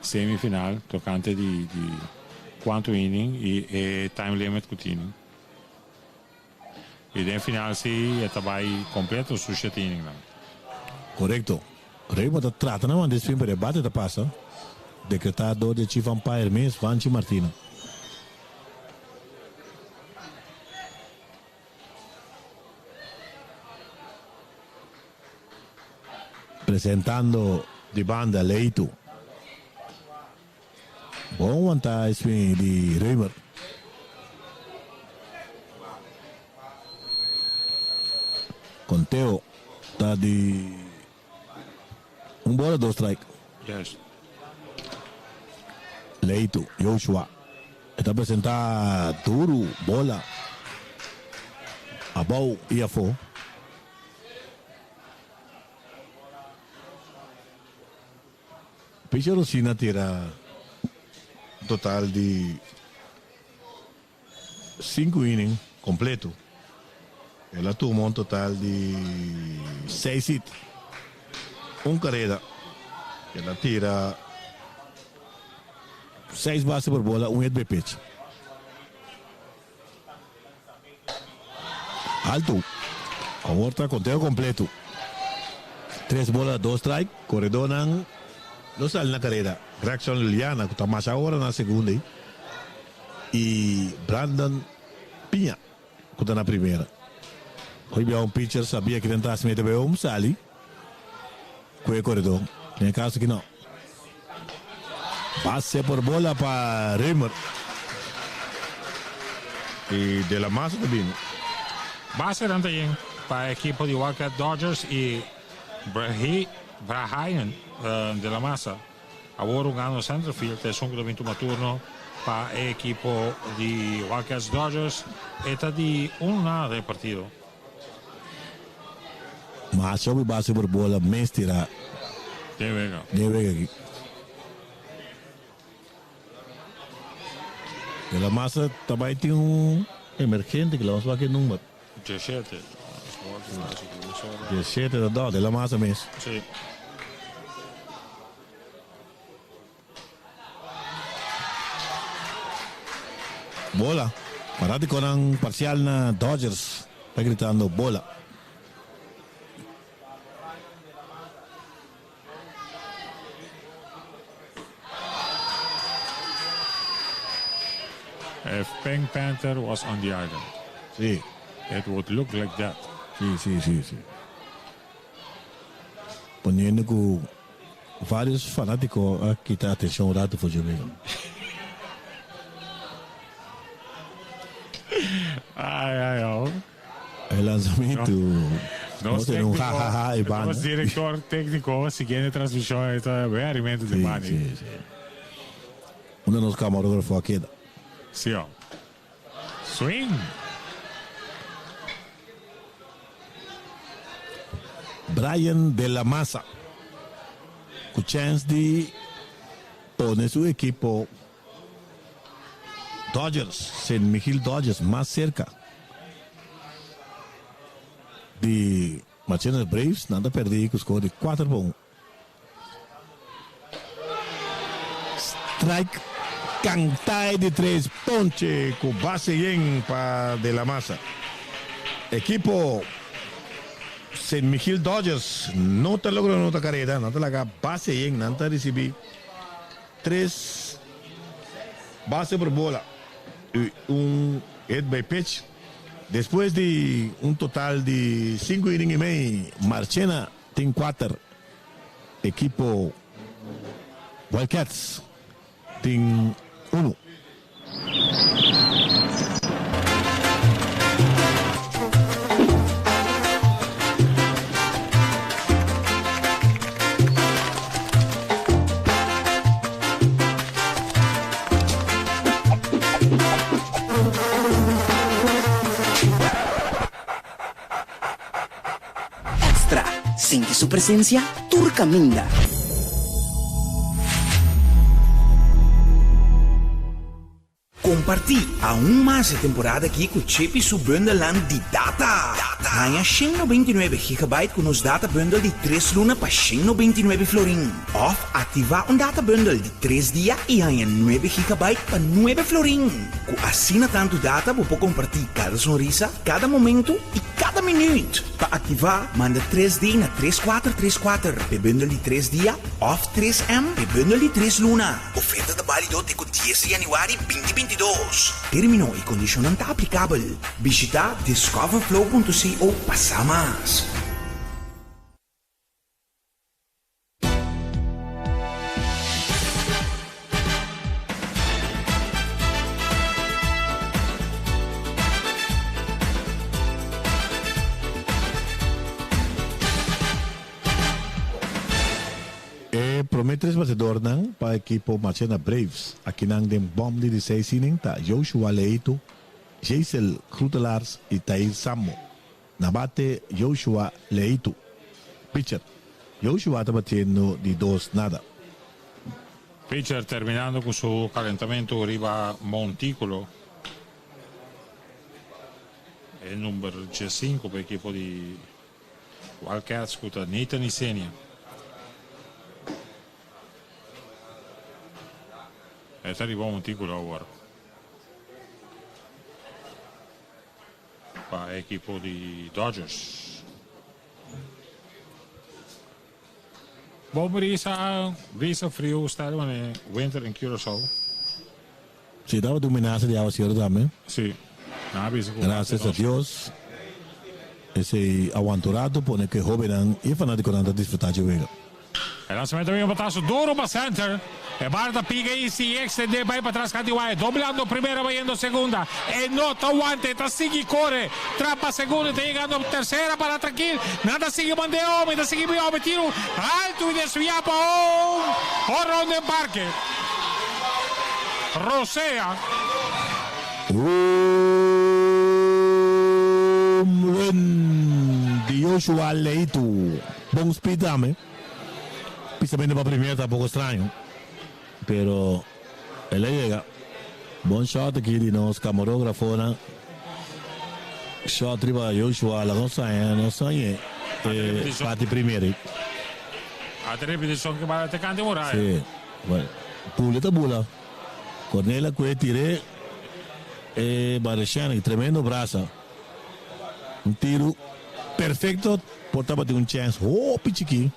semifinal tokante di kuantu inning i e time limit ku tini. I den final si e ta bai completo su shete inningnan. Korekto. Raymond ta trata na manda e swing pero e bate ta pasa. Dekretá dor di e chief umpire mes, Vanchi Martina. Presentando di banda Leito. Bon wanta e swing di Römer. Conteo ta di un bola dos strike. Juist. Leito, Joshua. E ta presenta duru bola abou y afo. Picha Rosina a tira un total di sinku inning kompleto. El a tuma un total di seis hit, un kareda. El a tira seis base por bola, un hit by pitch. Alto. Awor ta konteo kompleto. Tres bola, dos strike. Koredónan lo sali na kareda. Gregson Liliana ku ta masha ora na segunda i Brandon Piña ku ta na primera. Hoy bia un pitcher sabia ki den tras mete bay home sali ku e koredó. Den e kaso aki no. Base por bola pa Römer. Y De La Maza ta bini. Basenan ta yen pa ekipo di Wildcat Dodgers y Brahayan De La Maza awor hungando centerfield ta esun ku ta bin tuma turno pa e ekipo di Wildcats Dodgers. E ta di uno nada den e partido. Mas hopi base por bola mes tira Den wega. Den wega aki. De la Masa ta bay tin un emergente ki la nos wak e number. Diesshete. Diesshete ta dòk De la Masa mes. Si. Bola. Fanáticonan parcial na Dodgers ta gritando bola. If Pink Panther was on the island. Si. It would look like that. Si, si, si, si. Poniendo cu Varios fanatico a kita atencion un rato for dje wega. Ai ai oh. E lanzamento Nos no tene un ha ha ha e banda. Nos director tecnico siguiendo e transmision e ta veramente de banda. Si, si, si. Unda nos camarógrafo a keda. Si oh. Swing! Brian de la Maza cu chance di pone su ekipo Dodgers, Saint Michiel Dodgers mas cerca di Marchena Braves. Nan ta perdi cu score di cuater pa un. Strike canta e di tres ponche cu base yen pa De La Maza. Ekipo Saint Michiel Dodgers no ta logra nota careda, nan ta laga base yen, nan ta ricibi tres base por bola y un hit by pitch. Despues di un total di sinku inning i mei, Marchena tin kuater, ekipo Wildcats tin unu. Extra, Sinti su presencia tur caminda. Kompartí aun mas e temporada aki ku Chippy su bundelnan di data. Haña 199 gigabyte ku nos data bundle di tres luna pa 199 florin. Òf aktivá un data bundle di tres dia i haña nuebe gigabyte pa nuebe florin. Ku asina tantu data bo por kompartí kada sonrisa, kada momentu i kada minüt. Pa aktivá, manda tres D na tres kuater tres kuater p'e bundel di tres dia òf tres M p'e bundel di tres luna. Oferta ta bálido te ku dies di yanüari binti 22. Término i kondishonnan ta aplikabel. Bishitá discoverflow punto co pa sa mas. E prome tres bateadornan pa ekipo Marchena Braves akinan den bom di di seis inning ta Joshua Leito, Jaisel Groetelaars y Tair Sammo. Na bate Joshua Leito. Pitcher, Joshua ta batiendo di dos nada. Pitcher terminando cu su calentamento riba monticulo. E number diescinco pa ekipo di Wildcats cu ta Nathan Isenia. E ta riba monticulo awor. Pa e ekipo di Dodgers. Bon brisa, brisa friu style manera winter in Curaçao. Si, tabata un menasa di awaseru tambe. Si, nan a bisa ku Gracias a Dios esei awanta un rato pone ku e hobennan i e fanatikonan ta disfruta dje wega. E lanzamento a bin un batazo duro pa center. E bala ta piga y si extende bay patras canti waya. Doblando primera bayendo segunda. E no ta wanta e ta sigui core. Trapa segunda y ta yegando tercera para trankil. Nan ta sigui manda e homber ta sigui bin homber tiro alto y desvia pa un horon den parke. Rosea. Home run di Joshua Leito. Bon speed tambe. Pisamentu pa primer ta poko straño, pero el a yega. Bon shot aki di nos camarografonan. Shot riba Joshua laga nos saña, nos sañ'e e parti primer ei. Ata repeticion ke bala te kante muraya. Si, bueno, bula ta bula. Cornel a kue tir'e e Bareshani, tremendo brasa. Un tiru perfecto por tabatin un chens hopi chikí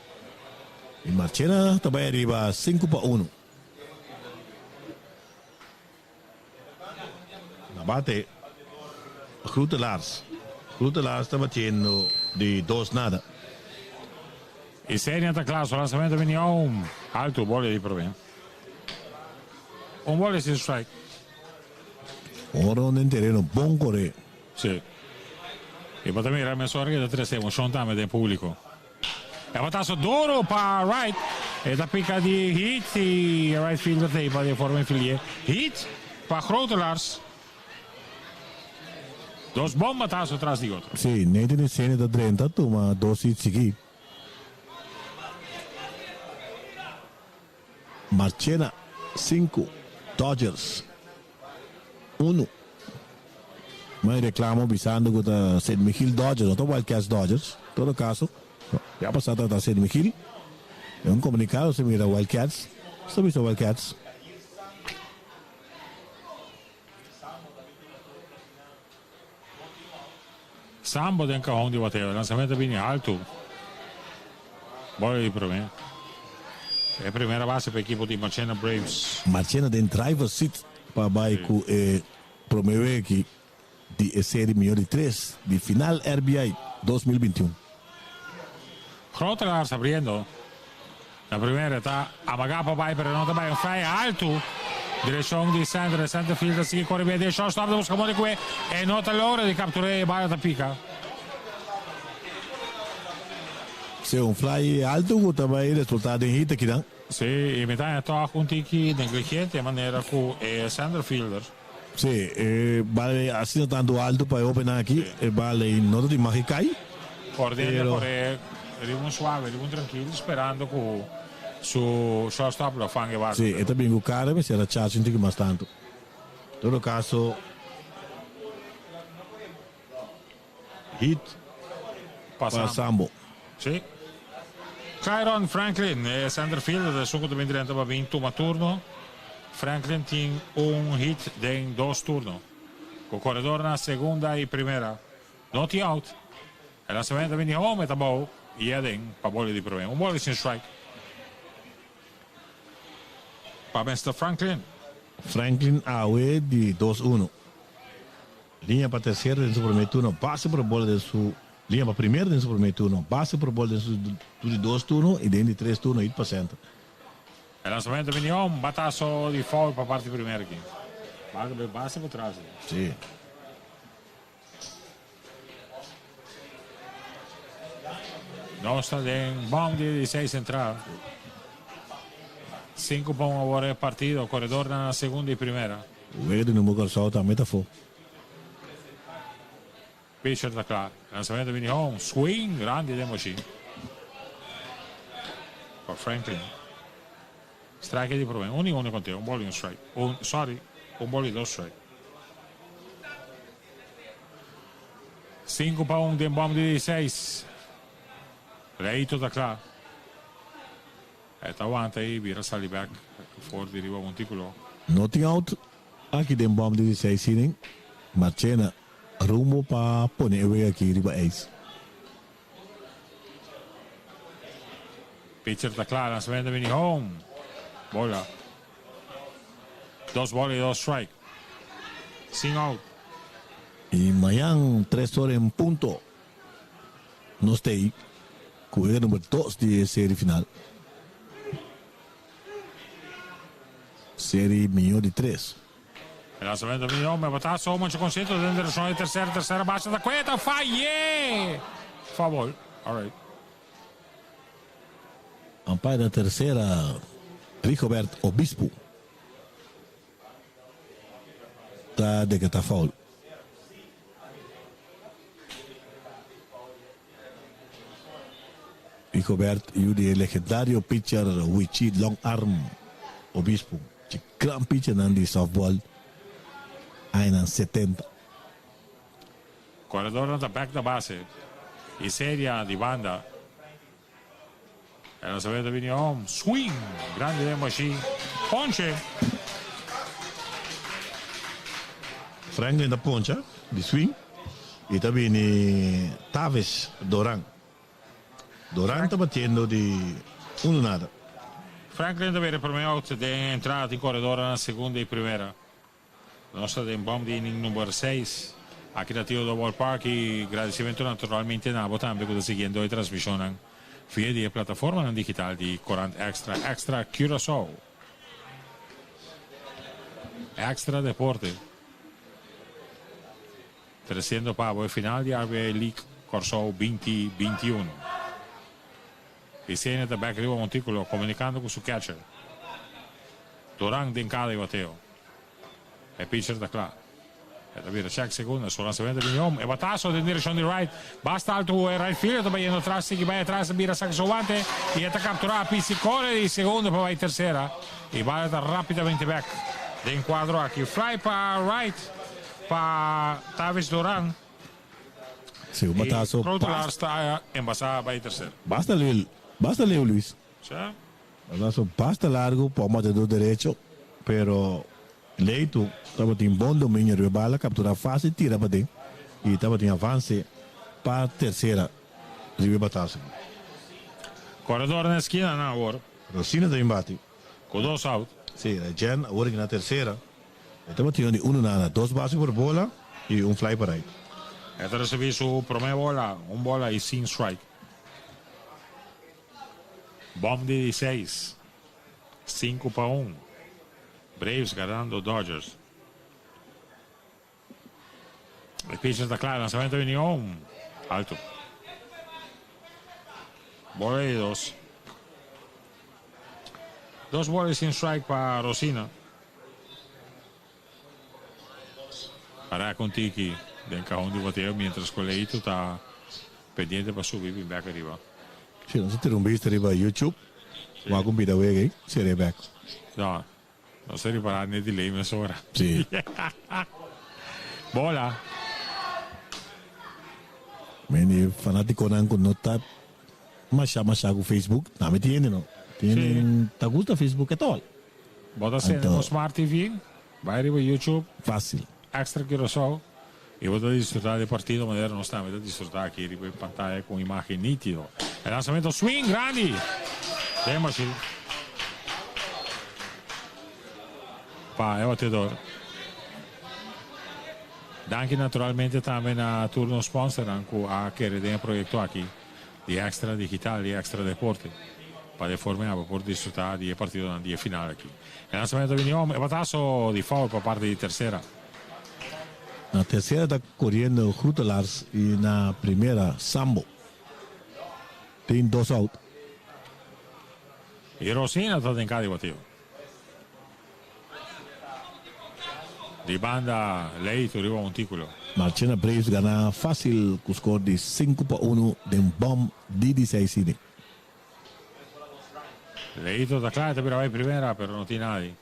y Marchena ta bay ariba 5-1. Na bate Groetelaars. Groetelaars ta batiendo di dos nada. Isenia ta kla, su lansamento a bini aun alto, bola di prome. Un bola sin strike. Un ronda den tereno bon coré. Sí. Y bo ta mira mesora que ta trece emocion tambe den publico. E batazo duro pa right. E ta pica di hit y e right fielder ta hiba den forma infilié. Hit pa Grotelaars. Dos bon batazo tras di otro. Sí, Nathan Isenia ta drenta tuma dos hit sigui. Marchena sinku, Dodgers unu. Mai reclamo bisando cu ta Sint Michiel Dodgers, no ta Wildcats Dodgers. Todo caso, ya pasa ta ta Sint Michiel. Den un comunicado se mira Wildcats, sta bisa Wildcats. Sambo den kahon di bateo. E lansamento a bini haltu. Bola di prome. E primera base pa ekipo di Marchena Braves. Marchena den driver seat pa bai ku e prome weki. di e serie mihó di tres di final RBI 2021. Grotelaars abriendo na primera ta amaga pa bai pero no ta bai un fly alto direccion di center e center field ta sigui core bien den shortstop ta busca modo cu e no ta logra di captura e bala ta pica. Si un fly alto cu ta bai resulta den hit akinan. Si, y mi ta haña toch un tiki negligente e manera cu e center fielder. Si, e bala asina tanto alto pa e hobennan aki, e bala ei no ta tin mag e cay. Cordelia core riba un suave, riba un trankil, sperando cu su shortstop lo fanga e bala. Si, e ta bin cu cara, mester a chacha un tiki mas tanto. Todo caso, hit pa Sambo. Si. Kyron Franklin, e center fielder ta esun cu ta bin drenta pa bin tuma turno. Franklin tin un hit den dos turno. Cu coredor na segunda y primera. No tin out. E lanzamento ta bin di home, e ta bou y aden pa bola di prome. Un bola sin strike pa Mister Franklin. Franklin awe di dos uno. Liña pa tercero den su prome turno, base por bola den su Liña pa primero den su prome turno, base por bola den su di dos turno y den di tres turno hit pa center. E lanzamento bini un batazo di foul pa parti primero aki. Bal ta bay base por tras. Si. Nos ta den bom di 16 entrada. 5 pa 1 awor e partido. Corredor na segunda y primera. Wega di number Curaçao tambe ta afó. Pitcher ta kla. Lanzamento bini home. Swing grandi den machine. Pa Franklin. Strike di prome. Un y uno conte. Un ball y un strike. Un, sorry. Un ball y dos strike. 5 pa 1 den bom di 16. Leito ta kla. E ta wanta y bira sali bek for di riba monticulo. No tin out aki den bom di 16 inning. Marchena rumbo pa pone e wega aki riba ijs. Pitcher ta kla, lanzamento bini home. Bola. Dos bola y dos strike. Sin out. Y mañan 3 or en punto nos ta ey cu wega number 2 di e serie final. Serie miyo di 3. E lanzamento bini home, batazo mucho concentro den direccion di tercera, tercera base ta cueta, faye! Foul ball, alright. Umpire na tercera, Rigobert Obispo ta decreta foul. Rigobert yu di e legendario pitcher Wichi Long Arm Obispo, dje gran pitchernan di softball añanan setenta. Koredornan ta bek na base y seria di banda. E lanzamento bini home. Swing grandi den bashi. Ponche. Franklin ta poncha di swing y ta bini Tavis Doran. Doran ta batiendo di uno nada. Franklin ta bira prome out den entrada tin koredornan na segunda y primera. Nos ta den bom di inning number 6 aki na Theodore Ballpark y gradicimento naturalmente na abo tambe cu ta siguiendo e transmisionnan via di e plataformanan digital di Corant Extra, Extra Curaçao, Extra Deporte, treciendo pa abo e final di RBA League Curaçao 2021. Licenia ta bek riba monticulo comunicando cu su catcher. Duran den cada y bateo. E pitcher ta cla. E ta bira check segunda. Su lanzamento bini home. E batazo den direccion di right. Basta alto e right fielder ta bayendo atras. Sigui bay atras ta bira saca su guante. Y e ta captura. Pisi core di segunda pa bay tercera. Y bala ta rapidamente bek den cuadro aki. Fly pa right pa Tavis Duran. Si, un batazo. Y Grootelaar ta embasa bay tercera. Basta leu, basta leu Luis. Sa. Batazo basta largo pa un batedor derecho, pero Leito tabatin bon dominio riba e bala, captura facil, tira paden y tabatin avance pa tercera riba e batazo. Corredor na esquina nan awor. Rosina ta bin bati. Cu dos out. Si, Jen awor aki na tercera. E tabatin di uno nada, dos base por bola. I un fly pa right. E ta recibi su prome bola, un bola y sin strike. Bom di di seis. 5-1. Braves ganando Dodgers. E pitcher ta kla, lanzamento bini un alto. Bola di dos. Dos bola sin strike pa Rosina. Para con tiki den cajón di bateo mientras cu Leito ta pendiente pa subi bin bek ariba. Si, nos a tira un bista riba YouTube. Wak un bida wega ei, sera e bek. No, nos a ripara n'e delay mesora. Si. Bola. Mende fanaticonan cu no ta masha masha cu Facebook, tambe tin hende no. Tin hende ta gusta Facebook at all. Bo ta sende bo Smart TV, bai riba YouTube. Fácil. Extra Curaçao y bo ta disfruta di e partido manera nos tambe ta disfruta aki riba e pantaya cu un imagen nitido. E lanzamento swing grandi den bashi pa e bateador. Danki naturalmente tambe na tur nos sponsornan cu a kere den e proyecto aki. Di Extra Digital i Extra Deporte pa de forma abo por disfruta di e partidonan di e final aki. E lanzamento ta bini om, e bataso di foul pa parti di tercera. Na tercera ta coriendo Groetelaars y na primera Sambo. Tin dos out. Y Rosina ta den cada bateo. Di banda Leito riba montículo. Marchena Braves gana fácil ku skor di 5-1 den bòm di di seis inning. Leito ta kla, e ta bira bai primera, pero no tin nadi.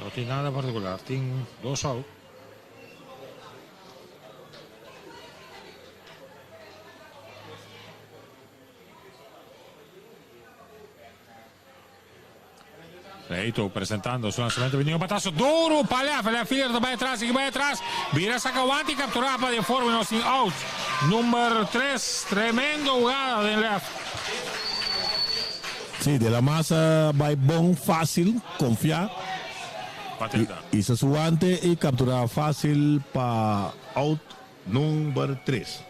No tin nada particular, tin dos out. Leito presentando su lanzamento vini un batazo duro pa left, left fielder ta bai atras, sigui bai atras, bira saca wante y captura pa den forma nos tin out number 3, tremendo jugada den left. Sí, De La Masa bai bon fácil, confia. Patenta. Isa su wante y captura fácil pa out Number tres.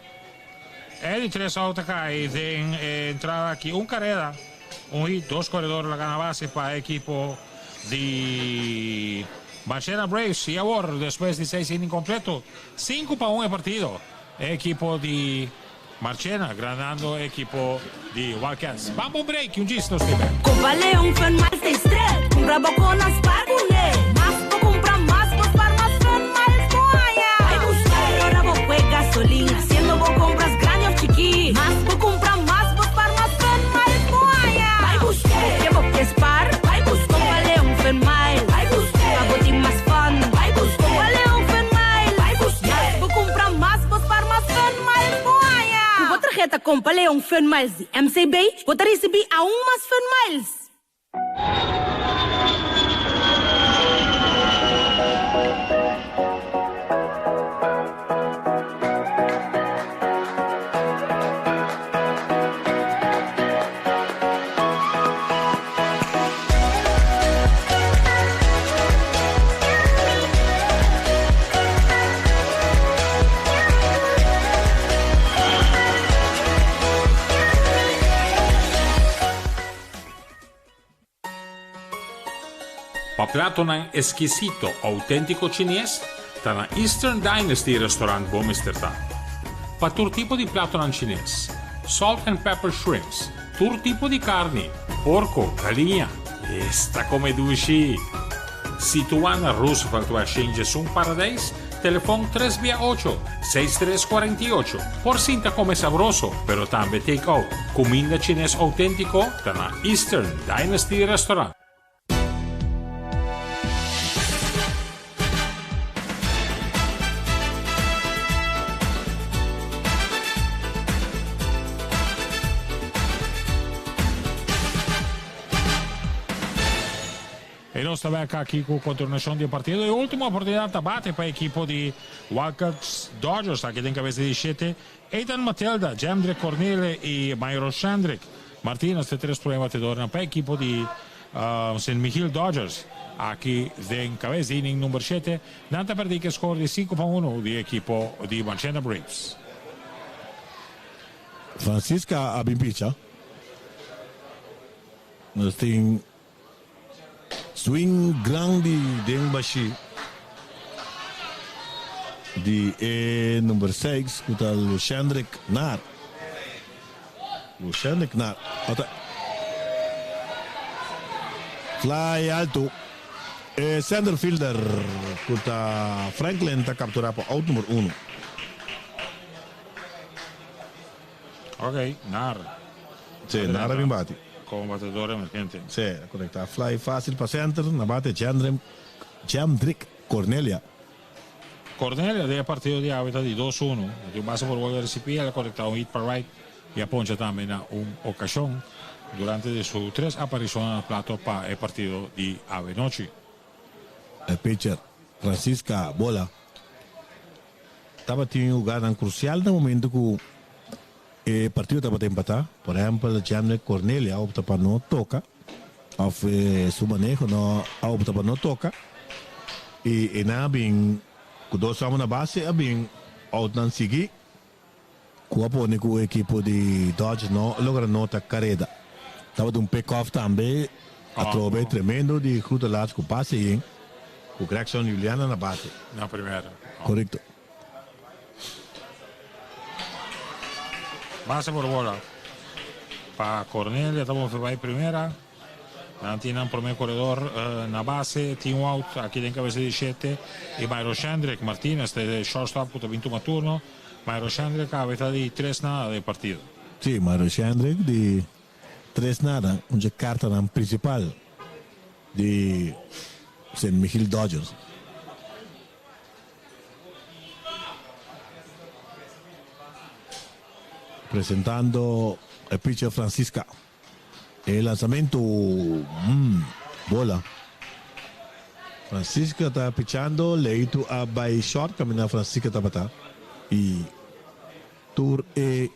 E di tres out a kai den e entrada aki. Un kareda, un hit, dos koredor laga na base pa e ekipo di Marchena Braves. I awor, despues di seis inning kompleto, 5-1 e partido. E ekipo di Marchena granando e ekipo di Wildcats. Ban pa un break i un djis nos tin bek. Copa Leon Fun Miles ta estrel, Cumpra bo con nan spar cune. Mas bo cumpra mas bo spar mas Fun Miles bo haña. Bai busca ora bo pue gasolin, haciendo bo compras grandi of chiki. Mas bo cumpra mas bo spar mas Fun Miles bo haña. Bai busca ke bo ke spar, bai busca Copa Leon Fun Miles. Bai busca pa bo tin mas fun, bai busca Copa Leon Fun Miles. Bai busca mas bo cumpra mas bo spar mas Fun Miles bo haña. Cu bo tarheta Compa Leon Fun Miles di MCB, bo ta risibí aun mas Fun Miles! Pa platonan eskisito outéntiko chines, ta na Eastern Dynasty Restaurant bo mester ta. Pa tur tipo di platonan chines, salt and pepper shrimps, tur tipo di karni, porko, galiña, esta kome dushi! Situá na Roosevelt West Shinjesun Paradijs, telefon tres bia ocho, seis tres kuarenta i ocho. Por sinta kome sabroso, pero tambe take out. Kuminda chines outéntiko ta na Eastern Dynasty Restaurant. E nos ta bek aki ku kontinuashon di e partido. E ultimo oportunidat ta bate pa e ekipo di Wildcats Dodgers. Aki den kabesa di shete, Ethan Matilda, Jemdrick Cornele i Myro Shendrick Martinez ta e tres prome batedornan pa e ekipo di. Sint Michiel Dodgers aki den kabes di inning number shete. Nan ta perdí ku e skor di sinku pa unu di ekipo di Marchena Braves. Francisca a bin picha. Nos tin swing grandi den bashí di e number seis ku ta Luchendrick Naar. Luchendrick Naar a ta fly alto. E center fielder ku ta Franklin ta kapturá pa out number uno. Ok, Naar. Sí, Naar a bin bati. Como batedor emergente. Sí, a conecta fly fácil pa center, na bate Jandrim, Jandrick Cornelia. Cornelia den e partido di awe ta di dos uno. E tin un base por bola recibi, el a conecta un hit pa right y a poncha tambe na un ocasion durante di su tres aparicionnan na plato pa e partido di awe nochi. E pitcher Francisca bola Tabatin huganan krusial na momento ku e partido tabata empatá. Por ehèmpel, Jandrick Cornelia a opta pa no toka òf su maneho no a opta pa no toka i e nan a bin ku dos hòmber na base a bin outnan sigui ku a pone ku e ekipo di Dodgers no logra nota kareda. Tabata un pick-off tambe atrobe tremendo di Groetelaars ku base yen ku Gregson Juliana na bate. Na primera. Korekto. Base por bola pa Cornelia ta bon bai primera. Nan tin nan prome koredor na base, tin un out aki den kabesa di shete i Myro Shendrick Martinez ta e shortstop ku ta bin tuma turno. Myro Shendrick awe ta di tres nada den partido. Sí, Myro Shendrick di tres nada, un dje kartanan prinsipal di Sint Michiel Dodgers. Presentando e pitcher Francisca. E lanzamento, mm, bola. Francisca ta pichando, Leito a bai short caminda Francisca tabata y tur e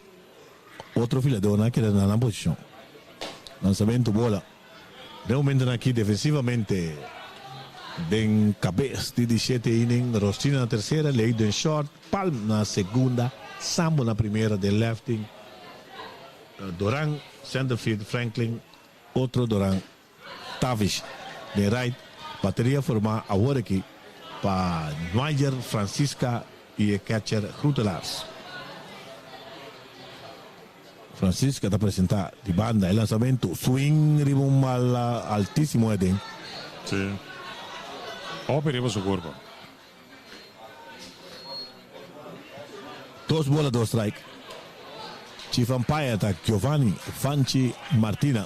otro filadornan a keda na nan posicion. Lanzamento, bola. Den momentonan aki defensivamente den cabes di di shete inning, Rostina na tercera, Leito den short, Palm na segunda, Sambo na primera den lefting. Doran, centerfield, Franklin, otro Doran, Tavish, den right, bateria formá awor aki pa Nwayer, Francisca i e catcher Groetelaars. Francisca ta presentá di banda e lansamentu, swing riba un bala altísimo aden. Sí. Hopi riba su kurpa. Dos bola dos strike. Chief umpire ta Giovanni Vanchi Martina.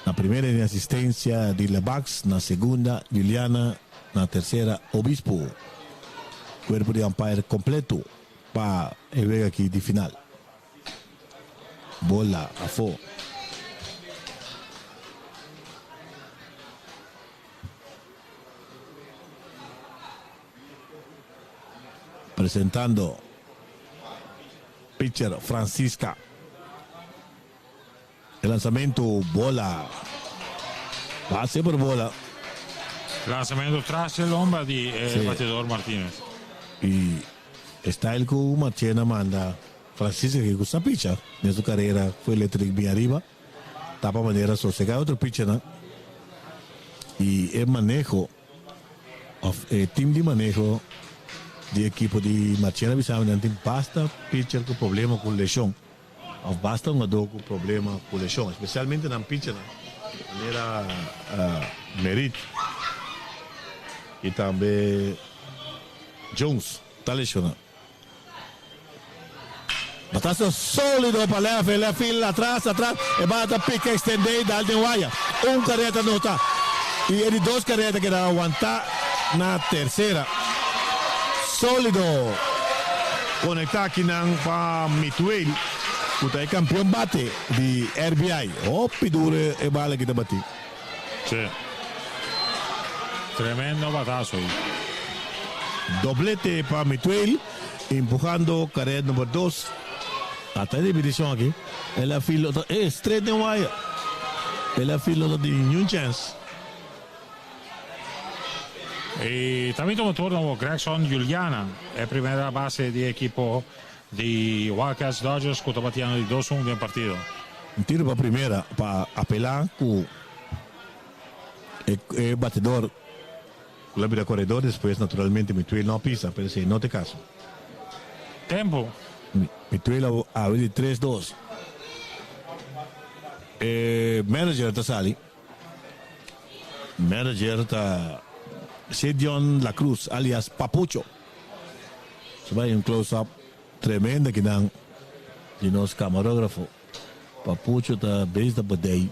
Na primera den asistencia di Lebax, na segunda Juliana, na tercera Obispo. Cuerpo di umpire completo pa e wega aki di final. Bola afo. Presentando pitcher Francisca. E lanzamento bola. Base por bola. Lanzamento tras e lomba di e sí. batedor Martinez. Y style cu Marchena manda Francisca que gusta picha. Den su carrera fue electric bien arriba. Tapa manera sosega otro pitchernan y e maneho of e team di maneho di ekipo di Marchena bisa mi nan tin basta pitcher cu problema cu lesion of basta hungador cu problema cu lesion especialmente nan pitchernan manera Merit y tambe Jones ta lesiona. Batazo solido pa left, e left field atras, atras, e bala ta pica extende y dal den waya. Un carrera ta nota y e di dos carrera ta keda awanta na tercera. Solido conecta akinan pa Mituel cu ta e campeon bate di RBI. Hopi duro e bala aki ta bati. Sí. Tremendo batazo ahí. Doblete pa Mituel, empujando carrera number dos. Ata e repeticion aki. El a filo ta e straight den wire. E left field no ta tin niun chèns. I tambe tuma turno awor Gregson Juliana, e primera base di e ekipo di Wildcats Dodgers ku ta batiendo di dos un den partido. Un tiro pa primera pa apelá ku e batedor ku la bira koredor despues naturalmente Mituel no a pisa pero esei no ta e kaso. Tempu. Mituel a awe di tres dos. E manager ta sali. Manager ta Sedion La Cruz alias Papucho. Su bai un close up tremendo akinan di nos camarógrafo. Papucho ta bezig ta bedei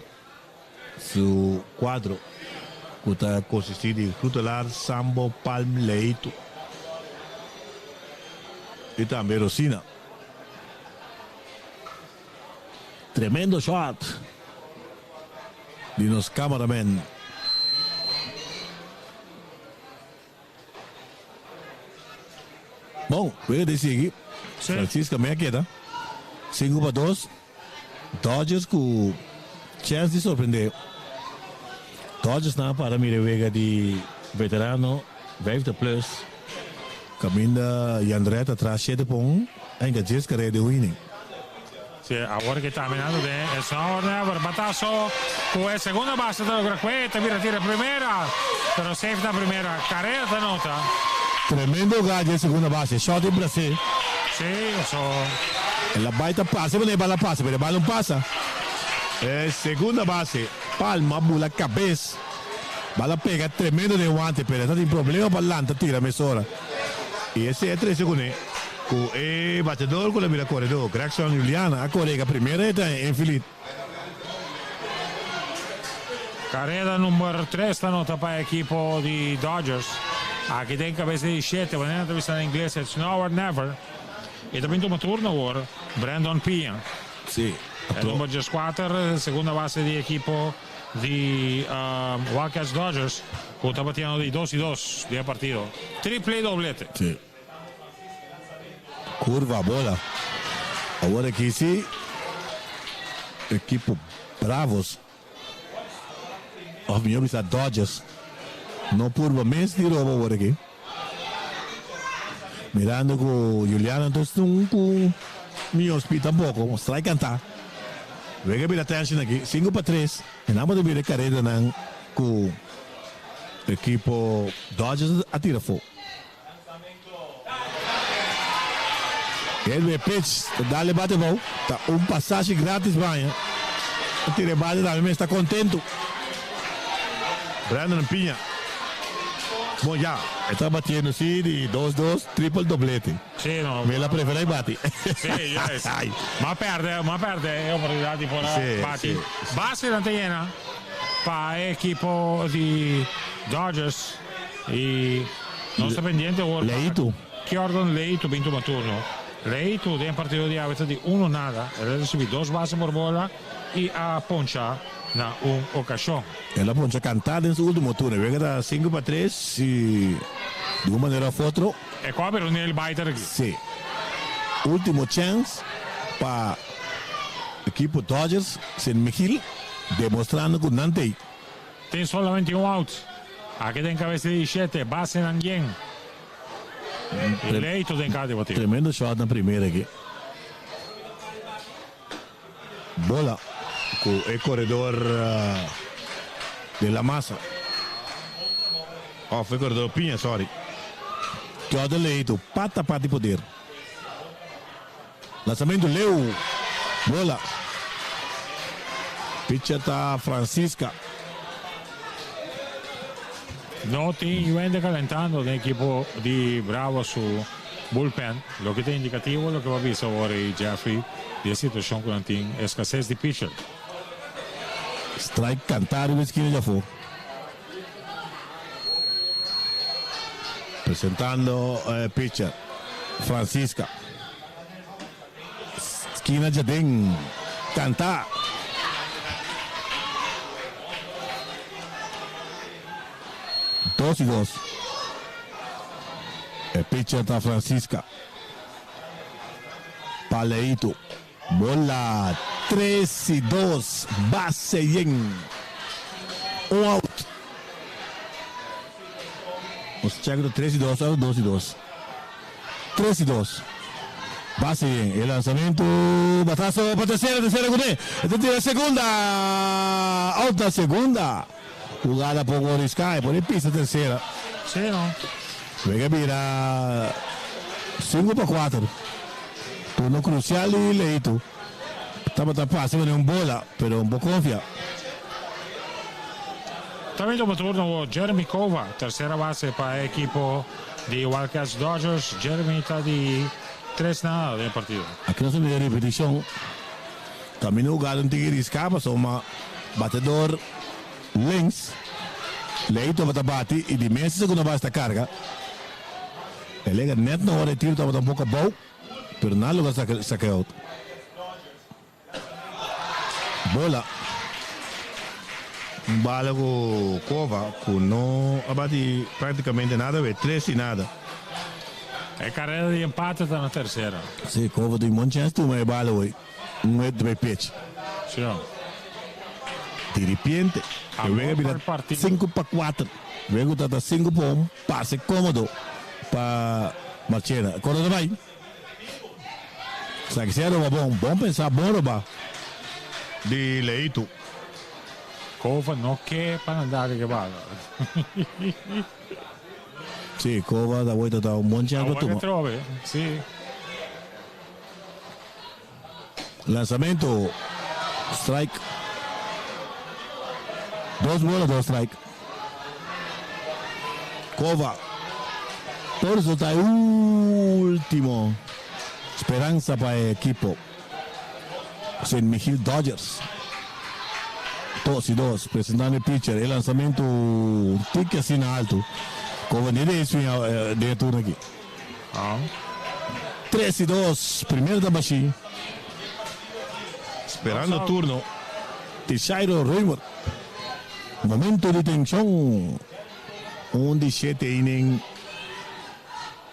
su cuadro cu ta consisti di Groetelaar, Sambo, Palm, Leito y tambe Rosina. Tremendo shot di nos cameraman. Bon, wega di sigui. Francisca me a keda. 5-2. Dodgers ku chance di sorprende. Dodgers nan a para mira e wega di veterano vijftig plus. Kaminda Yandret a traha shete pon a hinka djes kareda di un inning. Si, awor ke ta minando den e now or never. Bataso ku e segunda base ta logra kue, ta bira tira primera, pero safe na primera. Kareda ta nota. Tremendo hogar dje segunda base. Shot di Brasé. Si, so. El a bai ta pasa manera e bal a pasa, pero e bal no pasa. E segunda base, Palma bula kabes. Bal a pega tremendo den wante, pero e ta tin problema pa lanta tira mesora. I esei a trese kuné ku e batedor ku lo bira koredó, Gregson Juliana, a korega primera e ta infilit. Kareda number tres ta nota pa e ekipo di Dodgers. Aki den kabes di shete, manera nan ta bisa na ingles, it's now or never. I ta bin tuma turno awor Brandon Piña. Sí. E number dieskuater, segunda base di ekipo di Wildcats Dodgers ku ta batiendo di dos i dos den e partido. Triple i doblete. Sí. Curva bola. Awor aki si ekipo Bravos of mihor bisa Dodgers no purba mes di roba awor aki. Mirando ku Juliana entonces un ku mihor speed tampoco. Strike canta. Wega bira tension aki. 5-3. E nan por bira e karedanan ku ekipo Dodgers a tira afó. Elwe pitch ta dal e bate abou. Ta un pasashi gratis baña. A tira e bate tambe mes ta kontentu. Brandon Piña. Bon ya e ta batiendo si di dos dos triple doblete. Sí, no. Mi la prefera e bati. Sí, juist. Ma perde, ma perde e oportunidad di por a bati. Basenan ta yena pa e ekipo di Dodgers. Y nos ta pendiente awor pa Leito. Jordan Leito bin tuma turno. Leito den partido di awe ta di uno nada. El a ricibi dos base por bola y a poncha na un ocasion. El a poncha canta den su ultimo turno. E wega ta 5-3 y di un manera of otro. E coba pero nail biter aki. Si. Ultimo chance pa ekipo Dodgers Sint Michiel demostrando cu nan t'ey. Tin solamente un out. Aki den cabeza di shete, basenan yen. Y Leito den cada bateo. Tremendo shot na primera aki. Bola cu e coredor de la masa. Of e coredor Piña, sorry. Jordan Leito, pata pa di poder. Lanzamento leu. Bola. Pitcher ta Francisca. No tin Yuende calentando den ekipo di Bravo su bullpen, loke ta indicativo loke bo a bisa awor ey Jeffrey di e situacion cu nan tin escasez di pitcher. Strike canta riba esquina djafo. Presentando e pitcher Francisca. Skina djaden kanta. Dos i dos. E pitcher ta Francisca. Paleito. Bola. 3 i 2, base yen. Un out. Nos check ta 3 i 2 of 2 i 2. 3 i 2. Base yen. E lanzamento, batazo pa tercera, tercera kuné. E ta tira segunda. Out na segunda. Jugada poco risca, e por e pisa tercera. Sí, no. Wega bira 5 pa 4. Turno crucial di Leito. Tabata pase manera un bola, pero un bo confia. Tambe tuma turno Jeremy Cova, tercera base pa e ekipo di Wildcats Dodgers. Jeremy ta di 3 nada den partido. Aki nos ta mira repeticion. Caminda hugado un tiki risca pasobra batedor links. Leito tabata bati y di mes segunda base ta carga. E lega net na ora e tiro tabata un poco abou, pero nan logra saca e out. Bola. Un bala cu Cova cu no a bati practicamente nada we, 3 y nada. E carrera di empate ta na tercera. Si, Cova tin bon chance tuma e bala hoy. Un hit by pitch. Si. Di ripiente, e wega bira 5 pa 4. Wega ta ta 5 pa 1, pase comodo pa Marchena. Corda ta bay. Sa ki sea roba bon, bon pensa, bon roba. Di Leito. Cova no ke pa nan dal ke bala. Si, Cova ta woi ta ta un bon chance pa tuma. Awor trobe, si. Lanzamento, strike. Dos bola, dos strike. Cova. Por eso ta e ultimo speransa pa e ekipo. Sint Michiel Dodgers. Dos y dos, presentando e pitcher. E lanzamento un tiki asina alto. Cova ni de swing den e turno aki. 3 y 2, primero ta bashi. Sperando turno. Tishairo Reumer. Momento di tension. Un di shete inning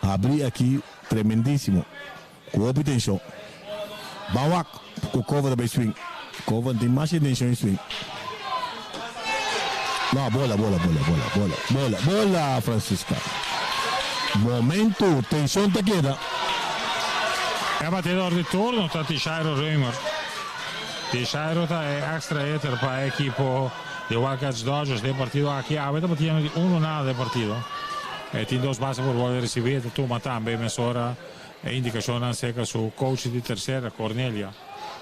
habri aki tremendisimo. Ku hopi tension. Ban wak ku Cova ta bay swing. Cova no tin masha intencion di swing. No, bola, bola, bola, bola, bola, bola, bola, Francisca. Momento, tension ta keda. E batedor di turno ta Tishairo Reumer. Tishairo ta e extra hitter pa e ekipo di Wildcats Dodgers den partido aki. Awe ta batiendo di uno nada den partido. E tin dos base por bola ricibi. E ta tuma tambe mesora e indicacionnan cerca su coach di tercera, Cornelia.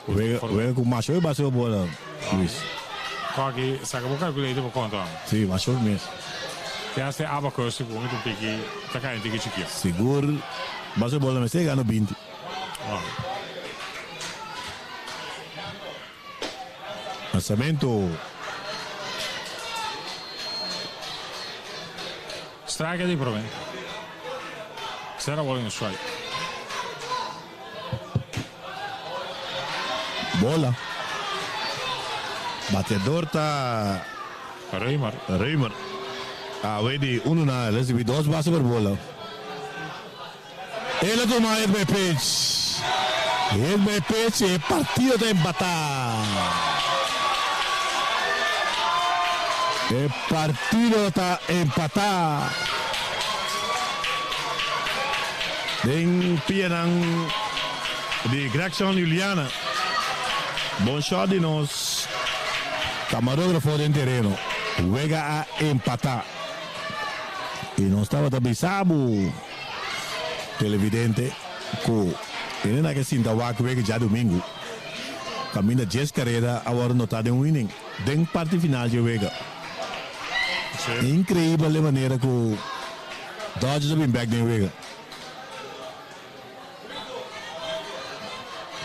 Wega, wega ku masha hopi base pa bola, Luis. Koki, saka bo calculator pa konta. Si, masha hopi mes. Te hasta e abacus sigur mi ta un tiki, ta kai un tiki chikio. Sigur, base pa bola mester gana 20. Oh. Lanzamento. Strike di prome. Sera bola in strike. Bola. Bateador ta Reumer. Reumer. Awe di uno na recibi dos base por bola. El a tuma hit by pitch. Hit by pitch y e partido ta empata. E partido ta empata. Den pianan di Gregson Juliana. Bon shot di nos. Camarógrafo den tereno. Wega a empata. Y nos tabata bisa bo televidente cu hende na ke sinta wak wega djadomingo. Caminda djes careda a worde nota den un inning den parti final dje wega. Increibel e manera cu Dodgers a bin bek den wega.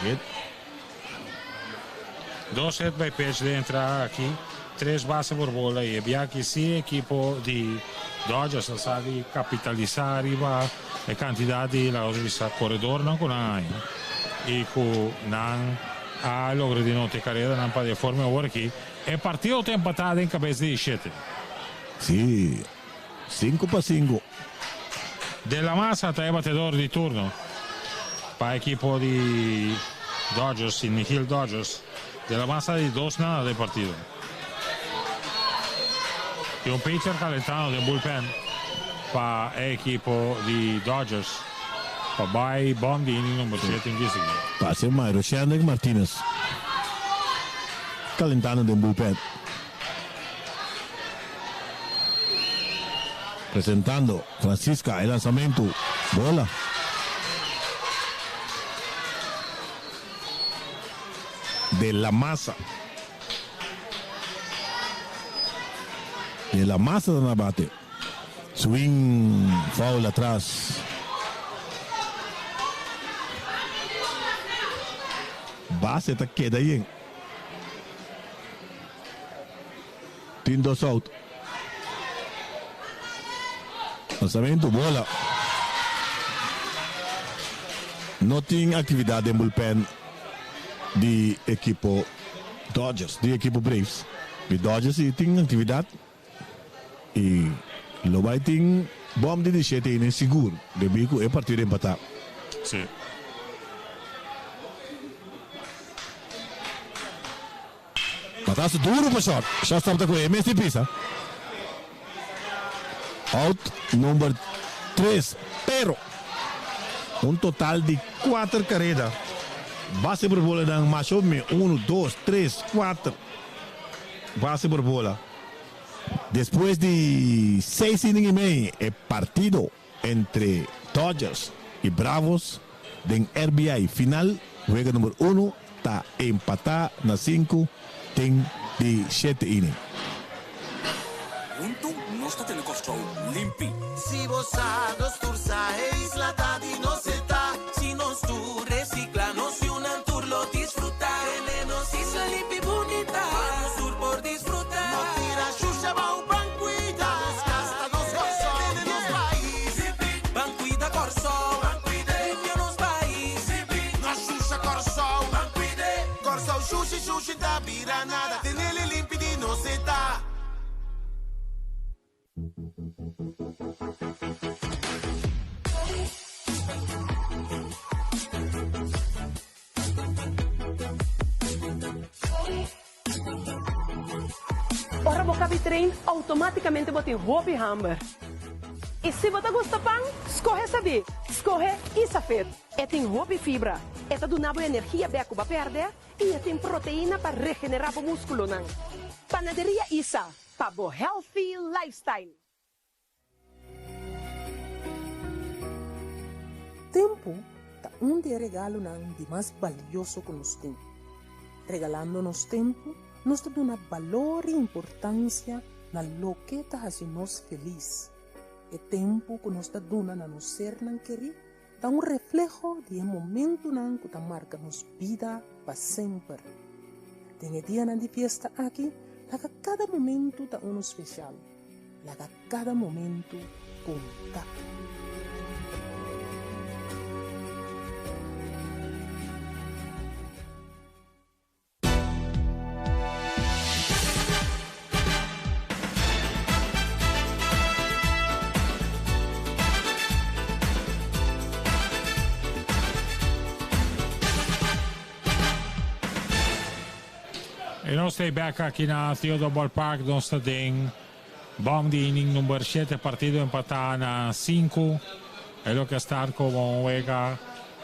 Hit. Dos hit by pitch den entrada aki. Tres base por bola y e biaha si ekipo di Dodgers a sa di capitalisa riba e cantidad di laga nos bisa coredornan cu nan haña y cu nan a logra di nota e caredanan pa di e forma awor aki e partido ta empata den cabes di shete. Si, sinku pa sinku. De la Maza ta e batedor di turno pa ekipo di Dodgers, Sint Michiel Dodgers. De la Massa di 2-0 den partido. Tin un pitcher calentando den bullpen pa e ekipo di Dodgers pa bay bom di inning number 7 in Kissimmee. Pase Mairo Shendrick Martinez calentando den bullpen. Presentando Francisca e lanzamento bola. De la Massa. De la Massa na bate. Swing foul atras. Base ta keda yen. Tin dos out. Lanzamento bola. No tin actividad den bullpen di ekipo Dodgers, di ekipo Braves. Di Dodgers si tin actividad y lo bay tin bom di di shete inning sigur debi cu e partido empata. Si. Batazo duro pa short. Shortstop ta kohe mes di pisa. Out number 3. Pero un total di 4 careda. Base por bola dan mas o me 1, 2, 3, 4 base por bola. Despues di 6 inning y mei e partido entre Dodgers y Bravos den RBI final wega number 1 ta empatá na 5 den di 7 inning. Huntu nos ta tene Kòrsou limpi. Si bo sa, nos tur sa, e isla ta di nos e ta. Si nos tur recicla, nos yunan tur lo disfruta. Tene nos isla limpi bunita, pa nos tur por disfruta. No tira shusha bou, ban cuida nos cas, ta nos Kòrsou, tene nos pais. Ban cuida Kòrsou, ban cuida, limpia nos pais. No shusha Kòrsou, ban cuida. Kòrsou shushi shushi ta bira nada, tenele limpi di nos e ta. Ora bo kabi train, automaticamente bo tin hopi hamber. Y si bo ta gusta pan, scoge sabí, scoge Isafit. E tin hopi fibra, e ta duna bo energia bek cu bo a perde y e tin proteina pa regenera bo musculonan. Panaderia Isa, pa bo healthy lifestyle. Tempu ta un di e regalonan di mas balioso ku nos tin. Regalando nos tempu, nos ta duna balor i importansia na loke ta hasi nos felis. E tempu ku nos ta duna na nos sernan kerí ta un refleho di e momentunan ku ta marka nos bida pa semper. Den e dianan di fiesta aki, laga kada momentu ta unu spesial. Laga kada momentu konta. E nos ta bek aki na Theodore Ballpark. Nos ta den bom di inning number 7. Partido empatá na 5. E loke a start komo un wega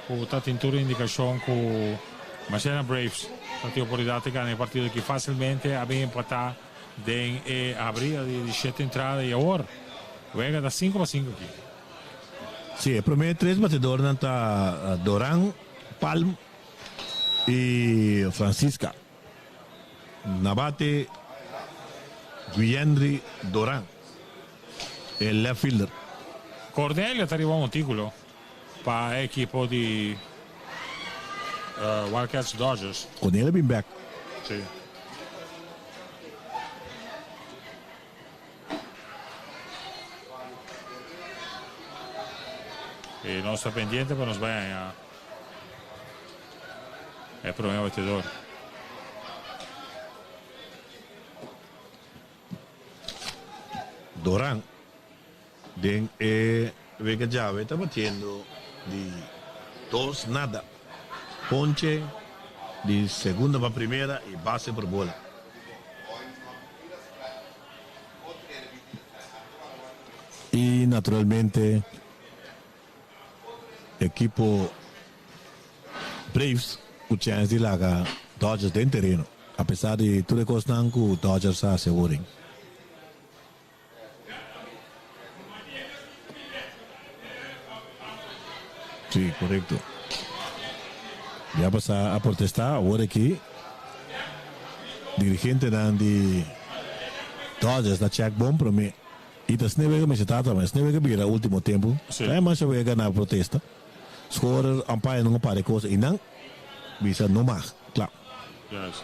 ku ta tin tur indikashon ku Marchena Braves ta tin oportunidat di gana e partido aki fásilmente. A bin empatá den e habria di 7 entrada i awor wega ta 5 pa 5 aki. Sí, e promé tres batedornan ta Doran, Palm i Francisca. Na bate Guiendry Doran, e left fielder. Cordelio ta riba un montículo pa e ekipo di Wildcats Dodgers. Cordelio bin bek. Sí. I nos ta pendiente pa nos bai haña e prome batedor. Doran den e wega djawe ta batiendo di dos nada. Ponche. Di segunda pa primera y base por bola. Y naturalmente ekipo Braves cu chance di laga Dodgers den tereno apesar di tur e cosnan cu Dodgers a haci awor. Sí, korekto. Ya pasá a protestá, awor aki dirigentenan di Dodgers ta chèk bon promé. I ta sne wega mester ta tambe, sne wega bira último tempu. Sí. Ta masha wega na protesta. Scorer, umpire nan a para e kos i nan bisa no mag. Kla. Juist.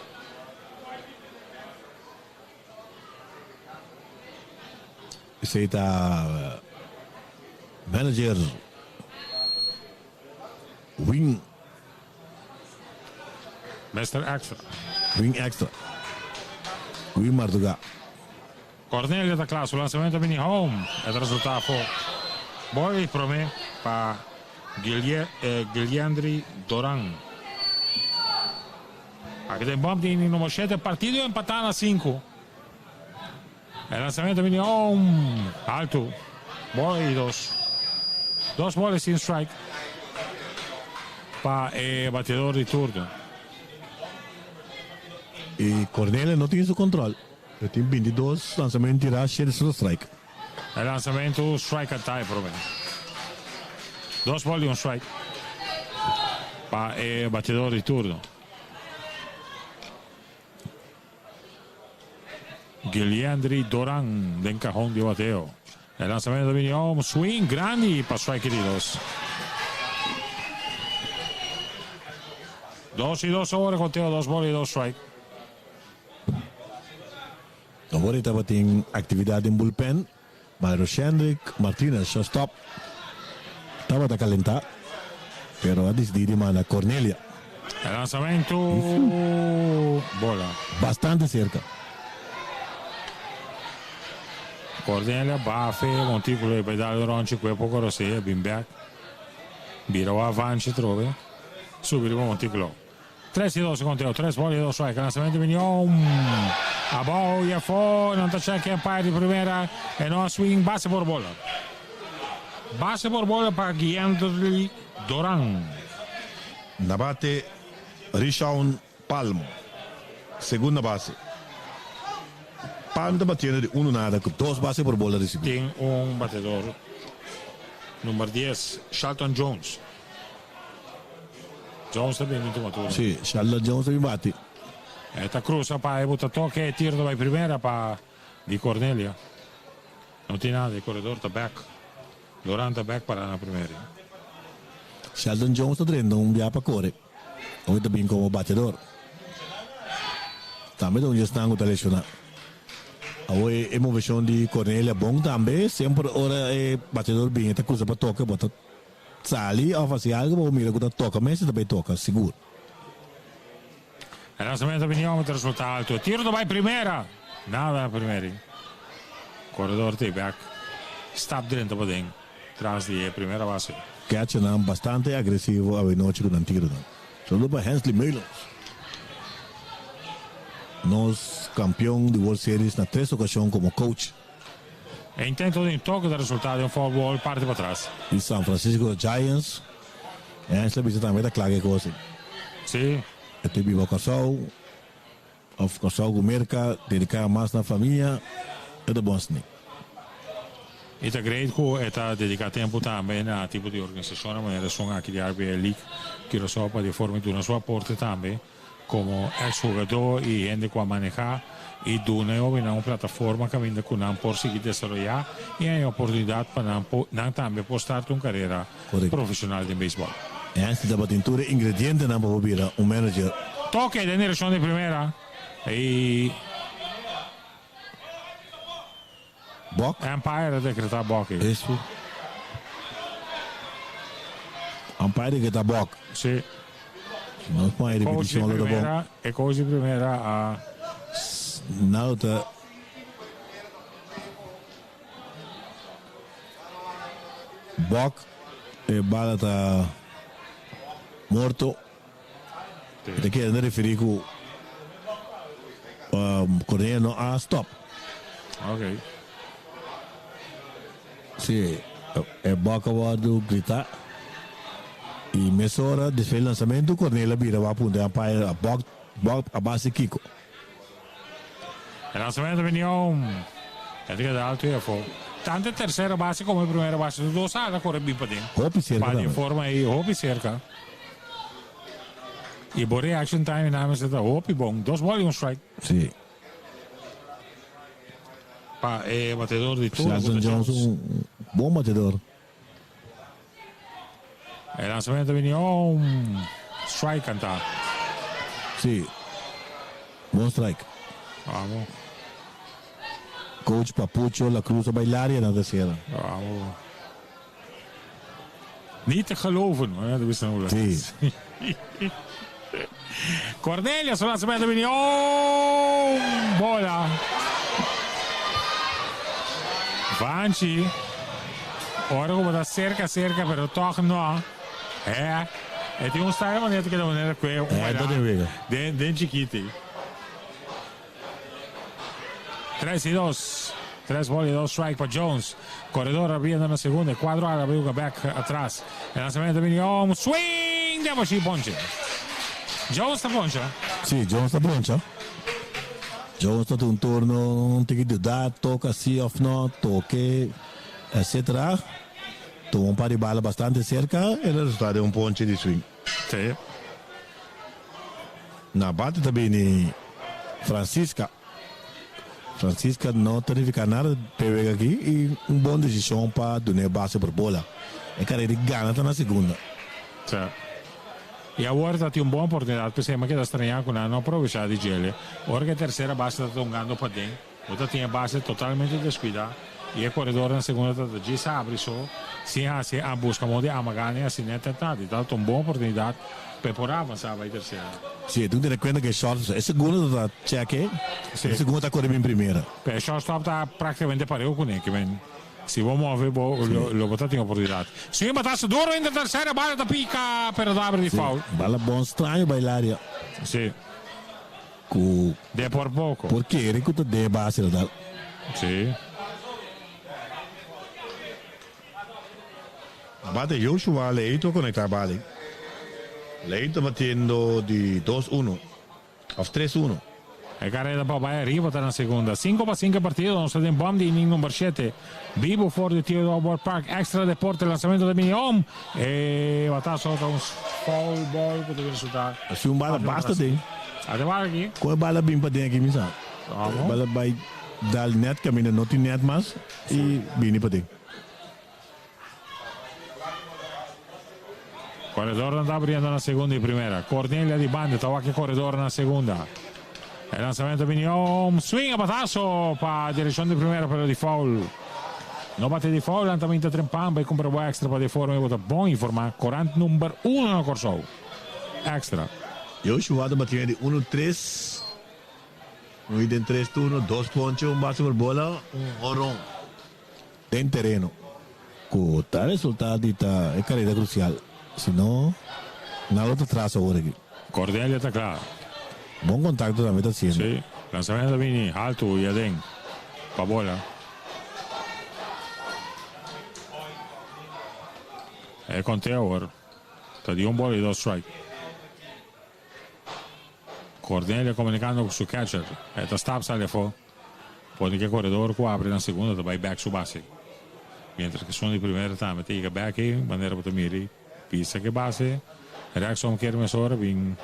Esey ta manager Win. Mister Extra. Win Extra. Win Marduga. Cornelia ta kla, su lansamento a bini home. E ta resulta afo. Boy prome pa Guilliendry Doran. Aki den bump di inning numero shete, partido empatá na sinku. E lansamento bini om alto. Bola i dos. Dos bola sin strike pa e bateador di turno. I Cornelia no tin su control. E tin bintidos lansamento tirá, shete solo strike. E lansamento strike a ta e prome. Dos ball y un strike pa e batedor di turno. Guiliendry Doran den cajon di bateo. E lansamento ta bini om, swing grandi pa strike di dos. Dos y dos awor e conteo, dos ball y dos strike. Awor e tabatin aktividat den bullpen, ma Roshendrick Martinez, shortstop, tabata kalentá, pero a disidí di manda Cornelia. E lansamentu bola. Bastante serka. Cornelia bafe montíkulo e bai dal un ròntje ku e poko rosea, bin bèk, bira wak avanshi atrobe, subi riba montíkulo. Tres i dos konteo, tres bòl i dos strike. Lansamento bini om abou i afó. Nan ta chèk e umpire di primera e no a swing. Base por bola. Base por bola pa Guiendrly Doran. Na bate Rishawn Palm, segunda base. Palm ta batiendo di uno nada ku dos base por bola risibí. Tin un batedor, number dies, Shelton Jones. Jones ta bini tuma turno. Sí, Sheldon Jones ta bin bati. E ta cruza pa e buta toke, e tiro ta bai primera pa di Cornelia. No tin nada, e corredor ta back. Loran ta back para na primera. Sheldon Jones ta drenta un bia pa core. Hoy ta bin como batedor. Tambe ta un djesnan cu ta lesiona. Awor e movecion di Cornelia bon tambe. Semper ora e batedor bin e ta cruza pa toke, bo ta. Sali of hasi algo pa bo mira ku ta toka mes i ta bai toka sigur. E lansamento bini homber ta resulta alto. E tiro ta bai primera. Nada na primera. Koredor ta e bek. Stap drenta paden tras di e primera base. Catchernan bastante agresivo awe nochi ku nan tironan. Saludo pa Hensley Meulens. Nos kampion di World Series na tres okashon komo coach. E intento di un toke ta resulta den un foul ball parti patras. Di San Francisco Giants. Hensley bisa tambe ta kla ku e kos ei. Si. E ta biba Kòrsou òf Kòrsou ku Merka, dediká mas na famia, e ta bon asina. I ta great ku e ta dediká tempu tambe na tipo di organisashonnan manera esun aki di RBA League Curaçao pa di e forma duna su aporte tambe. Komo eks hugadó i hende ku a manehá i duna e hóbennan un plataforma kaminda ku nan por sigui desaroyá i haña oportunidat pa nan por nan tambe por start un karera profeshonal den beisbòl. Hensley tabatin tur e ingredientenan pa por bira un manager. Toke den direkshon di primera i. Bok. Umpire a dekretá bok ei. Eso. Umpire dekretá bok. Sí. Si nos pon e repeticion lo ta bon. E coach di primera a. Nalo ta. Bok. E bala ta morto. Ta kere referí ku um, Cornelia no a stop. Ok. Sí, e boka wòrdu gritá i mesora despues di lansamentu Cornelia bira wak puntra e umpire a bok bok a base kiko. E lansamentu bini om. E ta keda alto i afó. Tantu e tersera base komo e primera base tur dos a kore bin paden. Hopi serka Pa di tambe. forma ei hopi serka. I bo reaction time nan mester ta hopi bon. Dos bòl i un strike. Sí. Pa e batedor di turno Shelton ku ta Jones Jones. un bon batedor. E lanzamento bini un strike cantá. Sí. Bon strike. Vamos. Coach Papucho La Cruz a bai laria na tercera. Vamos. Niet te geloven, hoor. Dat is nou Sí. Cornelia, su lanzamento bini oh, bola. Vanchi. Ora como ta cerca, cerca, pero toch no. Eh. E tin un style manera que de manera que un Eh, dat in wega. Den, den chiquiti. 3 y 2. 3 ball y 2 strike para Jones. Corredor abriendo en la segunda. Cuadro a la back atrás. El lanzamiento viene. Oh, un swing de Boshi Ponche. Jones ta poncha. Sí, Jones ta poncha. Jones ta un turno, un tiki duda, toka sí of no, toke, etc. Tuma un par di bala bastante serka, e resultado di un ponche di swing. Sí. Na bate ta bini Francisca. Francisca no ta nifiká nada p'e wega aki i un bon desishon pa dun'é base por bola. E karera di gana ta na segunda. Sí. I awor ta tin un bon oportunidat, p'esei mi a keda strañá ku nan no a probechá di djele. Ora ku e tersera base ta tongando paden, bo ta tin e base totalmente deskuidá i e koredor na segunda ta ta djis habri so sin hasi a buska modo di amagá ni hasi nèt nèt nada. I ta ta un bon oportunidat pa e por avansá bai tersera. Sí, tin ku tene kuenta ku e shortstop, e segundo ta ta chèke, e segundo ta kore bin primera. Pero e shortstop ta praktikamente pareu kuné, ke men Si bo move bo lo bo ta tin oportunidad. Swing batazo duro den tercera bala ta pica pero ta abri di foul. Bala bon straño bay laria. Si. Cu. De por poco. Por kere cu ta den e base la dal. Si. Bate Joshua Leito conecta bali. Leito batiendo di dos uno. Of tres uno. E careda pa bai ariba ta na segunda. Cinco pa cinco e partido. Nos ta den bom di inning number shete. Bibo for di Theodore Ball Park. Extra Deporte lanzamento ta bini om. E batazo ta un foul ball cu ta bini suta. Asi un bala basta den. Ate bala aki. Con e bala bin paden aki mi sa. Amo. Bala bai dal net caminda no tin net mas y bini paden. Corredornan ta abriendo na segunda y primera. Cornelia di banda ta wak e corredor na segunda. E lanzamento bini om swing a batazo pa direccion di primera pero di foul. No bate di foul lantamento trempan bay cumpra bo extra pa di forma y bo ta bon informa. Corant number uno na Corsou. Extra. Joshua ta batiendo di uno tres. Un hit den tres turno, dos ponche, un base por bola, un horon. Den tereno cu ta resulta di ta e careda crucial, si no nan lo ta tras awor aki. Cordelia ta cla. Bon contacto tambe ta haciendo. Si, lanzamento ta bini halto y aden pa bola. E conteo awor ta di un bola y dos strike. Cordelia comunicando cu su catcher. E ta stap sali afo. Pone cu e coredor cu abri na segunda ta bay bek su base. Mientras cu esun di primera tambe ta yega bek ey manera bo ta mira pisa cu e base. Reaccion kier mesora bin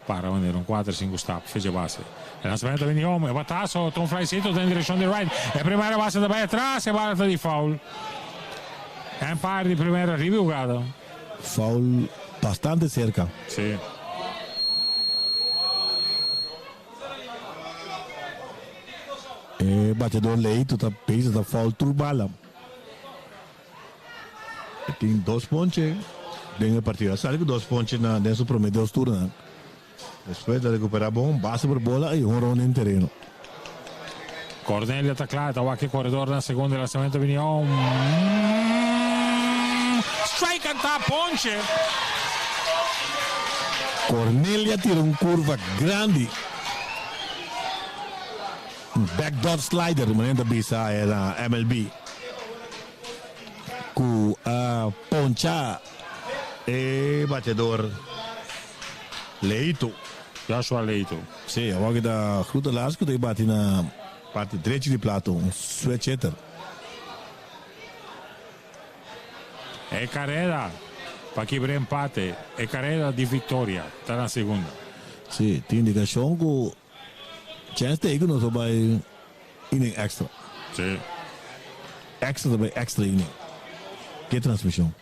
para manera un cuater cinco stap fecha base. E lanzamento ta bini home. E batazo ta un flycito den direccion di right. E primera base ta bay atras. E bala ta di foul. Empire di primera riba e hugada. Foul bastante cerca. Si. E bateador Leito ta bisa ta foul tur bala. E tin dos ponche den e partido. A sali ku dos ponche na den su prome dos turnonan. Despues ta recupera bon. Base por bola y honron den tereno. Cornelia ta cla, ta wak e corredor na segundo lanzamento bini om. Strike anta ponche. Cornelia tira un curva grandi. Un backdoor slider, manera ta bisa na MLB. Cu a poncha e bateador Leito. Joshua Leito. Si, awor ki ta Groetelaars cu ta bati na parti drechi di plato, un switch hitter. E careda pa kibra empate, e careda di victoria ta na segunda. Si, tin indicacion cu chance ta ey cu nos lo bay inning extra. Si. Extra ta bay extra inning. Ke transmision.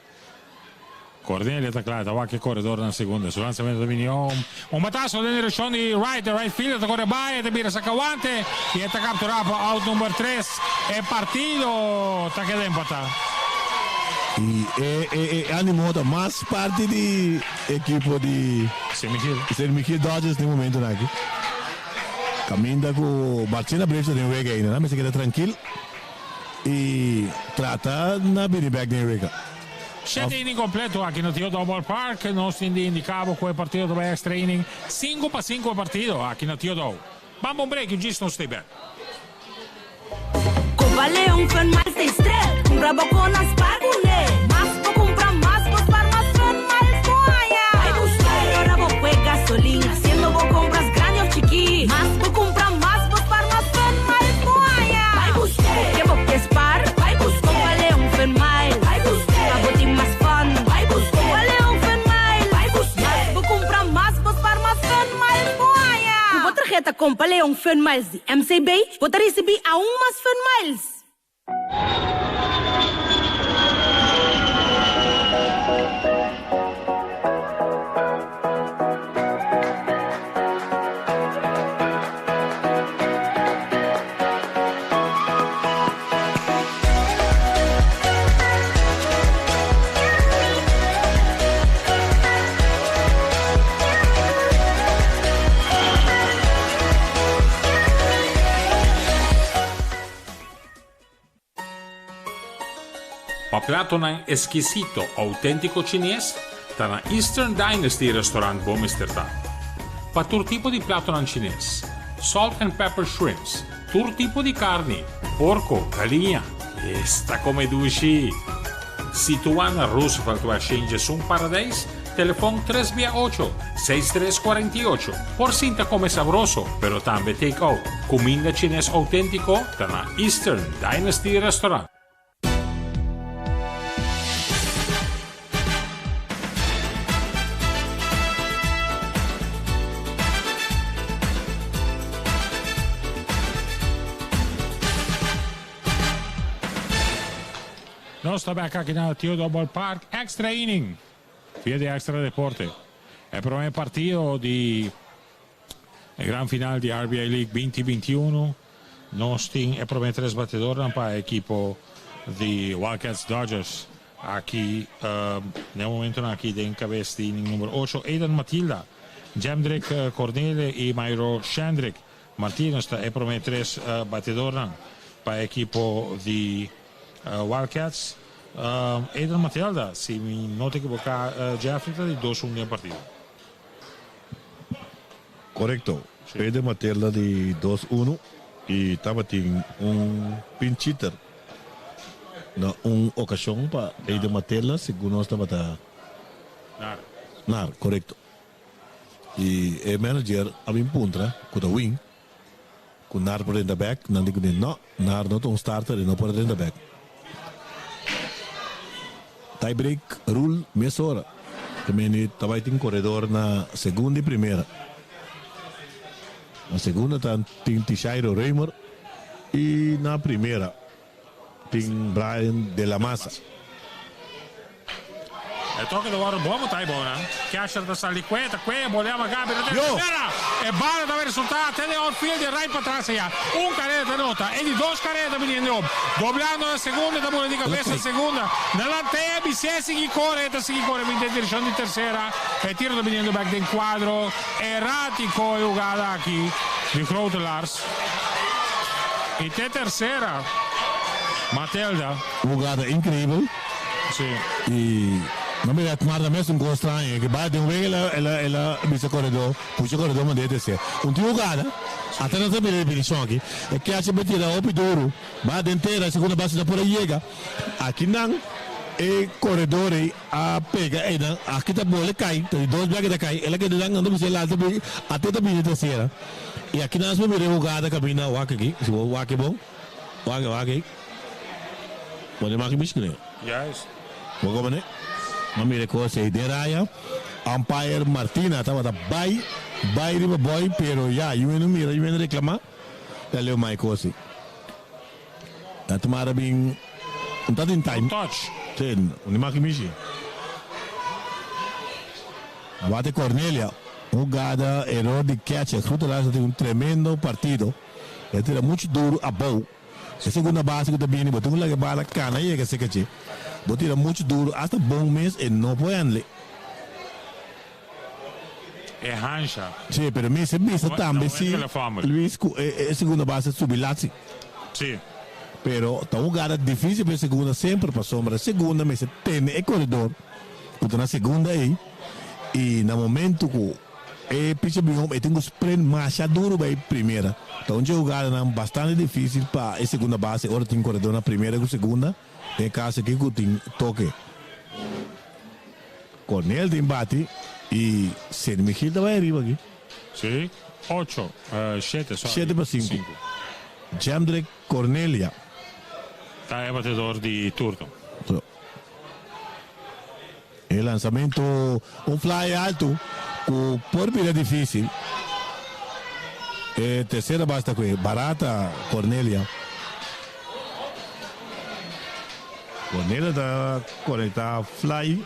Cornelia ta cla, ta wak e corredor na segunda. Su lanzamento ta bini om. Un batazo den direccion di right, e right fielder ta core bay, e ta bira saca wante y e ta captura pa out number tres. E partido ta keda empata. Y e e e animo ta mas parti di ekipo di San Miguel. San Miguel Dodgers den momentonan aki. Caminda cu Marchena Braves ta den wega ainda. Nan mester keda trankil y trata na bini bek den wega. Shete inning completo aki na Theodore Ballpark. Nos tin di indica bo cu e partido ta bay extra inning. 5-5 e partido aki na Theodore. Bamba un break y djis nos stay back. Copa Leon Fun Miles ta estrel. Cumpra bo con nan spar cune. Mas bo cumpra mas bo spar mas Fun Miles bo haña. Bay busca e ora bo pue gasolin haciendo bo compras grandi of chiki. Mas bo cumpra mas bo spar mas Fun Miles bo haña. Bay busca ke bo ke spar. Bay busca Copa Leon Fun Miles. Bay busca pa bo tin mas fun. Bay busca Copa Leon Fun Miles. Bay busca mas bo cumpra mas bo spar mas Fun Miles bo haña. Cu bo tarheta Compa Leon Fun Miles di MCB, bo ta risibí aun mas Fun Miles! Pa platonan eskisito outéntiko chines, ta na Eastern Dynasty Restaurant bo mester ta. Pa tur tipo di platonan chines, salt and pepper shrimps, tur tipo di karni, porko, galiña, esta kome dushi! Situá na Roosevelt West Shenjesun Paradijs, telefòn tres bia ocho, seis tres kuarenta i ocho. Por sinta kome sabroso, pero tambe take out. Kuminda chines outéntiko ta na Eastern Dynasty Restaurant. Nos ta bek aki na Theodore Ballpark, extra inning via di Extra Deporte. E prome partido di e gran final di RBI League binti binti uno. Nos tin e prome tres batedornan pa e ekipo di Wildcats Dodgers aki na e momentonan aki den kabes di inning number ocho, Aidan Matilda, Jemdrick Cornelie y Myro Shendrick. Martinus ta e prome tres batedornan pa e ekipo di Wildcats. Aidan Matilda, si mi no ta ekiboká Jeffrey, ta di dos un den partido. Korekto. Aidan Matilda di dos uno i tabatin un pinch hitter na un okashon pa Aidan Matilda segun nos tabata Nar. Nar, korekto. I e manager a bin puntra ku ta win ku Nar por renta bek, nan di kuné no, Nar no ta un starter e no por renta bek. Tie break rule mesora. Ta mende ta bai tin koredor na segunda i primera. Na segunda ta tin Tishairo Reumer i na primera Tin Brian de la Maza. E toke ta wòrdu bon botá i bona. Kesher ta sali kue, ta kue, bolea pa Gabi ta den primera. E bala ta bai resultá te den outfield i right patras ayá. Un kareda ta nota. E di dos kareda ta biniendo op. Doblando na segunda e ta bula di kabesa segunda. Na lantea bisé sigui kore, e ta sigui kore bin den direkshon di tersera. E tiro ta biniendo bèk den kuadro. Erátiko e hugada aki di Grootelaars. Y te tercera, Matelda. Un hugada increibel. Sí. Y No mira Edmar mes un kos straño, ke bai den wega el a el a el a bisa koredó, pusha koredó mand'é tercera. Un tin hugada, ata nos a mira e repetishon aki, e catcher bai tira hopi duru, bai den tera, segunda base no por a yega. Aki nan e koredor ei a pega einan, aki ta bola e kai, ta di dos bia ke ta kai, el a keda nan, nan ta bisa el alta bin, ata ta bini tercera. I aki nan a mira e hugada kaminda wak aki, si bo wak e bon, wak wak ei. Bo ta maki bishkle. Juist. Bo komo ne? Ma mira e kos ei den raya. Umpire Martina tabata bai bai riba boy pero ya yu no mira yu no reclama ta leu mai kos ei. Ta tumara bin un ta tin time. Touch. Si, un di maki mishi. Abate Cornelia hugada error di catcher. Groetelaars a tin un tremendo partido. E tira mucho duro abou. E segunda base ku ta bini bo tin ku laga e bala kana yega seka dje. Bo tira muchu duru asta bon mes e no por handle. E hansha. Si, pero mester bisa tambe si Luis ku e segunda base a subi lat si. Si. Pero ta un hugada dificil pa e segunda semper pasobra e segunda mester tene e koredor ku ta na segunda ei i na momento ku E picha bin home e tin ku sprint masha duru bai primera. Ta un dje hugadanan bastante dificil pa e segunda base ora tin koredor na primera ku segunda, den e kaso aki ku tin toke. Cornel tin bati i Seni Michiel ta bai ariba aki. Si, ocho, shete, sorry. Shete pa sinku. Jemdrick Cornelia. Ta e batedor di turno. E lansamento un fly alto cu por bira dificil. E tercera base ta cu Barata Cornelia. Cornelia ta conecta fly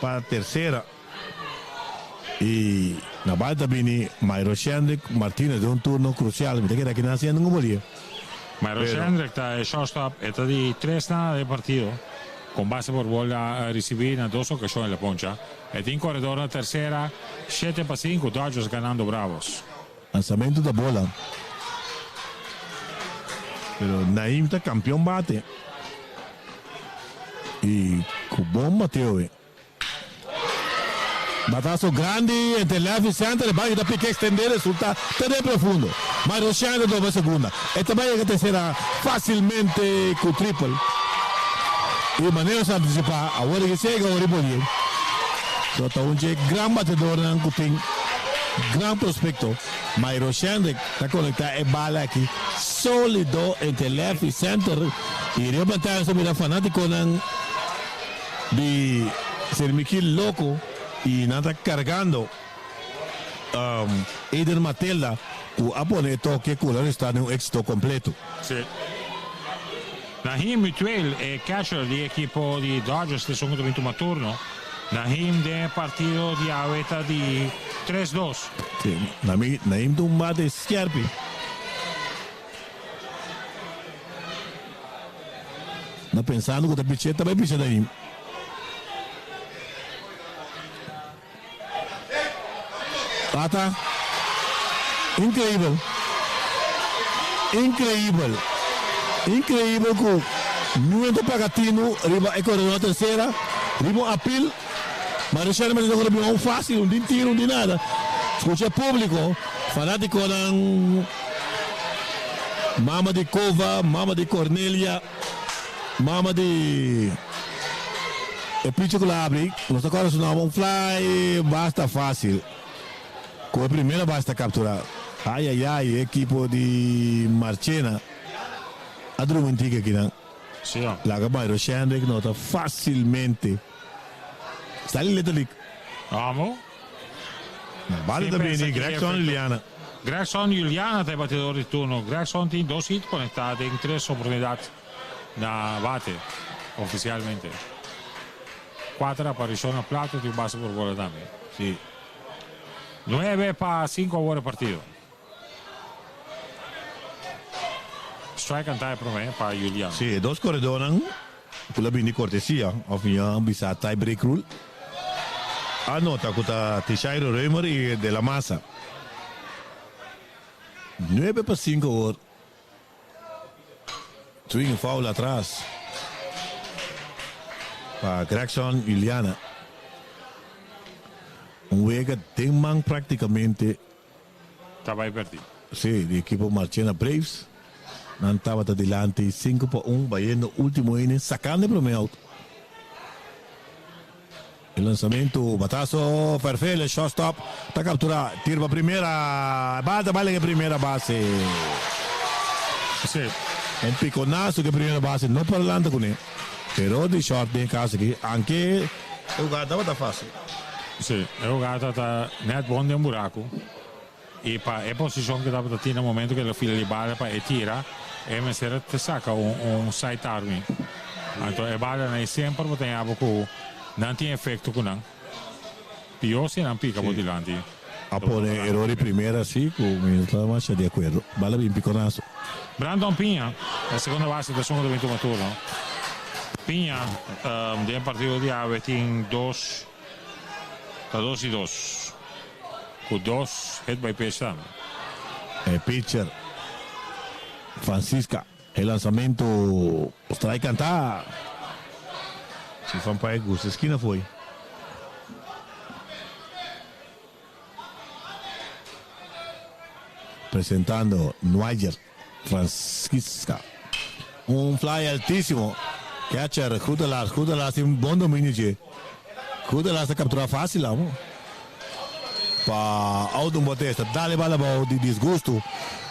pa tercera. Y na bal ta bini Myro Shendrick Martinez den un turno crucial. Mi ta kere aki nan haciendo un golie. Myro Shendrick ta e shortstop. E ta di tres nada den partido. Con base por bola ricibi na dos ocasion el a poncha. E tin coredor na tercera, 7-5, Dodgers ganando Bravos. Lanzamento ta bola. Pero Naim ta campeon bate. Y cu bon bateo e. Batazo grandi entre left y center, e bal ta pica extende resulta te den profundo. Mario Shine ta doba segunda. E ta bay yega tercera facilmente cu triple. Y manera sa anticipa, awor e cega ora e bolie. So ta un dje gran batedornan cu tin gran prospecto. Mairo Shendrick ta conecta e bala aki solido entre left y center. Y riba pantaya nos ta mira fanaticonan di Sermiki loko y nan ta cargando Eden Matelda cu a pone e toke cu lo resta den un exito completo. Si. Nahim Mutueel, e catcher di ekipo di Dodgers ta esun cu ta bin tuma turno. Nahim den e partido di awe ta di tres dos. Si, Nahim ta un bate skerpi. Na pensando ku ta pich'é ta bai picha Naim. Ata. Increíbel. Increíbel. Increíbel ku niun ta paga tinu riba e koredor na tersera, riba un apil. Ma Richard mester ta riba un fácil, un tin tiro, un tin nada. Skucha e públiko, fanátikonan. Mama di Cova, mama di Cornelia, mama di e picho cu la abri, nos ta corda su nomber, un fly basta facil cu e primera base ta captura. Ay ay ay, e ekipo di Marchena a drumi un tiki akinan. Laga bay Roshendrick nota facilmente. Sali Little League. Amo. Bate ta bini Gregson Juliana. Gregson Juliana ta e batedor di turno. Gregson tin dos hit konektá den tres oportunidat na bate ofisialmente. Kuater aparishon na plato tin un base por bola tambe. Si. 9-5 awor e partido. Strike kantá e promé pa Juliana. Si, e dos koredónan ku la bini kortesia òf mihó bisa tie break rule a nota ku ta Tishairo Reumer i De La Masa. 9-5 awor. Swing foul atras. Pa Gregson Juliana. Un wega den man práktikamente. Ta bai pèrdí. Sí, di ekipo Marchena Braves. Nan tabata dilanti 5-1 bayendo último inning sakando e promé out. E lanzamento, batazo, Farfela, shortstop, ta captura, tiro pa primera, bal ta bal den e primera base. Sí. Un piconazo cu e primera base no por a lanta cune. Pero di short den e caso aki, anke e hugada tabata facil. Sí, e hugada ta net bon den buraco. Y pa e posicion cu tabata tin na momento cu el a fila di bala pa e tira, e mester a te saca un side army. Anto e balanan ey semper bo ta yaba cu nan tin efecto cu nan. Pio si nan pica bo dilanti. A pone eror di primera si cu mi no ta masha di acuerdo. Bala bin piconazo. Brandon Piña, e segunda base ta esun cu ta bin tuma turno. Piña den e partido di awe tin dos. Ta dos y dos. Cu dos hit by pitch tambe. E pitcher Francisca. E lansamento strike canta. Si Van Pae gusta esquina foi. Presentando Nigel Francisca. Un fly altísimo. Catcher Goedelaars. Goedelaars tin bon dominio dje. Goedelaars ta captura fácil amo. Pa out un bote esta dale bala abou di disgusto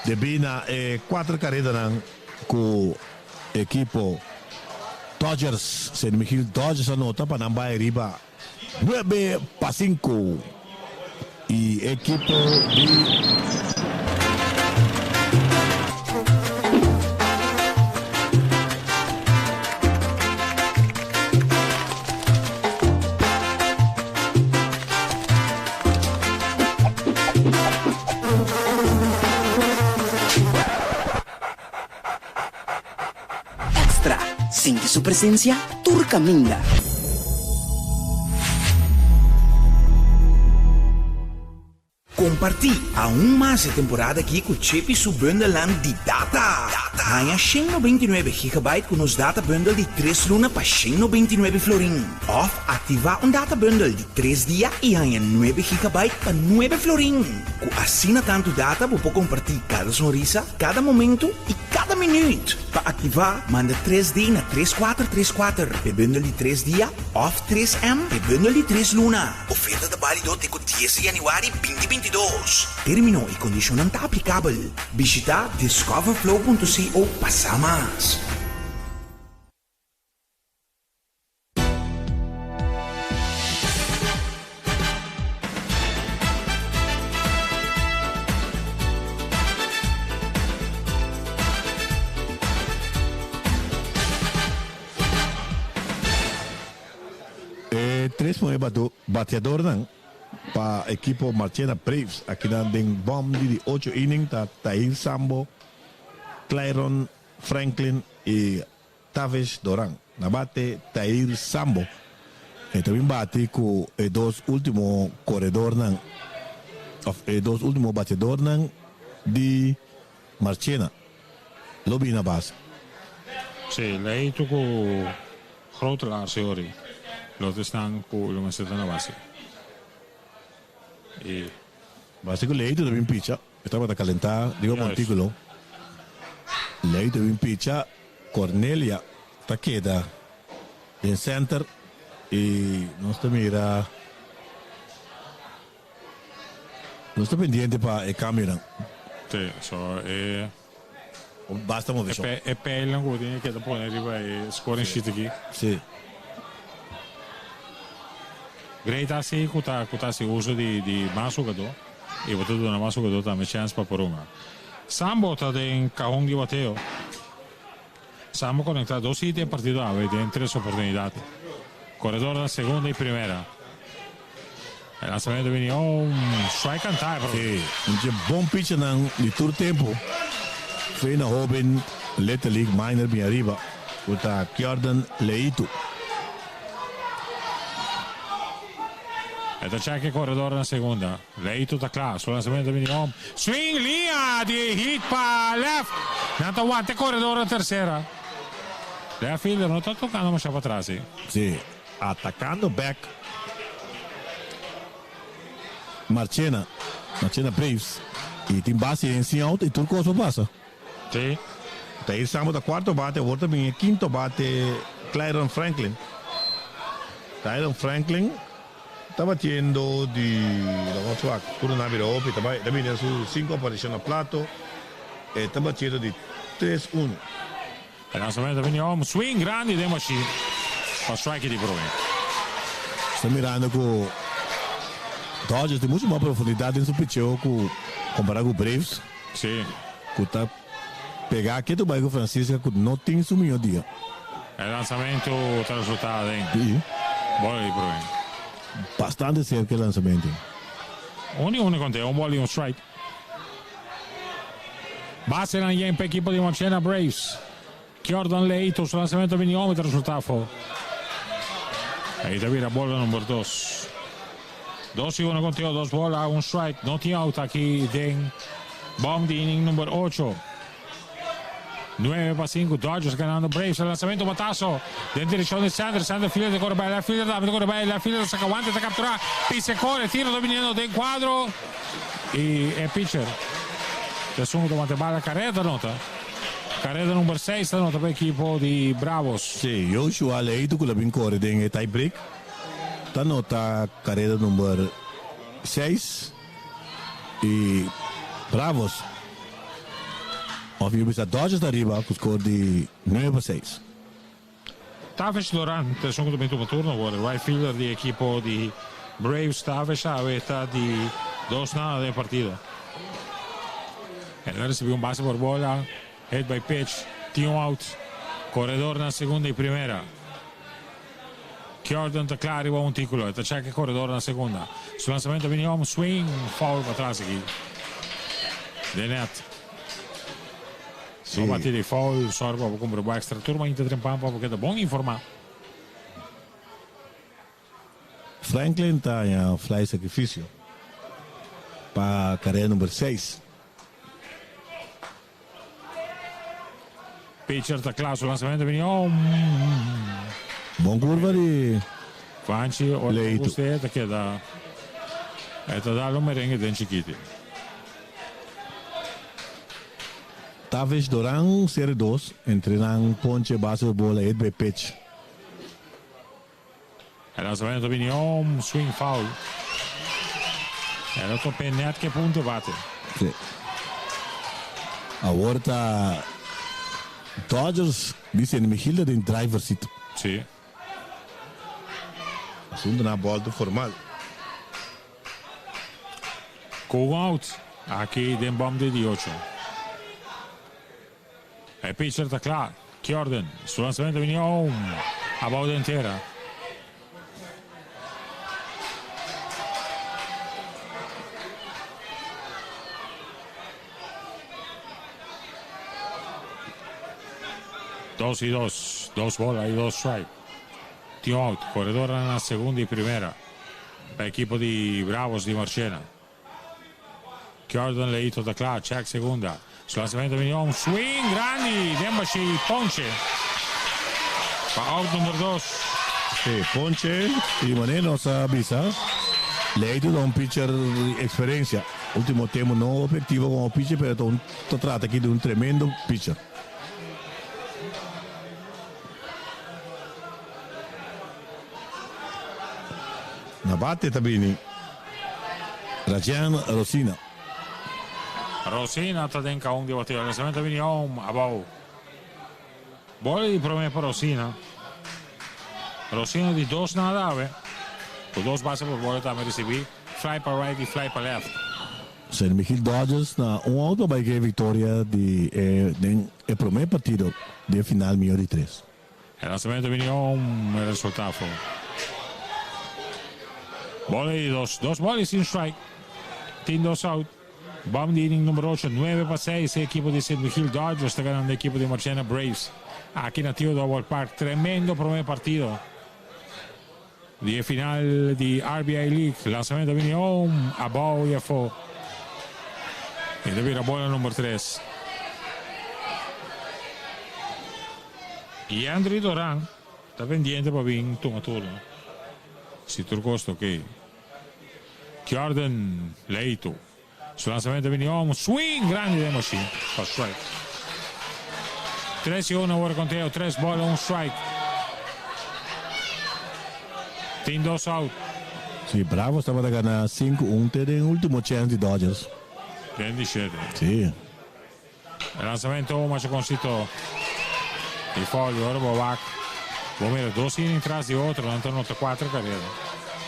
debí na e cuater carredanan cu ekipo Dodgers, San Miguel Dodgers a nota pa nan bai riba 9-5 y ekipo di. Extra, Sinti su presencia tur caminda. Kompartí aun mas e temporada aki ku Chippy su bundelnan di data! Haña 199 gigabyte ku nos data bundle di tres luna pa 199 florin. Òf aktivá un data bundle di tres dia i haña nuebe gigabyte pa nuebe florin. Ku asina tantu data bo por kompartí kada sonrisa, kada momentu i kada minüt! Pa aktivá, manda tres D na tres kuater tres kuater p'e bundle di tres dia òf tres M p'e bundle di tres luna. Oferta ta bálido te ku dies di yanüari binti 22. Término i kondishonnan ta aplikabel. Bishitá discoverflow.co pa sa mas. E tres muhé bateadornan pa ekipo Marchena Braves akinan den bòm di di ocho inning ta Tahir Sambo, Clyron Franklin i Tavish Doran. Na bate Tahir Sambo e ta bin bati ku e dos ultimo koredornan òf e dos ultimo bateadornan di Marchena lo bin na base. Sí, Leito ku Grotelaar seori lo ta esnan ku lo mester ta na base. I. Base ku Leito ta bin picha, e tabata kalentá riba montíkulo. Leito bin picha, Cornelia ta keda den center i nos ta mira. Nos ta pendiente pa e cambionan. Sí, so e. Basta moveshon. E pijlnan ku bo tin ke keda pone riba e scoring sheet aki. Sí. Great ta hasi ku ta ku ta hasi uso di di mas hugadó i bo ta duna mas hugadó tambe chèns pa por hunga. Sambo ta den kahon di bateo. Sambo konektá dos hit den partido awe den tres oportunidat. Koredor na segunda i primera. E lanzamento bini un strike cantá e prome. Sí, un dje bon pitchernan di tur tempu. Fe na hoben Little League Minor bin ariba ku ta Jordan Leito. E ta check e koredor na segunda. Leito ta kla. Su lanzamento bini un swing liña di hit pa left. Nan ta wanta e koredor na tersera. Left fielder no ta tokando masha patras ei. Sí. Atacando back Marchena, Marchena Braves y tin base en sin out y tur cos por pasa. Sí. Ta ir Sambo ta cuarto bate, awor ta bin e quinto bate Clyron Franklin. Clyron Franklin ta batiendo di vamos wak, puro nan bira hopi, ta bai ta bini su cinco aparicion na plato, e ta batiendo di tres uno. E lanzamento ta bini om, swing grandi den machine pa strike di prome. Sta mirando cu Dodgers tin mucho mas profundidad den su picheo cu compara cu Braves. Sí. Cu ta pega ketu bai cu Francisca cu no tin su miho dia. E lanzamento ta resulta den Sí. bola di prome. Bastante cerca e lanzamento. Un y un conte, un bola y un strike. Basenan yen pa ekipo di Marchena Braves. Jordan Leito su lanzamento bini home ta resulta afo. Ahí ta bira bola number 2. 2 y 1 conteo, 2 bola, un strike. No tin out aki den bom di inning number 8. 9 pa 5, Dodgers ganando Braves. El lanzamento batazo den direccion di center. Center fielder ta corre bai, left fielder tambe ta corre bai, left fielder ta saca guante, ta captura. Pisa e core, tiro ta biniendo den cuadro. Y e pitcher ta esun cu ta wanta e bala. Carrera ta nota. Carrera number 6 ta nota pa ekipo di Bravos. Sí, Joshua Leito cu la bin core den e tie break ta nota carrera number 6 y Bravos of yo bisa Dodgers ta riba cu score di 9 pa 6. Tavis Duran ta esun ku ta bin tuma turno awor. E right fielder di ekipo di Braves. Tavis awe ta di dos nada den e partido. El a risibi un base por bola, hit by pitch, tin un out. Koredor na segunda i primera. Jordan ta kla riba un tikulo. E ta chek e koredor na segunda. Su lansamento a bini om, swing, foul patras aki den net. Sí. No bati di foul, sòru pa bo kumpra bo extra tur mainta trempan pa bo keda bon informá. Franklin ta haña fly sakrifisio pa karera number seis. Pitcher ta kla, su lansamento bini om. Bon kurva di Vanchi, ora ku Leito. gust'é ta keda e ta dal un merengue den chikiti. Tavis Doran seri dos entre nan ponche base por bola hit by pitch. E lanzamento ta bini om, swing foul. E lo top'é net ke punto bate. Sí. Awor ta Dodgers di San Miguel den driver seat. Sí. Asunto na bolto formal. Ku un out aki den bom di di ocho. E pitcher ta kla. Jordan, su lanzamento bini home. Abou den tera. Dos i dos. Dos bola i dos strike. Tin out. Koredornan na segunda i primera. Pa ekipo di Bravos di Marchena. Jordan Leito ta kla, check segunda. Su lanzamento bini un swing grandi den bashi Ponche. Pa out number dos. Sí, Ponche y manera nos a bisa, Leito ta un pitcher di experiencia. Ultimo tempo no hopi activo como pitcher, pero ta un ta trata aki di un tremendo pitcher. Na bate ta bini Rajan Rosina. Rosina ta den kaun di bateo. Lanzamento ta bini home abou. Bola di prome pa Rosina. Rosina di dos nada awe. Ku dos base por bola tambe risibi. Fly pa right i fly pa left. San Miguel Dodgers na un out pa bai ku e viktoria di e den e prome partido di e final miho di tres. E lanzamento bini om e resulta afo. Bola di dos, dos bola y sin strike. Tin dos out. Bom di inning number 8, 9 pa 6 e ekipo di Sint Michiel Dodgers ta ganando e ekipo di Marchena Braves. Aki na Theodore Ballpark, tremendo prome partido di e final di RBI League. Lanzamento bini om, abou y afo. E ta bira bola number 3. Yandry Doran ta pendiente pa bin tuma turno. Si tur kos ta ok. Jordan Leito. Su lansamento bini om. Swing grandi den machine. Pa strike. 3-1 awor konteo. 3 bola, 1 strike. Tin 2 out. Si, Bravos tabata gana 5-1 te den ultimo chance di Dodgers. Den di shete. Si. E lansamento masha konsito di foul ora bo wak bo mira dos inning tras di otro nan ta nota cuatro carrera.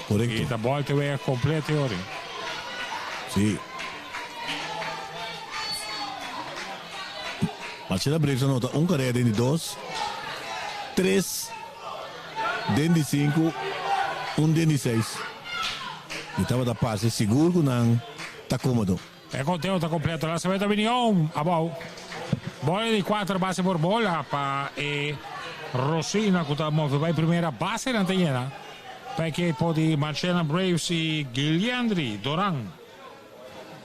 Correcto. Y ta bolta wega completo e ora. Si. Marcela Braves a nota un carrera den di dos, tres den di cinco, un den di seis. Y tabata parce sigur cu nan ta comodo. E conteo ta completo. Lanzamento bini home abou. Bola di 4 base por bola pa e Rosina cu ta move bay primera base nan ta yena pa ekipo di Marchena Braves y Guiliandri Doran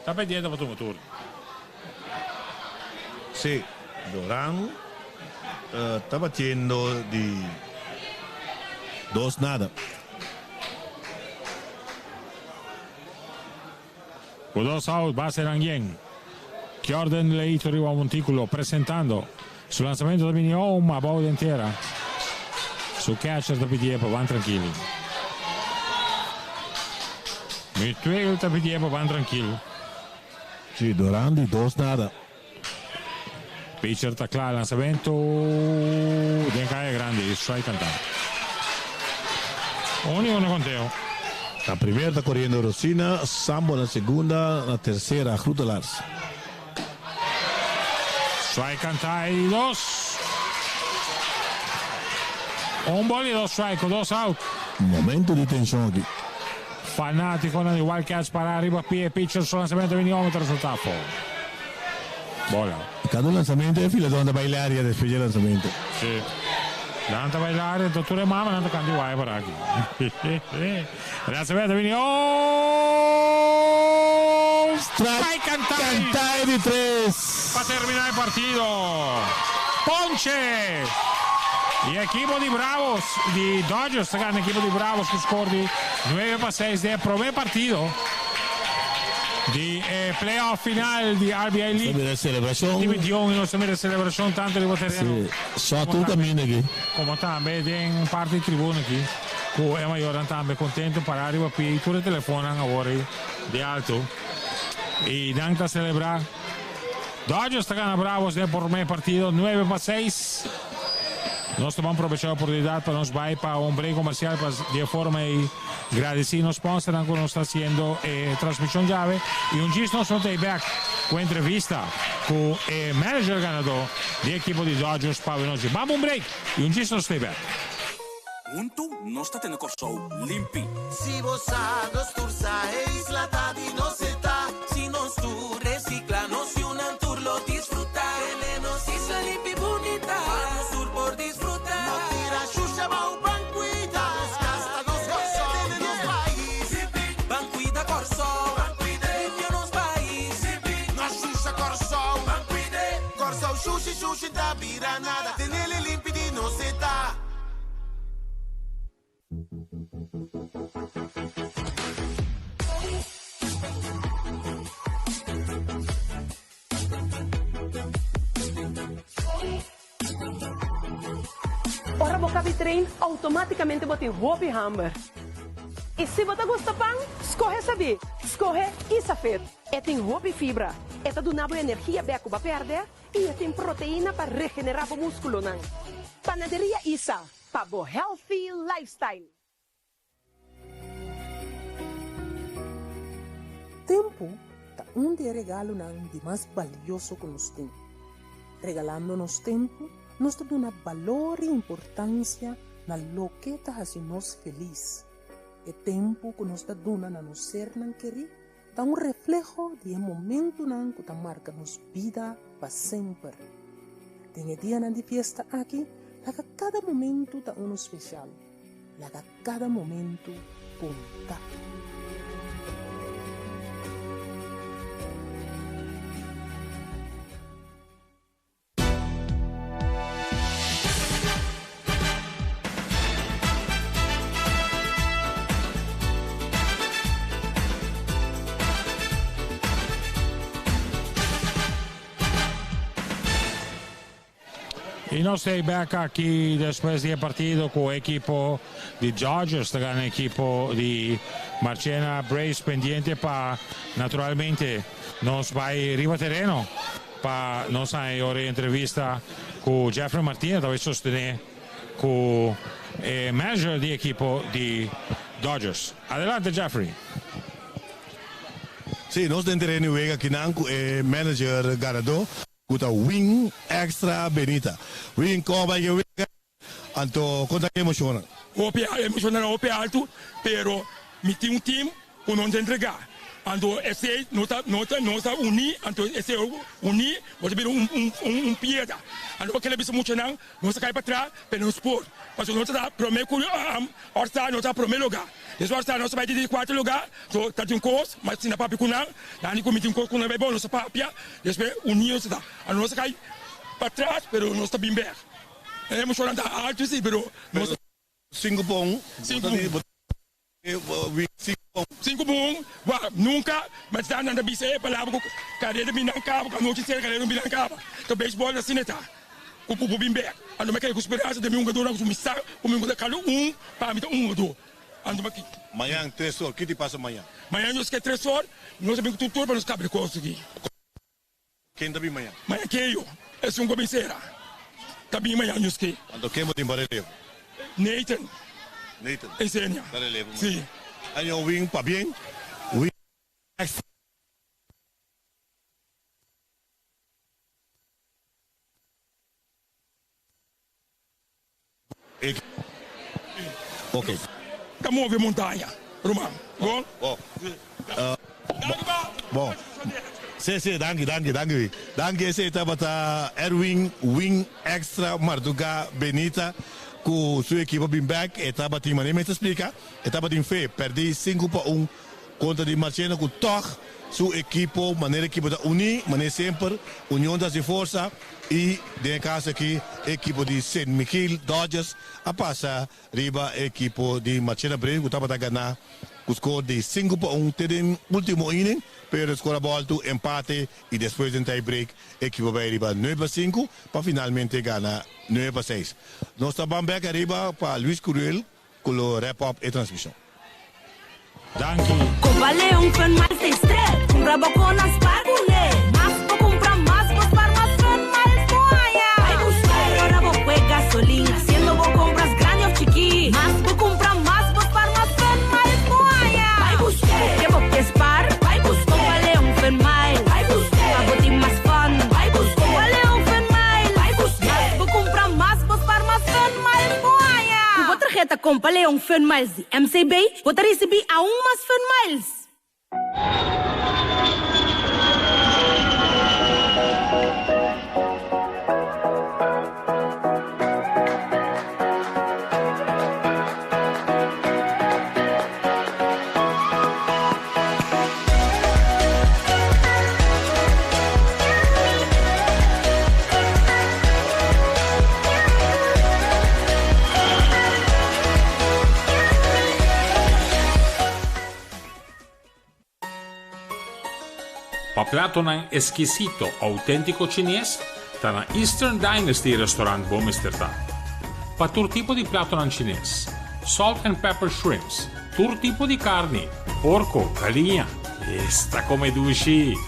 ta pendiente pa tuma turno. Si, Doran ta batiendo di dos nada. Ku dos out base nan yen. Jordan Leito riba montículo presentando su lanzamento ta bini home abou den tera. Su catcher ta pidié pa ban trankil. Mutueel ta pidié pa ban trankil. Si, Doran di dos nada. Pitcher ta kla, lanzamento den kaya grandi, strike kantá. Un y uno konteo. Na primera ta koriendo Rosina, Sambo na segunda, na tersera Groetelars. Strike kantá y dos. Un ball y dos strike, ku dos out. Momento di tenshon aki. Fanátikonan di Wildcats pará riba pie, pitcher su lanzamento bini home ta resultá foul. Bola. Cada lanzamento e filador ta bai laria despues di e lanzamento. Si. Nan ta bai laria, enton tur e mamanan ta canta igual por aki. Lanzamento bini oh! Strike Cantai. Cantai di tres. Pa termina e partido. Ponche! Y equipo di Bravos, di Dodgers ta gana equipo di Bravos cu score di 9-6 den e prome partido di e playoff final di RBI League. Nos ta mira e celebracion. Di 21 y nos ta mira e celebracion tanto riba tereno. Si, so tur caminda aki. Como tambe den parti di tribuna aki cu e mayornan tambe contento para riba pie y tur e telefonnan awor di alto y nan ta celebra. Dodgers ta gana Bravos den e prome partido 9-6. Nos ta ban probecha e oportunidad pa nos bay pa un break comercial pa di e forma ey gradeci nos sponsornan cu nos ta haciendo e transmision djawe y un djis nos lo ta ey bek cu entrevista cu e manager ganador di e ekipo di Dodgers pa awenochi. Ban pa un break y un djis nos ta ey bek. Huntu nos ta tene Kòrsou limpi. Si bo sa, nos tur sa, e isla ta di nos e ta. Si nos tur recicla, nos yunan tur lo disfruta. Tene nos isla limpi bunita, pa nos tur por disfruta. No tira shusha bou, ban cuida nos cas, ta nos Kòrsou, tene nos pais. Ban cuida Kòrsou, ban cuida, limpia nos pais. No shusha Kòrsou, ban cuida. Kòrsou shushi shushi ta bira nada, tenele limpi di nos e ta. Ora bo kabi train, automaticamente bo tin hopi hamber. Y si bo ta gusta pan, scoge sabí, scoge Isafit. E tin hopi fibra, e ta duna bo energia bek cu bo a perde y e tin proteina pa regenera bo musculonan. Panaderia Isa, pa bo healthy lifestyle. Tempu ta un di e regalonan di mas balioso ku nos tin. Regalando nos tempu, nos ta duna balor i importansia na loke ta hasi nos felis. E tempu ku nos ta duna na nos sernan kerí ta un refleho di e momentunan ku ta marka nos bida pa semper. Den e dianan di fiesta aki, laga kada momentu ta unu spesial. Laga kada momentu konta. I nos ta bek aki despues di e partido ku ekipo di Dodgers ta gana ekipo di Marchena Braves pendiente pa naturalmente nos bai riba tereno pa nos haña e entrevista ku Jeffrey Martinez ta bai sostené ku e manager di ekipo di Dodgers. Adelante Jeffrey. Si, nos den tereno wega akinan ku e manager ganadó ku ta Win Extra Benita. Win, kon a bai ke wega? Anto kon ta e emoshonnan? Hopi emoshonnan hopi altu, pero mi tin un team ku no ta entregá. Anto esei no ta no ta nos ta uní, anto esei uní bo ta bira un un un piedra. Anto pa kila bisa muchanan nos ta kai patras pero nos por, pasobra nos ta ta promé ku All-Star nos ta promé lugá. Despues All-Star nos ta bai di kuarto lugá, so ta tin kos, mas si na papia ku nan, nan di ku mi tin kos ku nan bai bon, nos ta papia, despues uní nos ta ta. Anto nos ta kai patras pero nos ta bin bèk. E emoshonnan ta altu si pero nos ta. Sinku pon, bo ta di bo Sinku bon, wak, nunka, ma sa nan ta bisa e palabra ku kareda bin nan kaba, ku anochi sera kareda no bin nan kaba. Ta beisbòl asina ta, ku bo bin bèk. Anto mi a kere ku speransa den mi hungadónan ku mi sa ku mi hungadó kada un pa mi ta un hungadó. Anto mi a. Mañan tres or, ki ti pasa mañan? Mañan nos ke tres or, nos a bin ku tur tur pa nos kaba di kos aki. Ken ta bin mañan? Mañan keyo, esun ku a bin sera ta bin mañan nos ke. Anto ken bo tin pa relevo? Nathan. Nathan. Esenia. Ta relevo mañan. Si. Año win pabien, win extra. Ok. Ta move montaña, ruman. Bon? Bon. Bon. Si, si, danki, danki, danki. Danki, esei tabata Erwin Win Extra Marduga Benita ku su ekipo bin bek. E tabatin, manera mi ta splika, e tabatin fe. Pèrdí 5-1 kontra di Marchena ku tòg su ekipo, manera ekipo ta uní, manera semper, union ta hasi forsa. I den e kaso aki e ekipo di Sint Michiel Dodgers a pasa riba e ekipo di Marchena Braves ku tabata gana ku skor di 5-1 te den ultimo inning, pero e skor a boltu empate i despues den tie break e ekipo a bai riba 9-5 pa finalmente gana 9-6. Nos ta ban bek ariba pa Luis Curiel ku lo wrap up e transmishon. Danki. Copa Leon Fun Miles ta estrel. Cumpra bo con a spar cu ne. Mas bo cumpra mas bo spar mas Fun Miles bo haya. Bay busca ora bo cue gasolin haciendo bo compras grandi of chiki. Mas bo cumpra mas bo spar mas Fun Miles bo haya. Bay busca ke bo ke spar. Bay busca Copa Leon Fun Miles. Bay busca pa bo tin mas fun. Bay busca Copa Leon Fun Miles. Bay busca mas bo cumpra mas bo spar mas Fun Miles bo haya. Cu bo tarheta Compa Leon Fun Miles di MCB, bo ta risibí aun mas Fun Miles! Pa platonan eskisito outéntiko chines, ta na Eastern Dynasty Restaurant bo mester ta. Pa tur tipo di platonan chines, salt and pepper shrimps, tur tipo di karni, porko, galiña, esta kome dushi!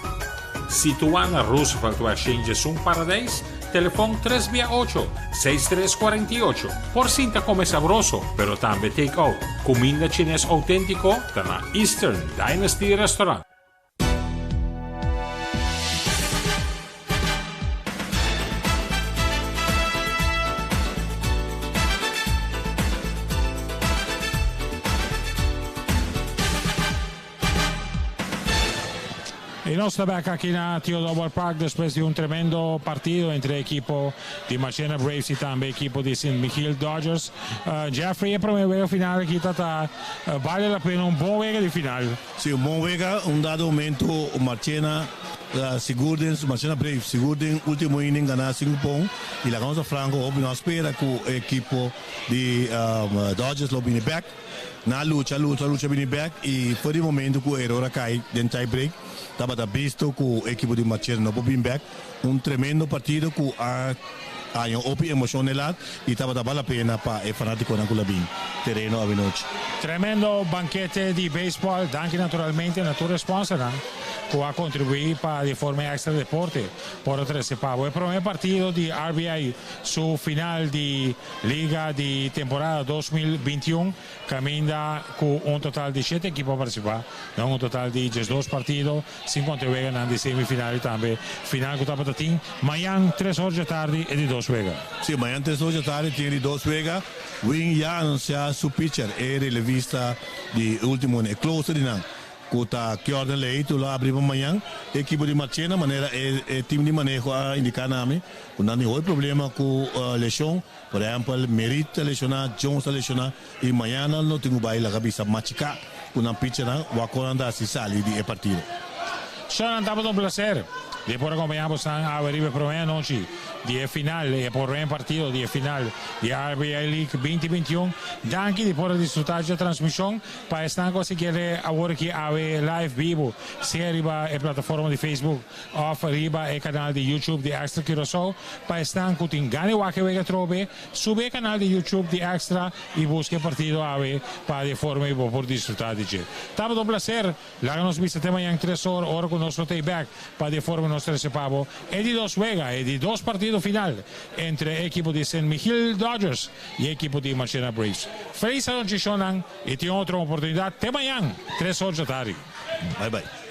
Situá na Roosevelt West 101 Paradijs, telefòn tres bia ocho, seis tres 48. Por sinta kome sabroso, pero tambe take out. Kuminda chines outéntiko ta na Eastern Dynasty Restaurant. I nos ta bek aki na Theodore Ballpark despues di un tremendo partido entre ekipo di Marchena Braves i tambe ekipo di Sint Michiel Dodgers. Jeffrey, e prome wega final aki ta ta bale la pena un bon wega di final. Si, un bon wega. Un dado momento Marchena sigur den Marchena Braves sigur den ultimo inning gana sinku pon i laga nos ta franco hopi no a spera ku e ekipo di Dodgers lo bini bek. Nan a lucha, lucha, lucha bini bek y for di momento cu error a cay den tie break tabata bisto cu ekipo di Marchena no por bin bek. Un tremendo partido cu a Haña hopi emocion den lat y tabata bal la pena pa e fanaticonan cu la bin tereno awenochi. Tremendo bankete di beisbòl. Danki naturalmente na tur e sponsornan ku a kontribuí pa di forma Extra Deporte por a trese pa bo e promé partido di RBI su final di liga di temporada 2021 kaminda ku un total di shete ekipo a partisipá na un total di diesdos partido sin konta e weganan di semifinal i tambe final ku tabata tin mañan tres or djatardi e di dos wega. Sí, mañan tres or djatardi tin e di dos wega. Wing ya anunsiá su pitcher, e relevista di ultimo e closer di nan, ku ta Kjordan Leito lo abri pa mañan. E ekipo di Marchena, manera e e team di maneho a indiká na mi, ku nan tin hopi problema ku leshon. Por ehèmpel, Merit ta leshoná, Jones ta leshoná i mañan nan lo tin ku bai laga bisa machiká ku nan pitchernan wak kon nan ta hasi sali di e partido. Shonnan, tabata un placer di por acompaña bosnan awe riba e prome anochi di e final, e prome partido di e final di RBI League 2021. Danki di por a disfruta dje transmision. Pa esnan cu a siguiele awor aki awe live bibo, sea riba e plataforma di Facebook of riba e canal di YouTube di Extra Curaçao. Pa esnan cu tin gana di wak e wega atrobe, subi e canal di YouTube di Extra y busca e partido awe pa di e forma y bo por disfruta di dje. Tabata un placer. Laga nos bisa te mañan tres or, ora cu nos lo ta bek pa di e forma nos trece pa bo e di dos wega, e di dos partido final entre e ekipo di Sint Michiel Dodgers y e ekipo di Marchena Braves. Feliz anochi shownan y tin otro oportunidad te mañan tres or djatardi. Bye bye.